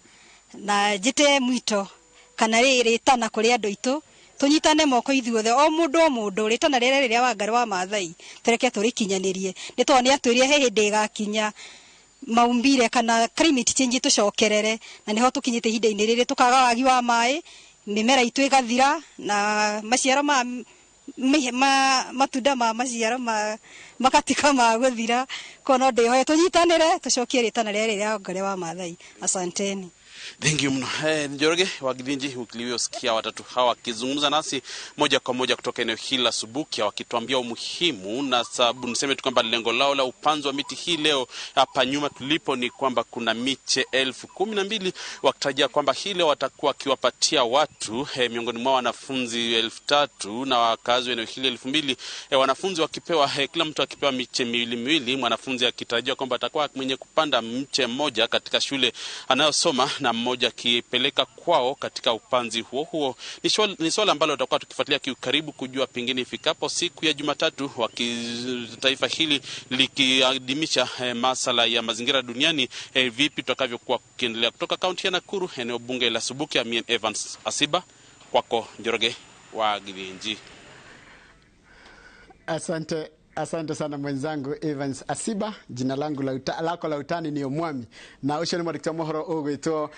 na njĩte mwito kana rĩtana kũrĩ andũ aitũ tũnyitane moko ithuothe, o mũndũ rĩtana rĩrĩa rĩrĩa Wangari wa Maathai tũreke tũrĩkinyanĩrie, nĩ tondũ nĩ atwĩrire he hĩndĩ ĩgakinya maumbire kana climate change tũcokerere, na nĩho tũkinyĩte ihinda-inĩ rĩrĩ tũkaga wagi wa maĩ, mĩmera itũ ĩgathira, na maciaro ma matunda ma maciaro makatika ma gũthira. Koguo no ndĩhoe tũnyitanĩre tũcokie rĩtana rĩrĩa rĩa Wangari wa Maathai. Asanteni. Thank you mno. Njoroge wa Githinji, uliosikia watatu hawa wakizungumza nasi moja kwa moja kutoka eneo hili la Subukia, wakituambia umuhimu na sababu. Niseme tu kwamba lengo lao la upanzi wa miti hii leo hapa nyuma tulipo ni kwamba kuna miche 12,000, wakitarajia kwamba hii leo watakuwa wakiwapatia watu miongoni mwao wanafunzi 3,000 na wakazi wa eneo hili 2,000. Wanafunzi wakipewa kila mtu akipewa miche miwili miwili, mwanafunzi akitarajiwa kwamba atakuwa mwenye kupanda mche mmoja katika shule anayosoma na mmoja akipeleka kwao katika upanzi huo huo. Ni swala ambalo tutakuwa tukifuatilia kiukaribu kujua pengine ifikapo siku ya Jumatatu taifa hili likiadhimisha masala ya mazingira duniani, vipi tutakavyokuwa kuendelea. Kutoka kaunti ya Nakuru, eneo bunge la Subukia, mimi Evans Asiba, kwako Njoroge wa Githinji. Asante. Asante sana mwenzangu Evans Asiba. Jina langu la uta, lako la utani ni Omwami, na ucio nĩ mwandĩki wa mohoro ũgwĩtwo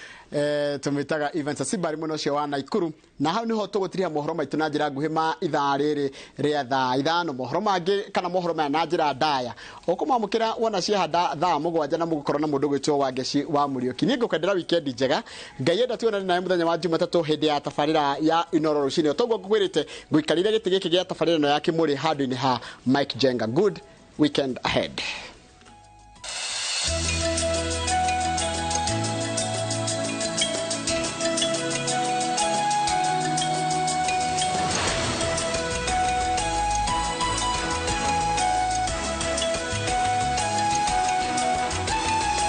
tũmwĩtaga Evans Asiba, arĩ mwena ũcio wa Naikuru. Na hau nĩho tũgũtiriha mohoro maitũ na njĩra nguhĩ ma ithaa rĩrĩ rĩa thaa 5. Mohoro mangĩ kana mohoro maya na njĩra ndaya ũkũmamũkĩra wona ciahanda thaa 7, na mũgũkorwo na mũndũ ũgwĩtwo Wangeci wa Mũriũki. Niĩ ngũkwendera wikendi njega. Ngai enda tuonane nawe mũthenya wa Jumatatũ hĩndĩ ya tabarĩra ya Inoro rũcinĩ. Toguo ngũkwĩrĩte, ngũikarĩire gĩtĩ gĩkĩ gĩa tabarĩra ĩno ya Kĩmũrĩ handũ-inĩ ha Mike Jenga. Good weekend ahead.